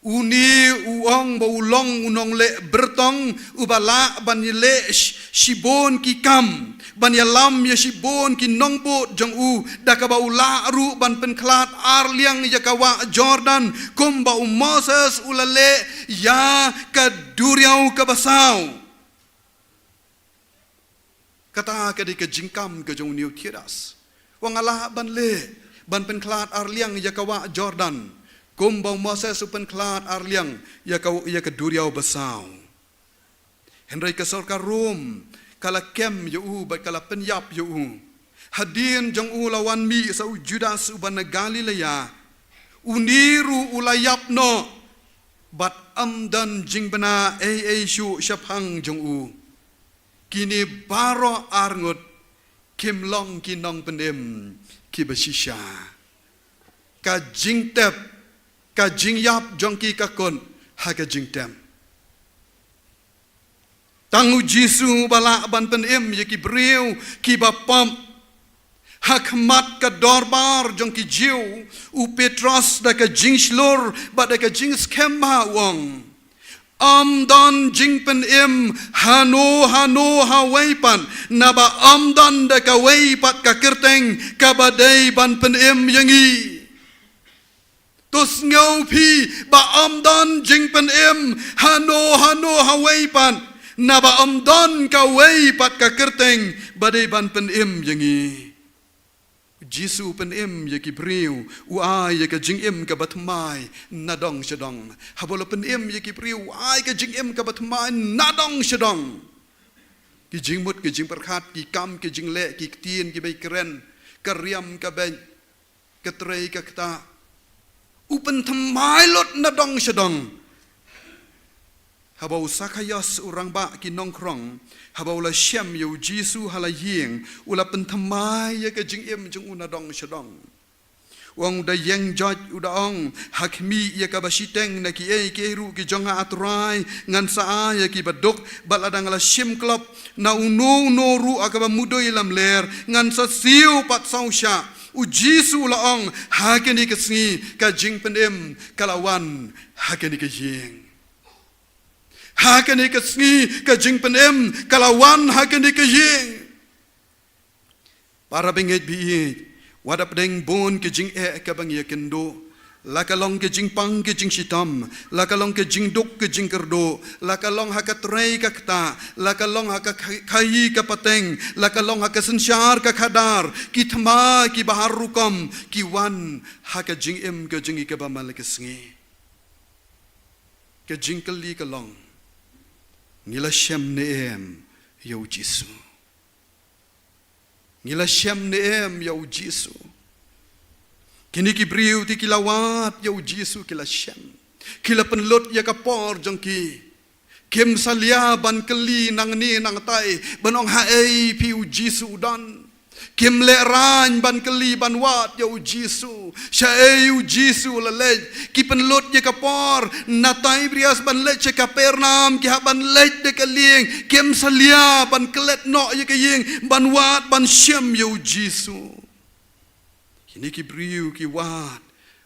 Une u ong ba u long u nongleh byrtong uba lah ban ïaleh sh-, shibun ki kam, ban ïalam ïa shibun ki nongbud jong u, da kaba u lah ruh ban pynkhlad ar liang ïa ka wah Jordan, kumba u Moses u la leh ïa ka duriaw kaba saw. Kata ka dei ka jingkam ka jong une u Theudas. Wat nga lah ban leh, ban pynkhlad ar liang ïa ka wah Jordan, kumba u Moses u pynkhlad ar liang ïa ka, ïa ka duriaw basaw. Hynrei ka sorkar Rom ka la kem ïa u bad ka la pynïap ïa u. Hadien jong u la wan mih sa u Judas uba na Galilea. Une ruh u la ïap noh, bad ym don jingbna ei ei shuh shaphang jong u. Kine baroh arngut kim long ki nongpynim kiba shisha. Ka jingtep, ka jingïap jong ki ka kut ha ka jingtep. Tang u Jisu ba lah ban pynim ïa ki briew kiba pop. Ha khmat ka dorbar jong ki Jiw, u Petros da ka jingshlur bad da ka jingskhem bha u ong, ym don jingpynim hano hano hawei pat, naba ym don da kawei pat ka kyrteng kaba dei ban pynim ïa ngi. To sngew phi ba ym don jingpynim hano hano hawei pat, naba ym don kawei pat ka kyrteng ba dei ban pynim ïa ngi. U Jisu u pynim ïa ki briew, u ai ïa ka jingim kaba thymmai nadong shadong. Haba u la pynim ïa ki briew, u ai ka jingim kaba thymmai nadong shadong. Ki jingmut, ki jingpyrkhat, ki kam, ki jingleh, ki ktien kiba ïakren, ka riam ka beit, ka trei ka ktah, u pynthymmai lut nadong shadong. Haba u Sakhaios u rangbah ki nongkhrong, haba u la shem ïa u Jisu ha la ïing, u la pynthymmai ïa ka jingim jong u nadong shadong. U ong, u da ïeng joit, u da ong, ha khmih ïa kaba shiteng na kiei kiei ruh ki jong nga, A Trai, ngan sa ai ïa kiba duk. Bad lada nga la shim klop na uno uno ruh ha kaba mudui lamler, ngan sa siew pat saw shah. U Jisu u la ong, ha kane ka sngi ka jingpynim ka la wan ha kane ka ïing. Ha kane ka sngi ka jingpynim ka la wan ha kane ka ïing. Para bangeit ba ïeit, wat hapdeng bun ki jingeh kaba ngi ïakynduh, la ka long ki jingpang ki jingshitom, la ka long ki jingduk ki jingkyrduh, la ka long ha ka trei ka ktah, la ka long ha ka kha-, khaïi ka pateng, la ka long ha ka synshar ka khadar, ki thma kiba har rukom ki wan ha ka jingim ka jong ngi kaba man la ka sngi. Ka jingkylli ka long, ngi la shem ne em ïa u Jisu? Ngi la shem ne em ïa u Jisu? Kine ki briew te ki la wad ïa u Jisu, ki la shem. Ki la pynlut ïa ka por jong ki. Kim salia ban kylli nangne nangtai ban ong haei phi u Jisu u don. Kim lehraiñ ban kylli ban wad ïa u Jisu, shaei u Jisu u la leit. Ki pynlut ïa ka por na Tiberias ban leit sha Kapernaum, ki hap ban leit da ka lieng. Kim salia ban klet noh ïa ka ïing ban wad ban shem ïa u Jisu. Kine ki briew ki wad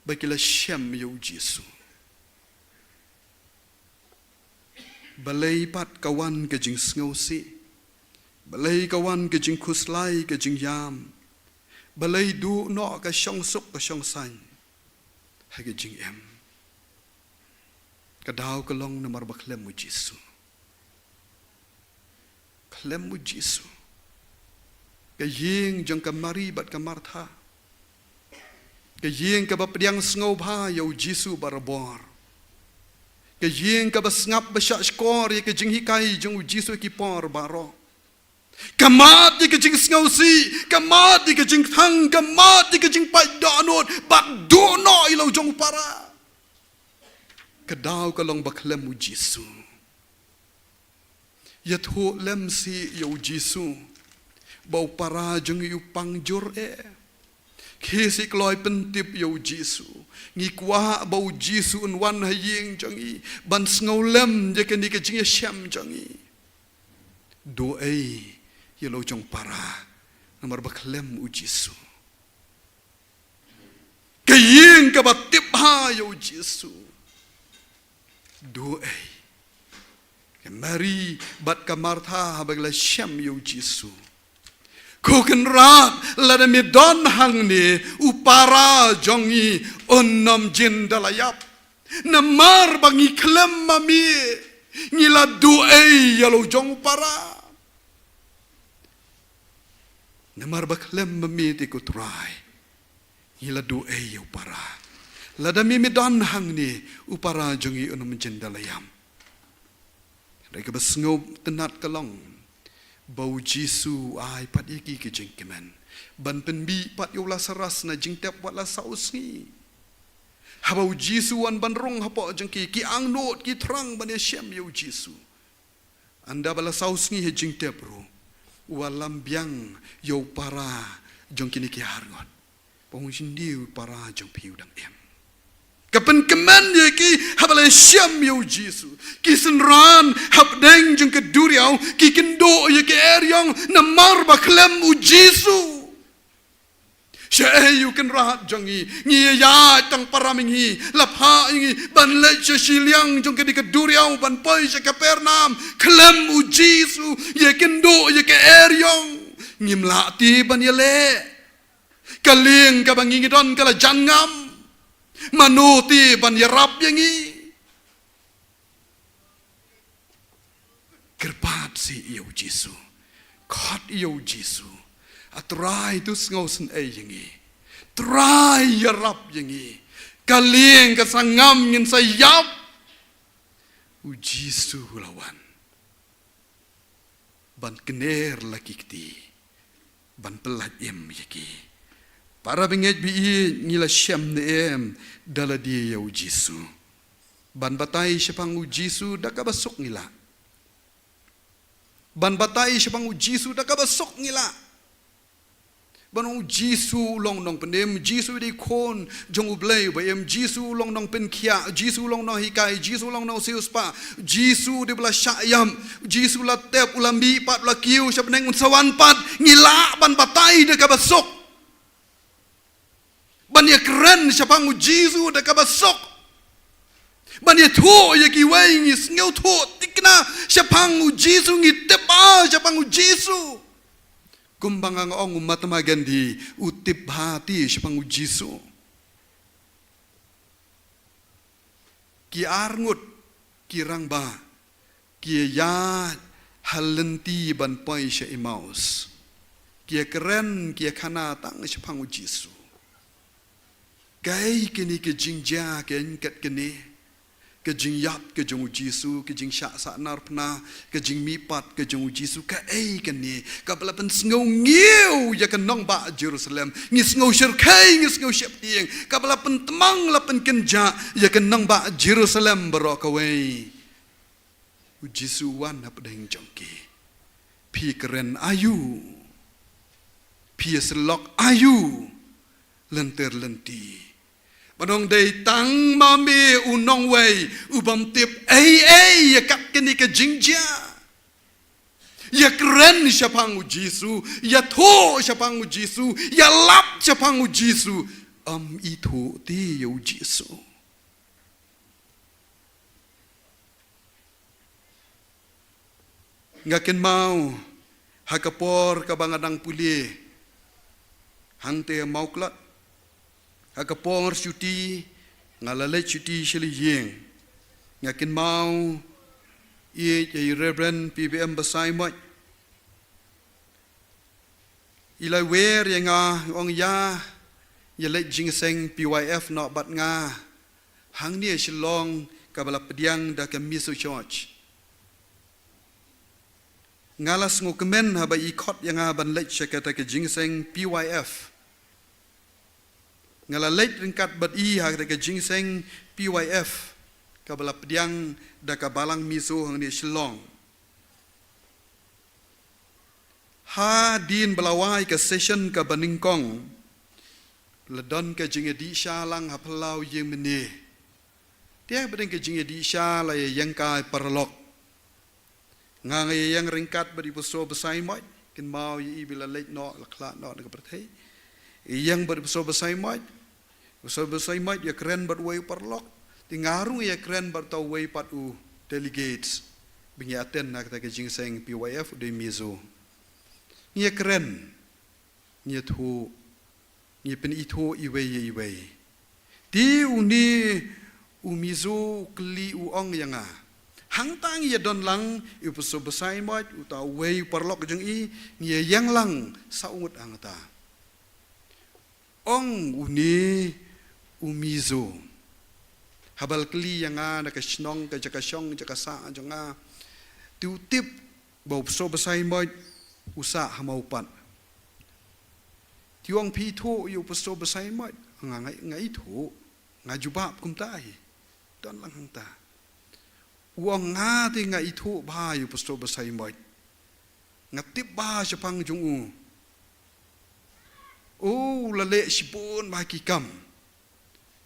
ba ki la shem ïa u Jisu. Balei pat ka wan ka jingsngewsih? Balei ka wan ka jingkhuslai, ka jingïam? Balei duh noh ka shongsuk ka shongsaiñ ha ka jingim? Ka daw ka long namar ba khlem u Jisu. Khlem u Jisu. Ka ïing jong ka Mari bad ka Martha, ka ïing kaba pdiang sngewbha ïa u Jisu barabor. Ka ïing kaba sngap ba shahshkor ïa ka jinghikai jong u Jisu ki por baroh. Ka mad ïa ka jingsngewsih, ka mad ïa ka jingthang, ka mad ïa ka jingpait dohnud, bad duh noh ïa la u jong u para. Ka daw ka long ba khlem u Jisu. Ïathuh lem sih ïa u Jisu ba u para jong ngi u pang jur eh. Khie sih kloi pyntip ïa u Jisu. Ngi kwah ba u Jisu un wan ha ïing jong ngi ban sngewlem ïa kane ka jingïashem jong ngi. Duh ei ïa la u jong u para namar ba khlem u Jisu. Ka ïing kaba tip bha ïa u Jisu. Duh ei. Ka Mari bad ka Martha haba ki la shem ïa u Jisu. Ko Kynrad, lada me don hangne, u para jong ngi un ym jin da la ïap. Namar ba ngi khlem ma me, ngi la duh ei ïa la u jong u para. Namar ba khlem ma me te ko Trai, ngi la duh ei ïa u para. Lada me me don hangne, u para jong ngi un ym jin da la ïap. Hynrei kaba sngewtynnat ka long ba u Jisu u ai pat ïa ki ka jingkmen ban pynmih pat ïa u Lasaros na jingtep wat la saw sngi. Haba u Jisu u wan ban rung hapoh jong ki, ki angnud, ki thrang ban ïashem ïa u Jisu. Ynda ba la saw sngi ha jingtep ruh, Wallam biang ïa u para jong kine ki arngut. Pong shin diu para jong phi u dang em. Ka pynkmen ïa ki haba la shem ïa u Jisu. Ki synran hapdeng jong ka duriaw ki kynduh ïa ka eriong namar ba khlem u Jisu. Sha ei u kynrad jong ngi, ngi ïa tang para ma ngi, la pha ïa ngi, ban leit sha shiliang jong ka duriaw, ban poi sha Kapernaum, khlem u Jisu, ïa kynduh ïa ka eriong, ngim lah te ban ïaleh. Ka lieng kaba ngi ngi don ka la jan ngam, mano te ban ïarap ïa ngi. Kyrpad seh ïa u Jisu. Khot ïa u Jisu. A Trai to sngewsynei ïa ngi. Trai ïarap ïa ngi. Ka lieng ka sa ngam ngin sa ïap. U Jisu u la wan ban kner la ki kti. Ban pyllait im ïa ki. Para bangeit ba ïeit, ngi la shem ne em da lade ïa u Jisu? Ban batai shaphang u Jisu da kaba suk ngi lah. Ban batai shaphang u Jisu da kaba suk ngi lah. Ban ong u Jisu u long nongpynim, u Jisu u dei khun jong u Blei uba im, u Jisu u long nongpynkhiah, u Jisu u long nonghikai, u Jisu u long nongsiewspah, u Jisu u dei ba la shah ïap, u Jisu u la tep, u la mihpat, u la kiew sha bneng, un sa wan pat. Ngi lah ban batai da kaba suk. Ban ïakren shaphang u Jisu da kaba suk. Ban ïathuh ïa kiwei, ngi sngewthuh thikna shaphang u Jisu, ngi tip bha shaphang u Jisu. Kumba nga ong, u Mahatma Gandhi u tip bha te shaphang u Jisu. Ki arngut ki rangbah ki ïaid ha lynti ban poi sha Emmaus. Ki ïakren, ki ïakhana tang shaphang u Jisu. Kaei kane ka jingjia ka ïeng kat kane? Ka jingïap ka jong u Jisu, ka jingshah sahnarphna, ka jingmihpat ka jong u Jisu, kaei kane kaba la pynsngew ngiew ïa ka nongbah Jerusalem? Ngi sngew shyrkhei, ngi sngew sheptieng, kaba la pyntmang, la pynkynjah ïa ka nongbah Jerusalem baroh kawei. U Jisu u wan hapdeng jong ki. Phi kren aïu? Phi ïasyllok aïu lynter lynti? Ba dang dei tang ma me u nongwei u bym tip ei ei ïa kat kane ka jingjia. Ïakren shaphang u Jisu, ïathuh shaphang u Jisu, ïalap shaphang u Jisu. Ym ithuh te ïa u Jisu. Nga kynmaw ha ka por kaba nga dang pule hangtei ha Mawklat, ha ka por shuti, nga la leit shuti sha la ïing. Nga kynmaw ïa i Reverend P B M Basaiawmoit. I la wer ïa nga, ong ïa, ïa leit jingïaseng P Y F noh bad nga hangne Shillong, kaba la pdiang da ka Mizo Church. Nga la sngewkmen haba i khot ïa nga ban leit sha kata ka jingïaseng P Y F. Nga la leit ryngkat bad i ha kata ka jingïaseng P Y F, kaba la pdiang da ka Balang Mizo hangne Shillong. Hadien ba la wai ka session kaba nyngkong, la don ka jingïadih sha lang ha phyllaw ïing mane. Te hapdeng ka jingïadih sha la ïeng kai paralok. Nga nga ïeng ryngkat bad i Pastor Basaiawmoit, kynmaw ïa i ba la leit noh, la khlad noh na ka pyrthei. Ïeng bad i Pastor Basaiawmoit, Pastor Basaiawmoit ïakren bad uwei u paralok. Te nga ruh nga ïakren bad uta uwei pat u delegates ba ngi attend na kata ka jingïaseng P Y F, u dei Mizo. Ngi ïakren, ngi ïathuh, ngi pynithuh iwei ïa iwei. Te une u Mizo u kylli, u ong ïa nga, hangta ngi ïa don lang, i Pastor Basaiawmoit, uta uwei u paralok jong i, ngi ïa ïeng lang saw ngut hangta. Ong une u Mizo, haba la kylli ïa nga na ka shnong, ka jaka shong, jaka sah jong nga, te u tip ba u Pastor Basaiawmoit u sah ha Mawpat. Te u ong, phi ithuh ïa u Pastor Basaiawmoit? Nga, nga, nga ithuh. Nga jubab kumta hi. Don lang hangta. U ong, nga te nga ithuh bha ïa u Pastor Basaiawmoit. Nga tip ba shaphang jong u, u la leh shibun ba ki kam,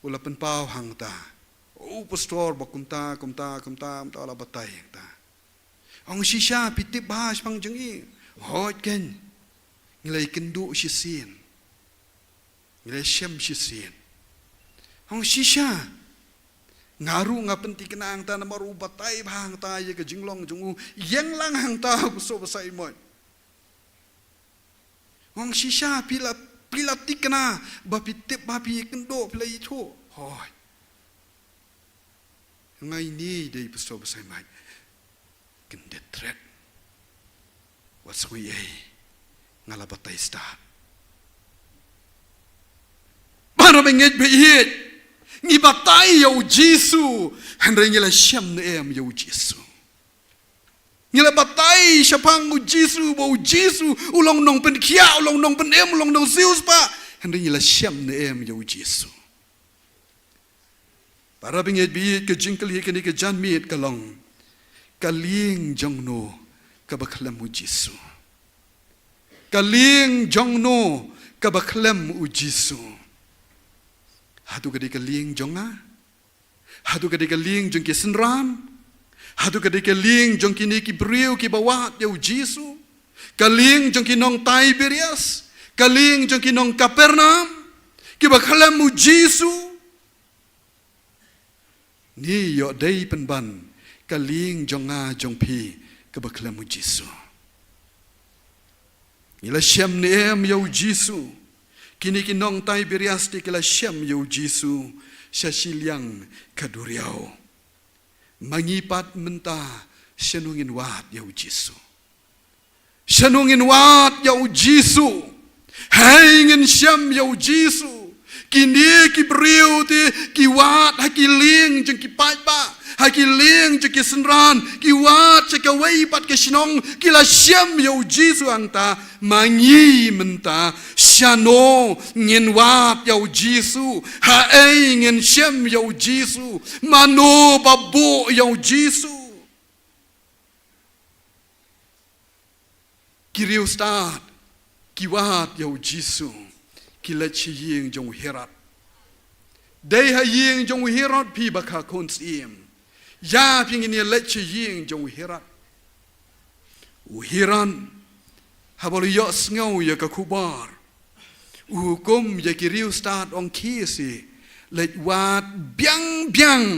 u la pynpaw hangta. U pastor ba kumta, kumta, kumta, kumta, u la batai hangta. Ong shisha phi tip ba shaphang jong i. Hooid keiñ. Ngi la ïakynduh shisien. Ngi la shem shisien. Ong shisha. Nga ruh nga pynthikna hangta namar u batai ba hangta ïa ka jinglong jong u. Ïeng lang hangta u pastor Basaiawmoit. Ong shisha phi la, phi la thikna ba phi tip ba phi ïakynduh phi la ïathuh. Hooid. Nga ïa i dei pastor Basaiawmoit. Kyndit thret. Wat sngew ei. Nga la batai stad. Baroh ba ngeit ba ïeit. Ngi batai ïa u Jisu. Hynrei ngi la shem ne em ïa u Jisu. Ngi la batai shaphang u Jisu, ba u Jisu u long nongpynkhiah, u long nongpynim, u long nongsiewspah. Hynrei ngi la shem ne em ïa u Jisu. Para bangeit, bad ka jingkylli kane ka janmiet ka long, ka lieng jong no kaba khlem u Jisu? Ka lieng jong no kaba khlem u Jisu? Hato ka dei ka lieng jong nga? Hato ka dei ka lieng jong ki synran? Hato ka dei ka lieng jong kine ki briew kiba wad ïa u Jisu? Ka lieng jong ki nong Tiberias? Ka lieng jong ki nong Kapernaum kiba khlem u Jisu? Ni ïoh dei pynban ka lieng jong nga jong phi kaba khlem u Jisu? Ngi la shem ne em ïa u Jisu? Kine ki nong Tiberias te ki la shem ïa u Jisu sha shiliang ka duriaw. Ma ngi pat mynta, shano ngin wad ïa u Jisu? Shano ngin wad ïa u Jisu? Hei ngin shem ïa u Jisu. Kine ki briew te ki wad ha ki lieng jong ki paidbah, ha ki lieng jong ki synran, ki wad sha kawei pat ka shnong, ki la shem ïa u Jisu hangta. Ma ngi mynta, shano ngin wad ïa u Jisu? Haei ngin shem ïa u Jisu? Mano ba buh ïa u Jisu? Ki riewstad ki wad ïa u Jisu, ki leit sha ïing jong u Herod. Dei ha ïing jong u Herod phi ba kha khun syiem. Ïa phi ngin ïa leit sha ïing jong u Herod. U Herod haba u la ïohsngew ïa ka khubor, u hukum ïa ki riewstad, ong khie seh, leit wad biang biang.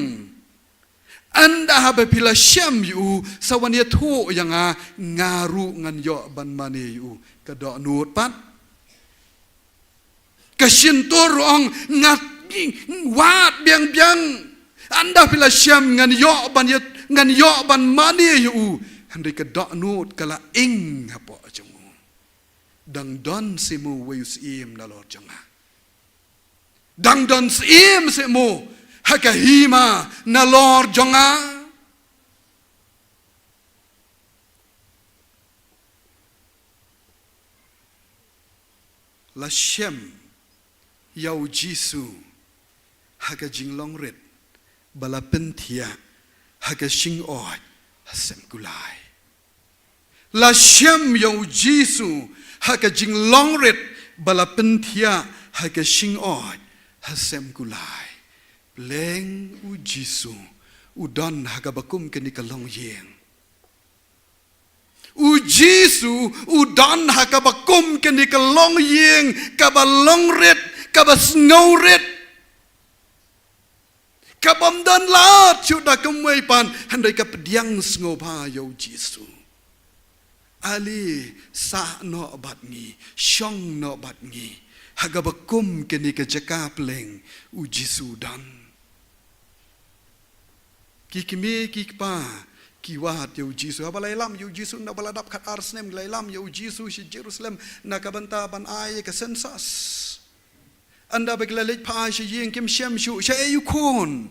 Ynda haba phi la shem ïa u, sa wan ïathuh ïa nga, nga ruh ngan ïoh ban mane ïa u. Ka dohnud pat. Ka shyntur ruh ong, nga wad biang biang. Ynda phi la shem ngan ïoh ban ïa, ngan ïoh ban mane ïa u. Hynrei ka dohnud ka la ing hapoh jong u. Dang don seh mo uwei u syiem nalor jong nga. Dang don syiem seh mo ha ka hima nalor jong nga? La shem ïa u Jisu ha ka jinglong rit ba la pynthiah ha ka shingoid ha Sem Kulai. La shem ïa u Jisu ha ka jinglong rit ba la pynthiah ha ka shingoid ha Sem Kulai. Pleng u Jisu u don ha kaba kum kane ka longïing. U Jisu u don ha kaba kum kane ka longïing, kaba long rit, kaba sngew rit. Ka bym don lad shuh da kumwei pat, hynrei ka pdiang sngewbha ïa u Jisu. Ale sah noh bad ngi, shong noh bad ngi ha kaba kum kane ka jaka pleng u Jisu u don. Ki kmie ki kpa ki wad ïa u Jisu. Haba la ïalam ïa u Jisu, naba la dap khatar snem ki la ïalam ïa u Jisu sha Jerusalem na ka bynta ban ai ïa ka census. Ynda ba ki la leit phai sha ïing kim shem shuh shaei u khun.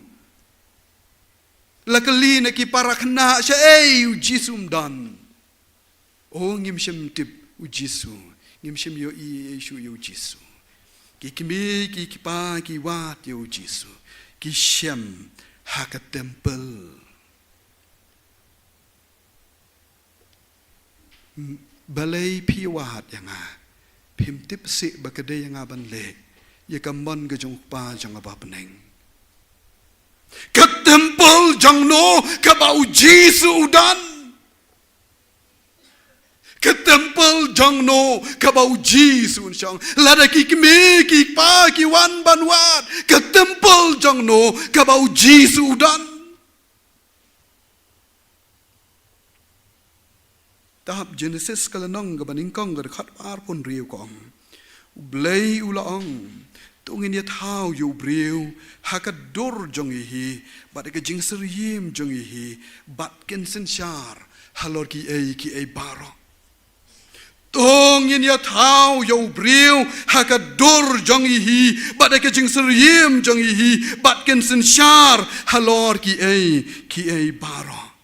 La kylli na ki para khynnah shaei u Jisu um don. O ngim shym tip u Jisu, ngim shym ïohi shuh ïa u Jisu. Ki kmie ki kpa ki wad ïa u Jisu, ki shem ha ka temple. M-, Balei phi wad ïa nga? Phim tip shuh ba ka dei ïa nga ban leh ïa ka mon ka jong u Kpa jong nga ba ha bneng? Ka templ jong no kaba u Jisu u don? Ka templ jong no kaba u Jisu un shong? Lada ki kmie ki kpa ki wan ban wad, ka templ jong no kaba u Jisu u don? Kitab Jenesis ka lynnong kaba nyngkong ka dkhot arphew hynriew ka ong, U Blei u la ong, to ngin ïa thaw ïa u briew ha ka dur jong i hi, bad ïa ka jingsyriem jong i hi, bad kin synshar halor kiei kiei baroh. To ngin ïa thaw ïa u briew ha ka dur jong i hi, bad ïa ka jingsyriem jong i hi, bad kin synshar halor kiei kiei baroh.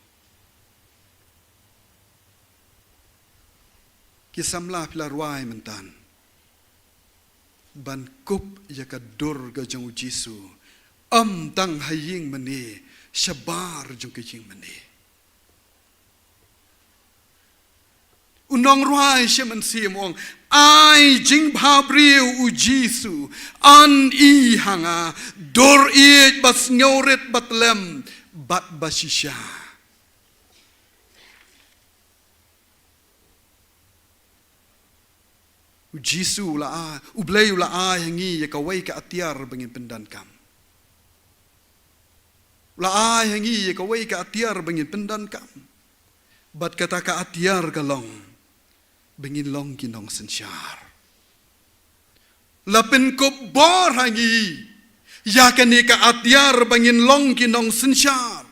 Ki samla, phi la rwai mynta ban kup ïa ka dur ka jong u Jisu, ym tang ha ïing mane, shabar jong ka ïing mane. U nongrwai Mynsiem u ong, ai jingbhabriew u Jisu, an i ha nga, dur ïeit ba sngewrit ba tlem bad ba shisha. U Jisu u la ai, U Blei u la ai ha ngi ïa kawei ka atiar ba ngin pyndonkam. U la ai ha ngi ïa kawei ka atiar ba ngin pyndonkam. Bad kata ka atiar ka long ba ngin long ki nongsynshar. La pynkup bor ha ngi ïa kane ka atiar ba ngin long ki nongsynshar.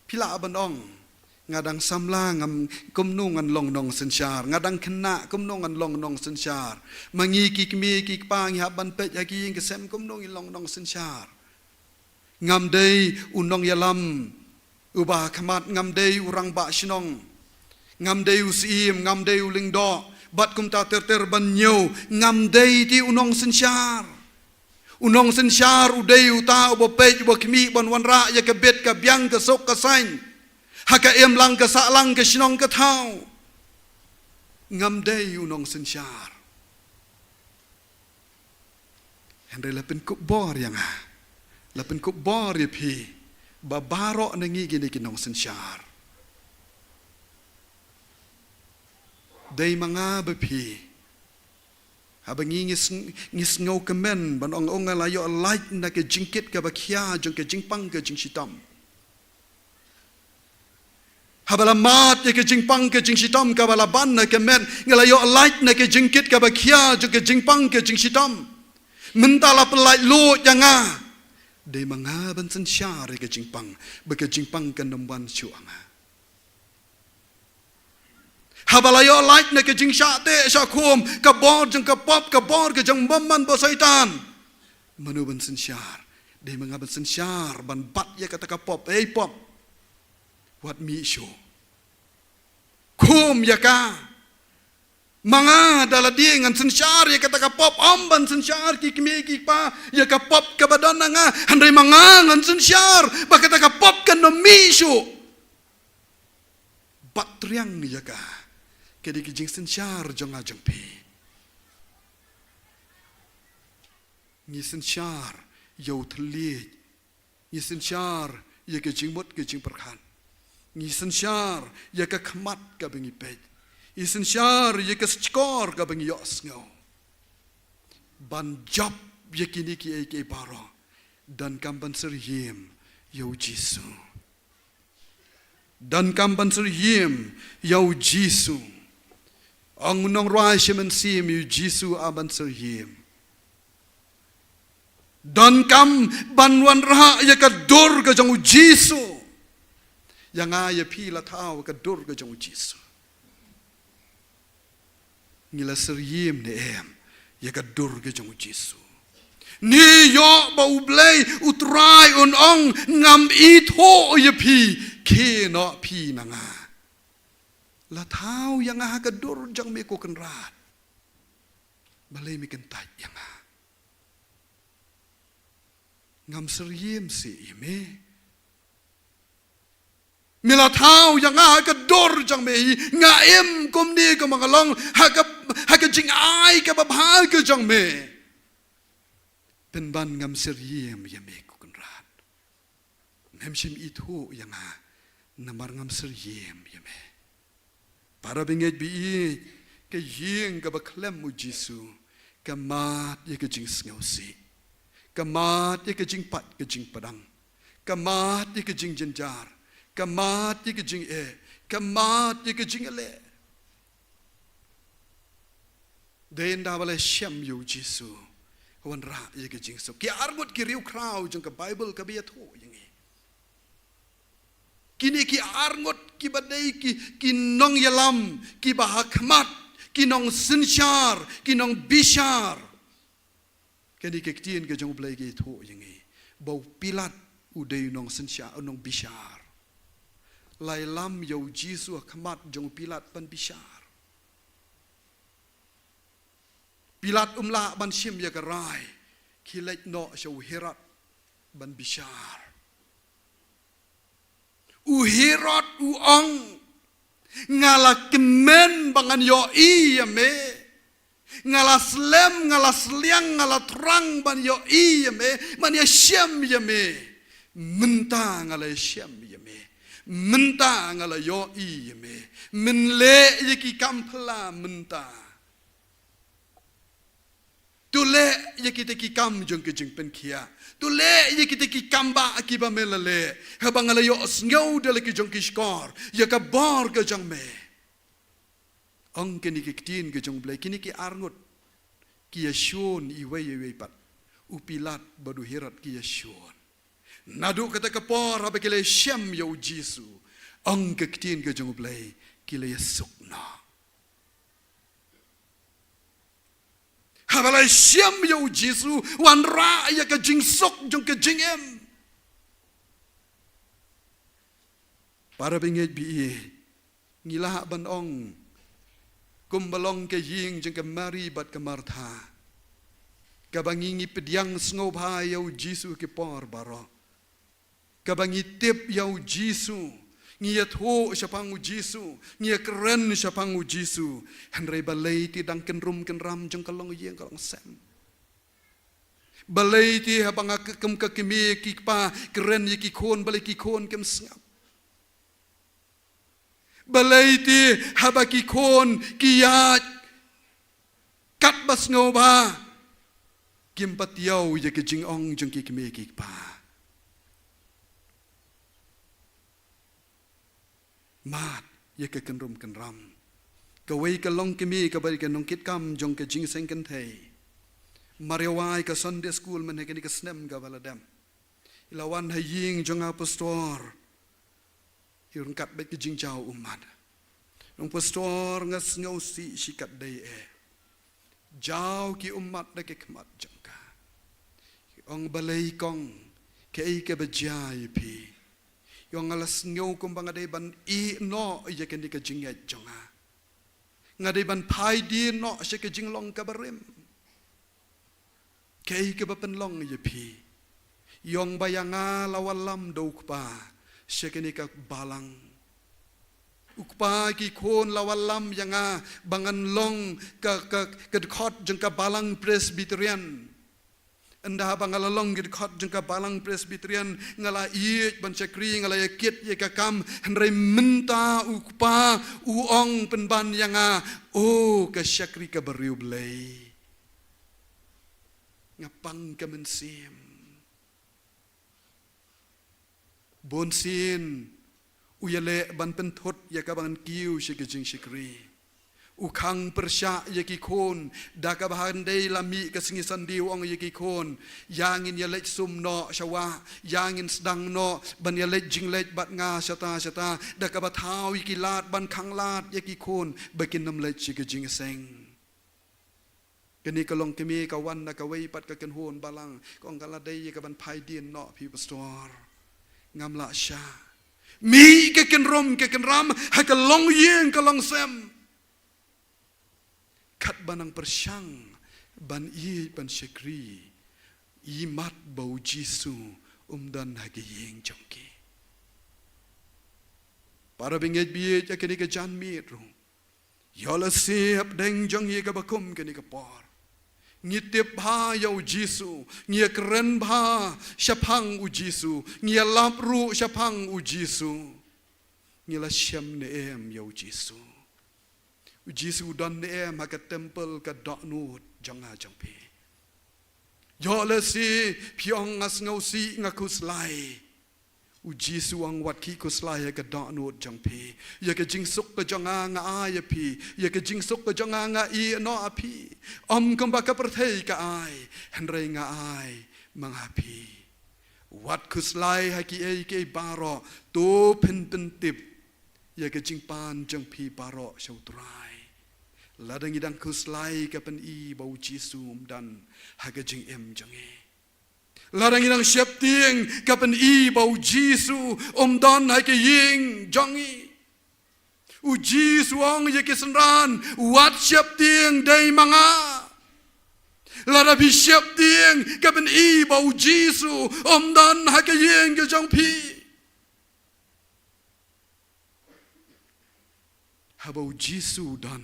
Phi lah ban ong, nga dang samla, ngam, kumno ngan long nongsynshar? Nga dang khynnah, kumno ngan long nongsynshar? Ma ngi ki kmie ki kpa ngi hap ban peit ha ki ïing ki sem, kumno ngin long nongsynshar? Ngam dei u nongïalam uba ha khmat, ngam dei u rangbah shnong, ngam dei u syiem, ngam dei u lyngdoh, bad kumta ter ter ban ñiew, ngam dei te u nongsynshar. U nongsynshar u dei uta uba peit, uba khmih ban wanrah ïa ka bit ka biang, ka suk ka saiñ, ha ka imlang ka sahlang, ka shnong ka thaw. Ngam dei u nongsynshar. Hynrei la pynkup bor ïa nga, la pynkup bor ïa phi, ba baroh na ngi kine ki nongsynshar. Dei ma nga bad phi, haba ngi, ngi sng-, ngi sngewkmen ban ong, ong nga la ïoh lait na ka jingkit kaba khia jong ka jingpang ka jingshitom. Haba la mad ïa ka jingpang ka jingshitom kaba la ban na ka met, nga la ïoh lait na ka jingkit kaba khia jong ka jingpang ka jingshitom. Mynta la pynlait luid ïa nga. Dei ma nga ban synshar ïa ka jingpang, ba ka jingpang kan ym wan shuh ha nga. Haba la ïoh lait na ka jingshah teh shah khum, ka bor jong ka pop, ka bor ka jingbymman ba Soitan. Mano ban synshar? Dei ma nga ban synshar ban bat ïa kata ka pop. Ei pop, wat mih shuh. Khum ïa ka. Ma nga da lade ngan synshar ïa kata ka pop, ym ban synshar ki kmie ki kpa ïa ka pop kaba don ha nga. Hynrei ma nga ngan synshar ba kata ka pop kan ym mih shuh. Bat triang ïa ka. Ka dei ka jingsynshar jong nga jong phi. Ngi synshar ïa u thylliej. Ngi synshar ïa ka jingmut ka jingpyrkhat. Ngi synshar ïa ka khmat kaba ngi peit. Ngi synshar ïa ka shkor kaba ngi ïohsngew. Ban jop ïa kine kiei kiei baroh, donkam ban syriem ïa u Jisu. Donkam ban syriem ïa u Jisu. Ong u nongrwai Mynsiem, ïa u Jisu a ban syriem. Donkam ban wanrah ïa ka dur ka jong u Jisu. Ïa nga ïa phi la thaw ka dur ka jong u Jisu. Ngi la syriem ne em ïa ka dur ka jong u Jisu? Ngi ïoh ba U Blei U Trai un ong, ngam ithuh ïa phi, khie noh phi na nga. La thaw ïa nga ha ka dur jong me ko Kynrad? Balei me kyntait ïa nga? Ngam syriem shuh ïa me. Me la thaw ïa nga ha ka dur jong me hi, nga im kumne kumba nga long ha ka, ha ka jingai kaba bha ka jong me. Pynban ngam syriem ïa me ko Kynrad. Mem shym ithuh ïa nga namar ngam syriem ïa me. Para bangeit ba ïeit, ka ïing kaba khlem u Jisu ka mad ïa ka jingsngewsih, ka mad ïa ka jingpait ka jingpdang, ka mad ïa ka jingjynjar, ka mad ïa ka jingeh, ka mad ïa ka jingleh. Dei ynda ba la shem ïa u Jisu, wanrah ïa ka jingsuk. Ki arngut ki riewkhraw jong ka Baibl kaba ïathuh ïa ngi. Kine ki arngut kiba dei ki, ki nongïalam, kiba hakhmat, ki nongsynshar, ki nongbishar. Kane ka ktien ka jong U Blei ka ïathuh ïa ngi ba u Pilat u dei u nongsynshar, u nongbishar. La ïalam ïa u Jisu hakhmat jong u Pilat ban bishar. Pilat um lah ban shim ïa ka rai, ki leit noh sha u Herod ban bishar. U Herod u ong, nga la kmen ba ngan ïohi ïa me. Nga la slem, nga la sliang, nga la thrang ban ïohi ïa me, ban ïashem ïa me. Mynta nga la ïashem ïa me. Mynta nga la ïohi ïa me. Men leh ïa ki kam phylla mynta. To leh ïa kita ki kam jong ka jingpynkhiah. To leh ïa kita ki kam ba kiba me la leh. Haba nga la ïohsngew da la ki jong ki shkor ïa ka bor ka jong me. Ong kine ki ktien ka jong U Blei, kine ki arngut ki ïashun iwei iwei pat. U Pilat bad u Herod ki ïashun. Naduh kata ka por haba ki la shem ïa u Jisu, ong ka ktien ka jong U Blei, ki la ïasuk noh. Haba la shem ïa u Jisu, wanrah ïa ka jingsuk jong ka jingim. Para bangeit ba ïeit, ngi lah ban ong kumba long ka ïing jong ka Mari bad ka Martha, kaba ngi, ngi pdiang sngewbha ïa u Jisu ki por baroh. Kaba ngi tip ïa u Jisu, ngi ïathuh shaphang u Jisu, ngi ïakren shaphang u Jisu. Hynrei balei te dang kynrum kynram jong ka longïing ka longsem? Balei te haba nga kum ka kmie ki kpa kren ïa ki khun, balei ki khun kim sngap? Balei te haba ki khun ki ïaid katba sngewbha, kim pat ïoh ïa ka jingong jong ki kmie ki kpa? Mad ïa ka kynrum kynram. Kawei ka longkmie kaba dei ka nongkitkam jong ka jingïaseng kynthei, mar ïa wai ka Sunday school mynne kane ka snem kaba la dep. I la wan ha ïing jong nga pastor. I ryngkat bad ka jingjaw ummat. Nong pastor, nga sngewsih shi katdei eh. Jaw ki ummat da ki khmat jong ka. Ong balei kong, kaei kaba jia ïa phi? Ong nga la sngew kumba nga dei ban ïeh noh ïa kane ka jingngeit jong nga. Nga dei ban phai dien noh sha ka jinglong kaba rim. Kaei kaba pynlong ïa phi? Ong ba ïa nga la wallam da u kpa sha kane ka balang. U kpa ki khun la wallam ïa nga ba ngan long ka, ka, ka dkhot jong ka balang Presbyterian. Ynda ba nga la long ka dkhot jong ka balang Presbyterian, nga la ïeit ban shakri, nga la ïakit ïa ka kam, hynrei mynta u kpa u ong pynban ïa nga, o ka shakri kaba riewblei. Nga pang ka mynsiem. Bunsien u ïaleh ban pynthut ïa ka ban kiew sha ka jingshakri. U khang pyrshah ïa ki khun, da kaba haba dei la mih ka sngi Sunday u ong ïa ki khun, ïa ngin ïaleit sum noh sha wah, ïa ngin sdang noh ban ïaleit jingleit bad nga shata shata, da kaba thaw ïa ki lad ban khanglad ïa ki khun ba kin ym leit sha ka jingïaseng. Kane ka longkmie ka wan na kawei pat ka kynhun balang, ka ong ka la dei ïa ka ban phai dien noh phi pastor. Ngam lah shah. Mih ka kynrum ka kynram ha ka longïing ka longsem. Katba nang pyrshang ban ïeit ban shakri, imat ba u Jisu um don ha ka ïing jong ki. Para bangeit baieit, ha kane ka janmiet ruh, ïoh lehse hapdeng jong ngi kaba kum kane ka por, ngi tip bha ïa u Jisu, ngi ïakren bha shaphang u Jisu, ngi ïalap ruh shaphang u Jisu. Ngi la shem ne em ïa u Jisu? U Jisu u don ne em ha ka temple, ka dohnud jong nga jong phi? Ïoh lehse phi ong, nga sngewsih, nga khuslai. U Jisu u ong, wat khie khuslai ha ka dohnud jong phi. Ïa ka jingsuk ka jong nga nga ai ïa phi. Ïa ka jingsuk ka jong nga nga ïeh noh ïa phi. Ym kumba ka pyrthei ka ai, hynrei nga ai ma nga phi. Wat khuslai ha kiei kiei baroh, to phin pyntip ïa ka jingpan jong phi baroh sha u Trai. Lada ngi dang khuslai, ka pyni ba u Jisu um don ha ka jingim jong ngi. Lada ngi dang sheptieng, ka pyni ba u Jisu um don ha ka ïing jong ngi. U Jisu u ong ïa ki synran, wat sheptieng, dei ma nga. Lada phi sheptieng, ka pyni ba u Jisu um don ha ka ïing ka jong phi. Haba u Jisu u don,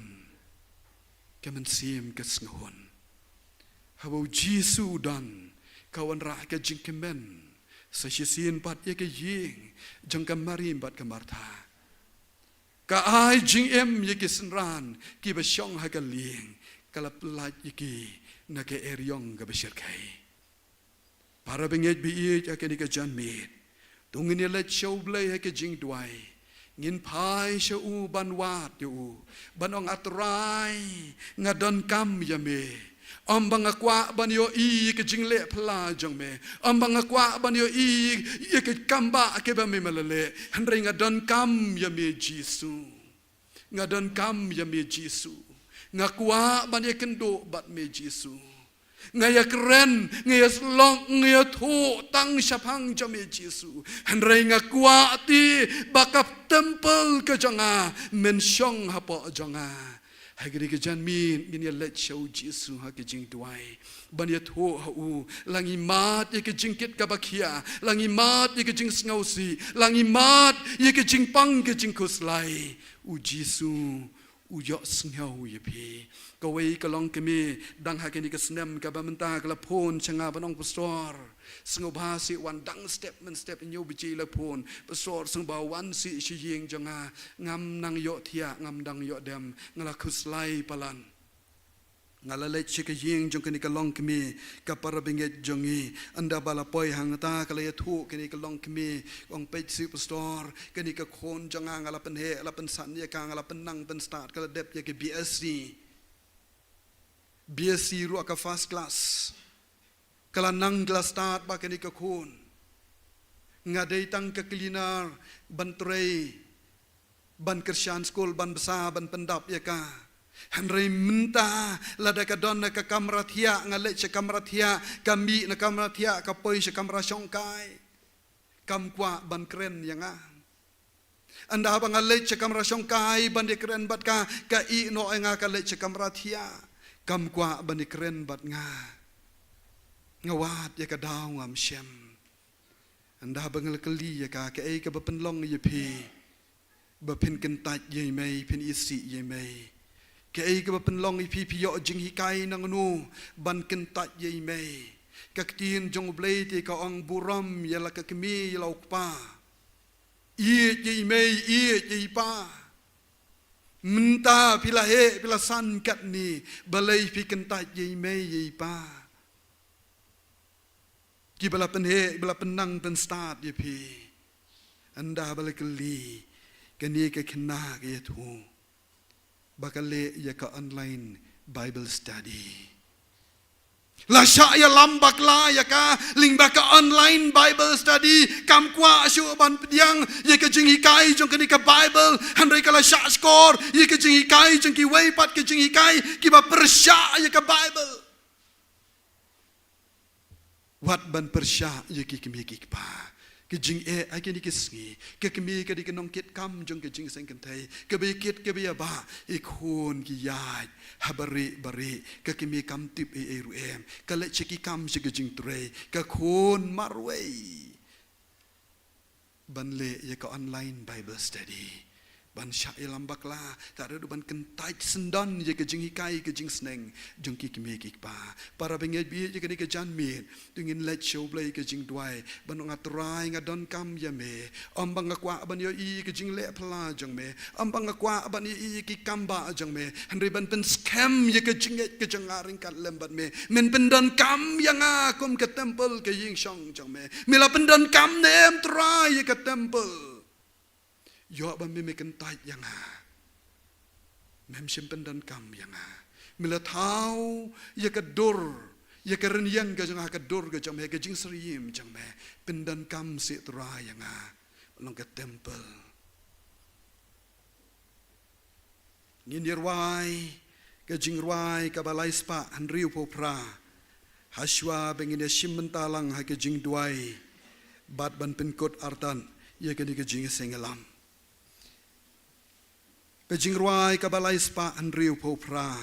ka mynsiem ka sngewhun. Haba u Jisu u don, ka wanrah ka jingkmen sa shisien pat ïa ka ïing jong ka Mari bad ka Martha. Ka ai jingim ïa ki synran kiba shong ha ka lieng, ka la pyllait ïa ki na ka eriong kaba shyrkhei. Para bangeit baieit, ha kane ka janmiet, to ngin ïaleit sha U Blei ha ka jingduwai. Ngin phai sha u ban wad ïa u, ban ong, A Trai, nga donkam ïa me. Ym ba nga kwah ban ïohi ïa ka jingleh phylla jong me. Ym ba nga kwah ban ïohi ïa ka kambah kaba me me la leh. Hynrei nga donkam ïa me, Jisu. Nga donkam ïa me, Jisu. Nga kwah ban ïakynduh bad me, Jisu. Nga ïakren, nga ïasyllok, nga ïathuh tang shaphang jong me, Jisu. Hynrei nga kwah te ba ka temple ka jong nga men shong hapoh jong nga. Ha kane ka janmiet ngin ïaleit sha u Jisu ha ka jingduwai, ban ïathuh ha u la ngi mad ïa ka jingkit kaba khia, la ngi mad ïa ka jingsngewsih, la ngi mad ïa ka jingpang ka jingkhuslai. U Jisu u ïohsngew ïa phi. Kawei ka longkmie dang ha kane ka snem kaba mynta ka la phone sha nga ban ong, Pastor, sngewbha seh wan dang step mynstep, hynñiew baje la phone, Pastor, sngewbha wan seh sha ïing jong nga, ngam nang ïohthiah, ngam dang ïoh dem, nga la khuslai palat. Nga la leit sha ka ïing jong kane ka longkmie, ka para bangeit jong ngi. Ynda ba la poi hangta, ka la ïathuh kane ka longkmie, ong, peit seh Pastor, kane ka khun jong nga, nga la pynheh, la pynsan ïa ka, nga la pynnang pynstad, ka la dep ïa ka B S C. B S C ruh ka first class. Ka la nang, ka la stad bad kane ka khun. Nga dei tang ka cleaner ban trei, ban kyrshan skul, ban bsa, ban pyndap ïa ka. Hynrei mynta lada ka don na ka kamra thiah, nga leit sha kamra thiah, ka mih na kamra thiah, ka poi sha kamra shongkai. Kam kwah ban kren ïa nga. Ynda ba nga leit sha kamra shongkai ban ïakren bad ka, ka ïeh noh ïa nga, ka leit sha kamra thiah. Kam kwah ban ïakren bad nga. Nga wad ïa ka daw, ngam shem. Ynda ba nga la kylli ïa ka, kaei kaba pynlong ïa phi ba phin kyntait ïa i mei, phin isih ïa i mei? Kaei kaba pynlong ïa phi, phi ïoh jinghikai na ngano ban kyntait ïa i mei? Ka ktien jong U Blei te ka ong, burom ïa la ka kmie ïa la u kpa. Ïeit ïa i mei, ïeit ïa i pa. Mynta phi la heh, phi la san katne, balei phi kyntait ïa i mei ïa i pa? Kiba la pynheh, ba la pynnang pynstad ïa phi. Ynda ba la kylli, kane ka khynnah ka ïathuh ba ka leh ïa ka online Bible study. La shah ïalam bakla ïa ka, lyngba ka online Bible study, kam kwah shuh ban pdiang ïa ka jinghikai jong kane ka Bible, hynrei ka la shah shkor ïa ka jinghikai jong kiwei pat ka jinghikai kiba pyrshah ïa ka Bible. Wat ban pyrshah ïa ki kmie ki kpa. Ka jingeh ha kine ki sngi, ka kmie ka dei ka nongkitkam jong ka jingseng kynthei, kaba ïakit kaba ïabah, i khun ki ïaid ha barieh barieh, ka kmie kam tip ei ei ruh em, ka leit sha ki kam sha ka jingtrei, ka khun marwei ban leh ïa ka online Bible study. ban shah ïalam bakla, te ruh ban kyntait syndon ïa ka jinghikai ka jingsneng jong ki kmie ki kpa. Para bangeit baieit, ïa kane ka janmiet to ngin leit sha U Blei ka jingduwai ban ong, A Trai, nga donkam ïa me. Ym ba nga kwah ban ïohi ïa ka jingleh phylla jong me, ym ba nga kwah ban ïohi ïa ki kambah jong me, hynrei ban pynskhem ïa ka jingngeit ka jong nga ryngkat lem bad me. Men pyndonkam ïa nga kum ka temple, ka ïingshong jong me. Me la pyndonkam ne em, Trai, ïa ka temple? Ïoh ba me, me kyntait ïa nga. Mem shym pyndonkam ïa nga. Me la thaw ïa ka dur, ïa ka rynïeng ka jong nga ha ka dur ka jong me, ka jingsyriem jong me. Pyndonkam seh, Trai, ïa nga, long ka temple. Ngin ïa rwai ka jingrwai kaba lai spah hynriewphew phra, hashwa ba ngin ïa shim bynta lang ha ka jingduwai bad ban pynkut artat ïa kane ka jingïaseng ïalam. Ka jingrwai kaba lai spah hynriewphew phra.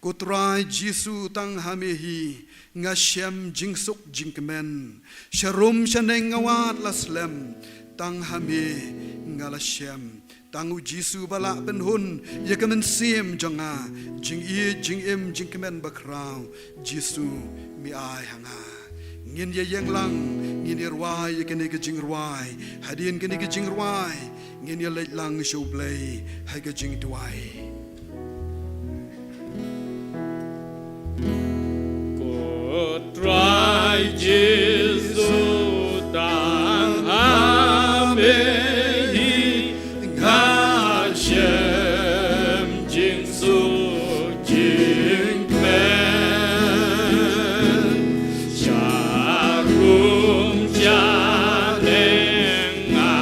Ko Trai Jisu, tang ha me hi nga shem jingsuk jingkmen. Sharum shaneng nga wad la slem, tang ha me nga la shem. Tang U Jisu ba lah pynhun ïa ka mynsiem jong nga. Jingïeit, jingim, jingkmen bakhraw, Jisu, me ai ha nga. Ngin ïa ïeng lang, ngin ïa rwai ïa kane ka jingrwai. Hadien kane ka jingrwai ngin ïa leit lang sha U Blei ha ka jingduwai. Ko Trai Jisu, tang ha me hi nga shem jingsuk jingkmen. Sharum shaneng nga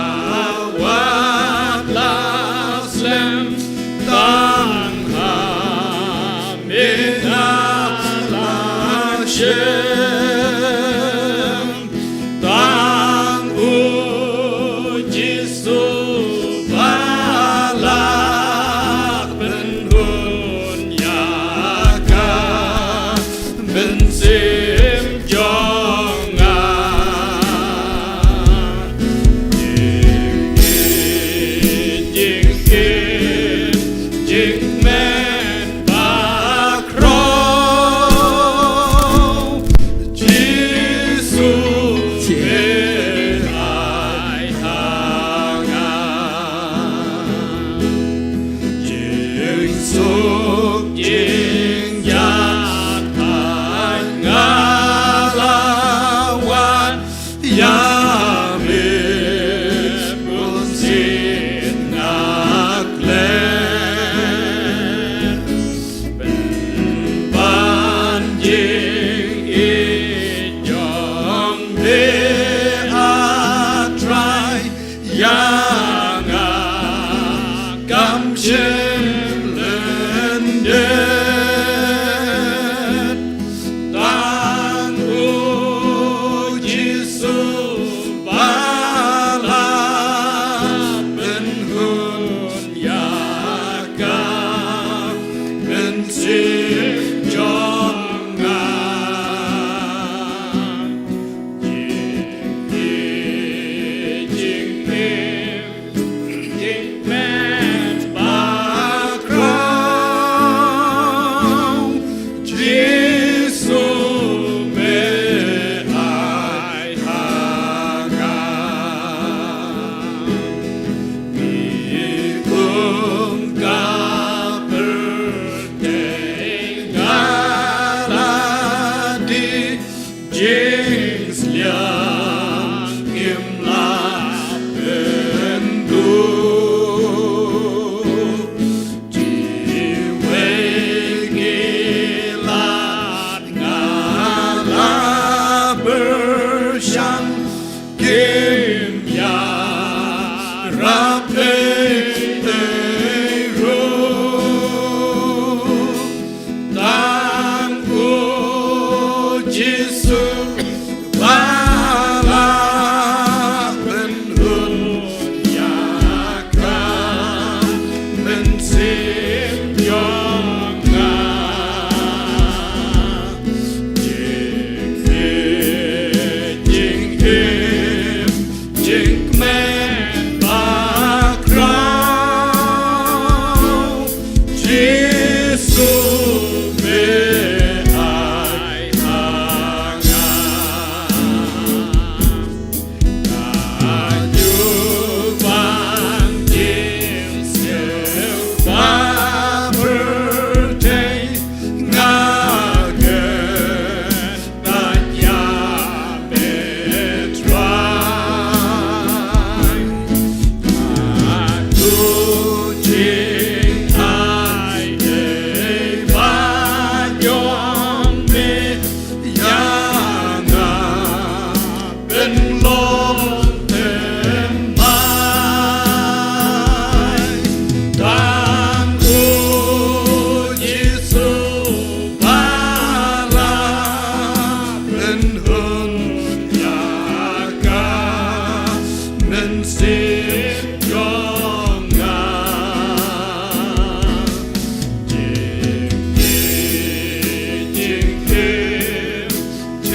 wad la slem, tang ha me nga la shem. Tang U Jisu ba lah pynhun ïa ka mynsiem jong nga. Jingkit, jingkit, jingkmen bakhraw, Jisu, me ai ha nga. Jingsuk jingïakhun nga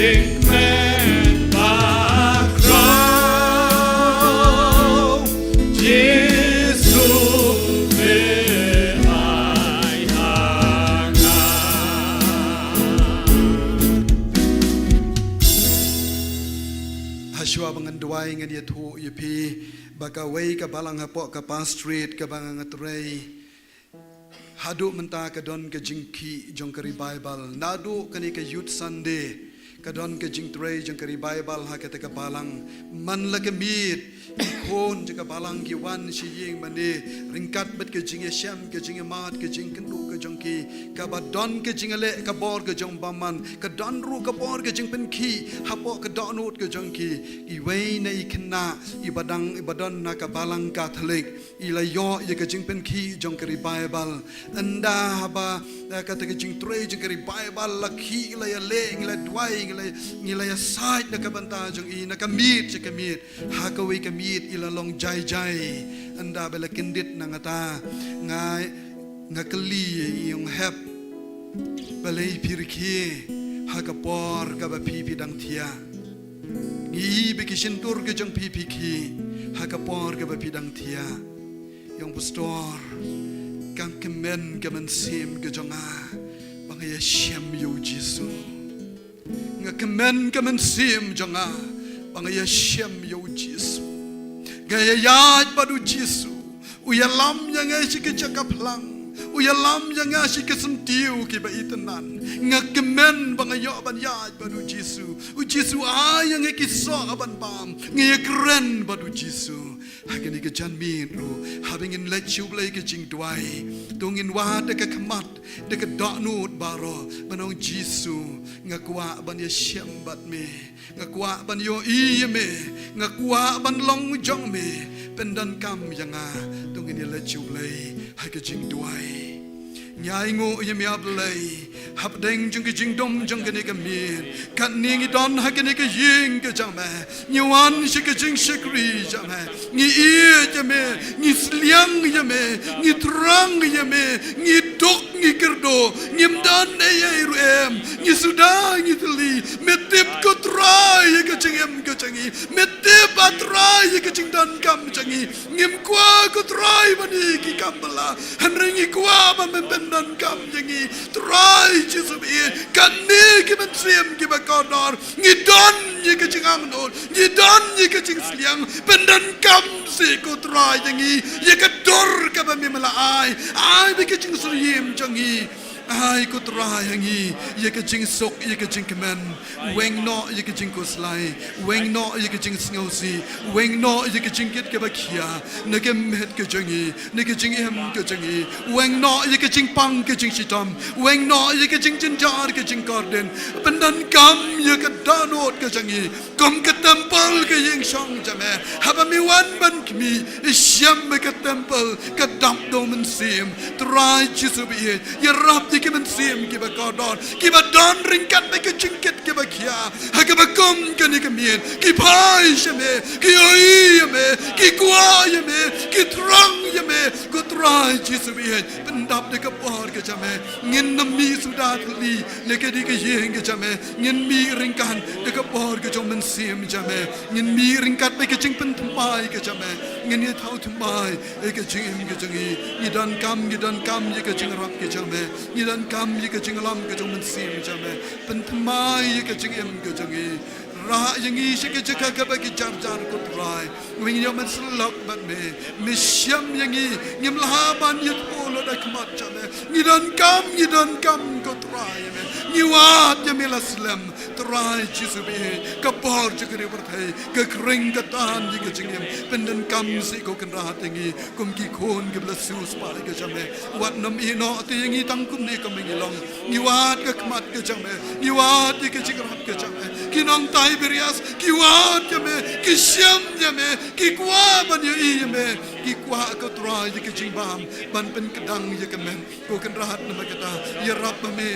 Kmen ba khraw, Jisu me ai ha nga. Hashwa ba ngan duwai ngan ïathuh ïa phi ba kawei ka balang hapoh ka Park Street kaba nga nga trei. Haduh mynta ka don ka jingkhih jong ka revival. Naduh kane ka Youth Sunday ka don ka jingtrei jong ka revival ha kata ka balang. Man la ka miet ki khun jong ka balang ki wan sha ïing mane ryngkat bad ka jingïashem, ka jingïamad, ka jingkynduh ka jong ki. Kaba don ka jingïaleh ka bor ka jong bamon, ka don ruh ka bor ka jingpynkhih hapoh ka dohnud ka jong ki. Iwei na i khynnah iba dang, iba don na ka balang Katholik. I la ïoh ïa ka jingpynkhih jong ka revival. Ynda haba, eh, kata ka jingtrei jong ka revival la khih, la ïaleh, ngi la duwai, ngi la, ngi la ïasaid na ka bynta jong i, na ka miet sha ka miet. Ha kawei ka miet i la long jai jai. Ynda ba la kyndit na nga ta, nga, nga kylli ïa i, ong hep, balei phi rkhie ha ka por kaba phi phi dang thiah? Ngi i ba ki shyntur ka jong phi phi khih ha ka por kaba phi dang thiah. Ïong pastor, ka kmen ka mynsiem ka jong nga ba nga ïashem ïa u Jisu. Nga kmen ka mynsiem jong nga ba nga ïashem ïa u Jisu. Nga ïaid bad u Jisu. U ïalam ïa nga sha ki jaka phlang. U ïalam ïa nga sha ki syntiew kiba itynnad. Nga kmen ba nga ïoh ban ïaid bad u Jisu. U Jisu ai ïa nga ki soh ban bam. Nga ïakren bad u Jisu. Ha kane ka janmiet ruh, haba ngin leit sha U Blei ka jingduwai, to ngin wad da ka khmat, da ka dohnud baroh, ban ong Jisu, nga kwah ban ïashem bad me, nga kwah ban ïohi ïa me, nga kwah ban long jong me, pyndonkam ïa nga, to ngin ïaleit sha U Blei ha ka jingduwai. Ngi ainguh ïa me, A Blei, hapdeng jong ka jingdum jong kane ka miet. Katne ngi don ha kane ka ïing ka jong me. Ngi wan sha ka jingshakri jong me. Ngi ïeit ïa me, ngi sliang ïa me, ngi thrang ïa me, ngi duk ngi kyrduh, ngim don ei ei ruh em. Ngi suda ngi thylli, me tip ko Trai ïa ka jingim ka jong ngi. Me tip A Trai ïa ka jingdonkam jong ngi. Ngim kwah ko Trai ban ïoh ki kam ba la. Hynrei ngi kwah ba men pyndonkam ïa ngi. Trai Jisu baieit, kane ki mynsiem kiba kordor. Ngi don ïa ka jingangnud, ngi don ïa ka jingsliang. Pyndonkam seh ko Trai ïa ngi. Ïa ka dur kaba me la ai. Ai ba ka jingsyriem jong ngi. Ai ko Trai ïa ngi. Ïa ka jingsuk, ïa ka jingkmen. Weng noh ïa ka jingkhuslai, weng noh ïa ka jingsngewsih, weng noh ïa ka jingkit kaba khia, na ka met ka jong ngi, na ka jingim ka jong ngi, weng noh ïa ka jingpang ka jingshitom, weng noh ïa ka jingjynjar ka jingkordit, pyndonkam ïa ka dohnud ka jong ngi, kum ka templ ka ïing shong jong me, haba me wan ban khmih, shem ïa ka templ, ka dap da u Mynsiem, Trai Jisu baieit, ïarap ïa ki mynsiem kiba kordor, kiba don ryngkat bad ka jingkit kiba khia, ha kaba kum kane ka miet, ki phai sha me, ki ïohi ïa me, ki kwah ïa me, ki thrang ïa me, ko Trai Jisu baieit, pyndap da ka bor ka jong me, ngin ym mih suda thylli, na kane ka ïing ka jong me, ngin mih ryngkat da ka bor ka jong u Mynsiem jong me, ngin mih ryngkat bad ka jingpynthymmai ka jong me, ngin ïathaw thymmai, ïa ka jingim ka jong ngi, ngi donkam, ngi donkam, ïa ka jingïarap ka jong me, ngi donkam, ïa ka jingïalam ka jong u Mynsiem jong me, pynthymmai, ïa ka jingim ka jong ngi, rah ïa ngi, sha ka jaka kaba ki jar jar ko Trai, weng ïa me syllok bad me, me shem ïa ngi, ngim lah ban ïathuh lut da ka khmat jong me, ngi donkam, ngi donkam ko Trai ïa me, ngi wad ïa me la slem, Trai Jisu baieit, ka bor jong ka ri pyrthei, ka khring ka tan ïa ka jingim, pyndonkam seh ko Kynrad ïa ngi, kum ki khun kiba la siew spah ïa ka jong me, wat nym ïehnoh te ïa ngi tang kumne kumba ngi long, ngi wad ka khmat ka jong me, ngi wad ïa ka jingïarap ka jong me, ki nong Tiberias, ki wad ïa me, ki shem ïa me, ki kwah ban ïohi ïa me, ki kwah ko Trai ïa ka jingbam, ban pynkdang ïa ka met, ko Kynrad namar kata, ïarap ma me.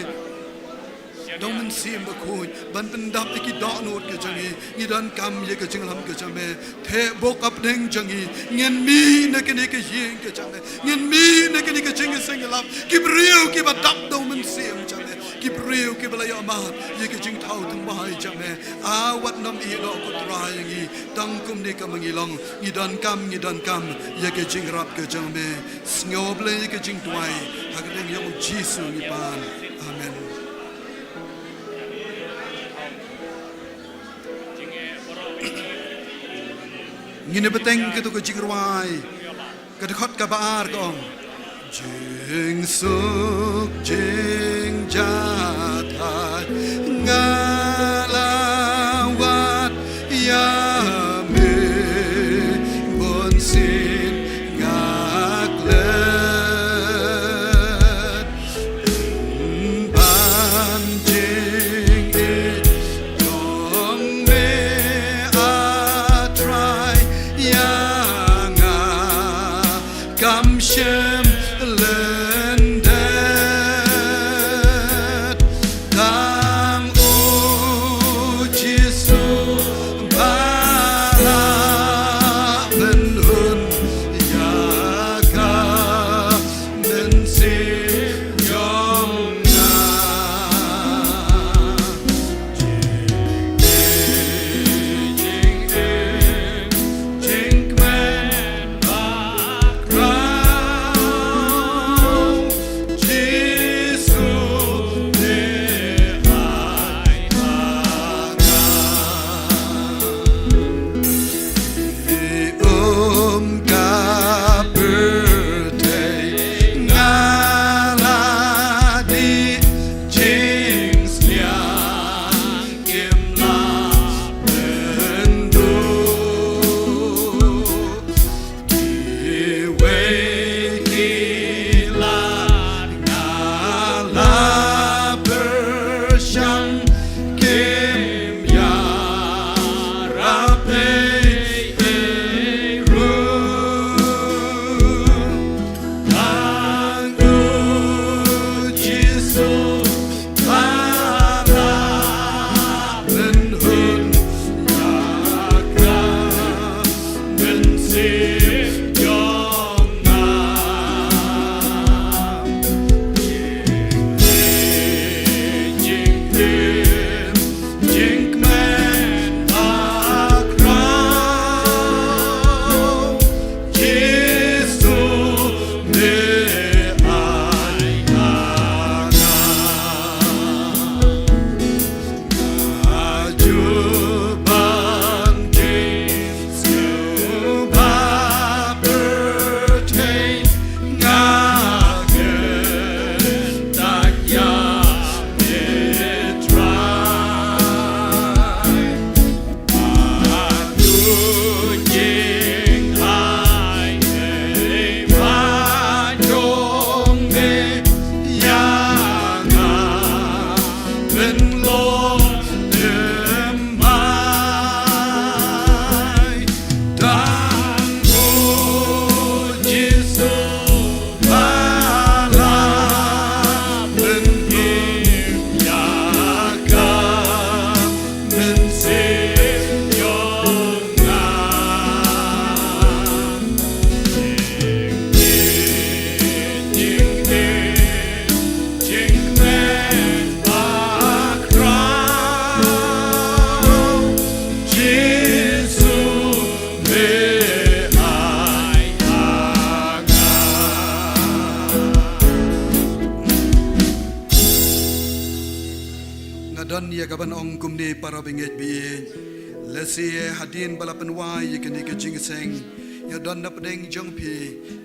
Da u Mynsiem Bakhuid, ban pyndap ïa ki dohnud ka jong ngi, ngi donkam ïa ka jingïalam ka jong me, theh buk hapdeng jong ngi, ngin mih na kane ka ïing ka jong me, ngin mih na kane ka jingïaseng ïalap, ki briew kiba dap da u Mynsiem jong me, Ki briew kiba la ïoh mad ïa ka jingthaw thymmai jong me, a wat nym ïehnoh ko Trai ïa ngi, tang kumne ka ma ngi long, ngi donkam, ngi donkam ïa ka jingrap ka jong me. Sngew Blei ïa ka jingduwai, ha ka kyrteng jong U Jisu ngi pan. Amen. Ngin ïa bteng kato ka jingrwai. Ka dkhot kaba ar ka ong. Jingsuk jingjahthait nga la wad ïa me, bun sien nga klet. Ban jingïeit jong me, A Trai, ïa nga kam shym lyndet. Tang U Jisu ba la pynhun ïa ka mynsiem jong nga. Jingim, jingkmen bakhraw, Jisu ne ai ha nga. Ïa um ka pyrthei nga la dih jingsliang, kim lah pynduh. Kiwei ki lad nga la pyrshang, kim ïarap ei ei ruh. Tang U Jisu ba la pynhun ïa ka mynsiem jong nga. Jingim, jingkmen bakhraw, Jisu ne ai ha nga. Nga ju ban jingsngewbha pyrthei, nga kyntait ïa me Trai. Bad u jingai ei ba jong me ïa nga, pynlong thymmai. Tang U Jisu ba la pynhun ïa ka mynsiem jong nga. Jingim, jingkmen bakhraw, Jisu ne ai ha nga. Nga don ïa kaban ong kumne, para bangeit ba ïeit. Lehse hadien ba la pynwai ïa kane ka jingïaseng, ïa don na pdeng jong phi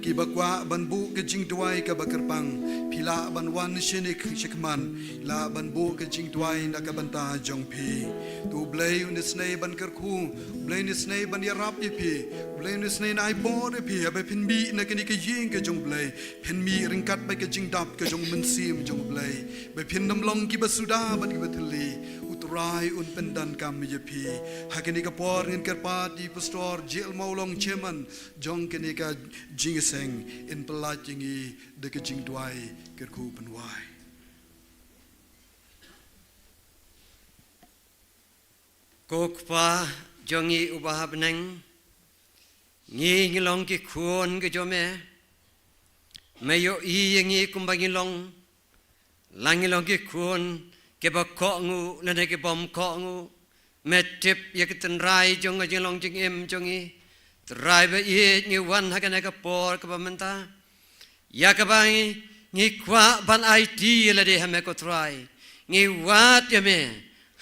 kiba kwah ban buh ka jingduwai kaba kyrpang. Phi lah ban wan shane shakhmat, lah ban buh ka jingduwai na ka bynta jong phi. To U Blei un isynei ban kyrkhu, U Blei un isynei ban ïarap ïa phi, U Blei un isynei ban ai bor ïa phi haba phin mih na kane ka ïing ka jong U Blei. Phin mih ryngkat bad ka jingdap ka jong U Mynsiem jong U Blei. Ba phin nym long kiba suda bad kiba thylli, U Trai un pyndonkam ïa phi. Ha kane ka por ngin kyrpad ïa i Pastor J L Mawlong, Chairman jong kane ka jingïaseng, in pyllait ïa ngi da ka jingduwai kyrkhu pynwai. Ko Kpa jong ngi uba ha bneng, ngi ngi long ki khun ka jong me. Me ïohi ïa ngi kumba ngi long. La ngi long ki khun kiba kohnguh lane ki bym kohnguh, me tip ïa ki tynrai jong ka jinglong jingim jong ngi. Trai ba ïeit, ngi wan ha kane ka por kaba mynta, ïa kaba ngi, ngi kwah ban aiti ïa lade ha me ko Trai. Ngi wad ïa me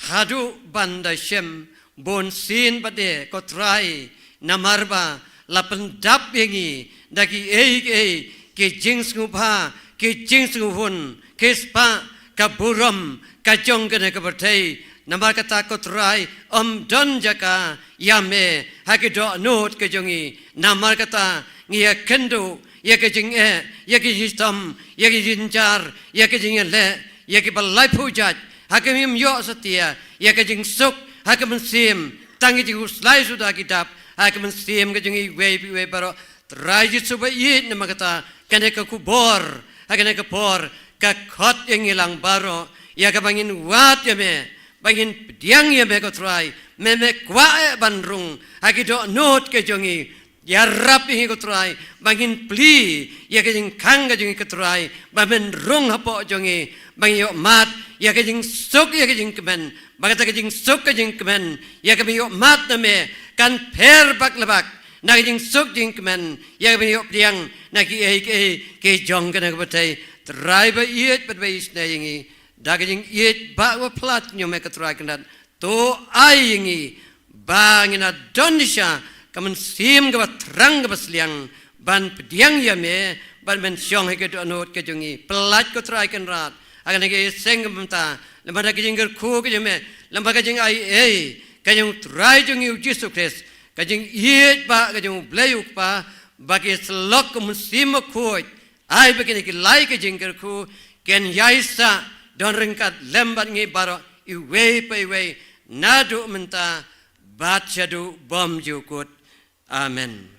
haduh ban da shem, bunsien pat de ko Trai, namar ba la pyndap ïa ngi da kiei kiei ki jingsngewbha, ki jingsngewhun, ki spah ka burom ka jong kane ka pyrthei. Namar kata ko Trai, ym don jaka ïa me ha ki dohnud ka jong ngi. Namar kata ngi ïakynduh ïa ka jingeh, ïa ka jingshitom, ïa ka jingjynjar, ïa ka jingïaleh, ïa kiba laiphew jait, ha ka ngim ïoh satia ïa ka jingsuk ha ka mynsiem, tang ka jingkhuslai suda ki dap ha ka mynsiem ka jong ngi iwei pa iwei baroh. Trai Jisu ba ïeit, namar kata kane ka khubor ha kane ka por ka khot ïa ngi lang baroh, ïa kaba ngin wad ïa me, ba ngin pdiang ïa me ko Trai. Me, me kwah eh ban rung ha ki dohnud ka jong ngi. Ïarap ïa ngi ko Trai ba ngin plie ïa ka jingkhang ka jong ngi ko Trai, ba men rung hapoh jong ngi, ba ngin ïohmad ïa ka jingsuk ïa ka jingkmen, ba kata ka jingsuk ka jingkmen ïa kaba ïohmad na me kan pher bak la bak na ka jingsuk jingkmen ïa kaba ïoh pdiang na kiei kiei ki jong kane ka pyrthei. Trai ba ïeit bad ba isynei ïa ngi, da ka jingïeit ba u palat jong me ko Trai Kynrad, to ai ïa ngi ba ngin ïa don sha ka mynsiem kaba thrang kaba sliang ban pdiang ïa me, ban men shong ha ka dohnud ka jong ngi. Palat ko Trai Kynrad ha kane ka ïing seng kaba mynta, lem bad ka jingkyrkhu ka jong me, lem bad ka jingai ei ka jong u Trai jong ngi u Jisu Khrist, ka jingïeit ba ka jong u Blei u Kpa, ba ki syllok ka Mynsiem Bakhuid, ai ba kine ki lai ka jingkyrkhu kin ïai sah don ryngkat lem bad ngi baroh iwei pa iwei, naduh mynta bad shaduh bymjukut. Amen.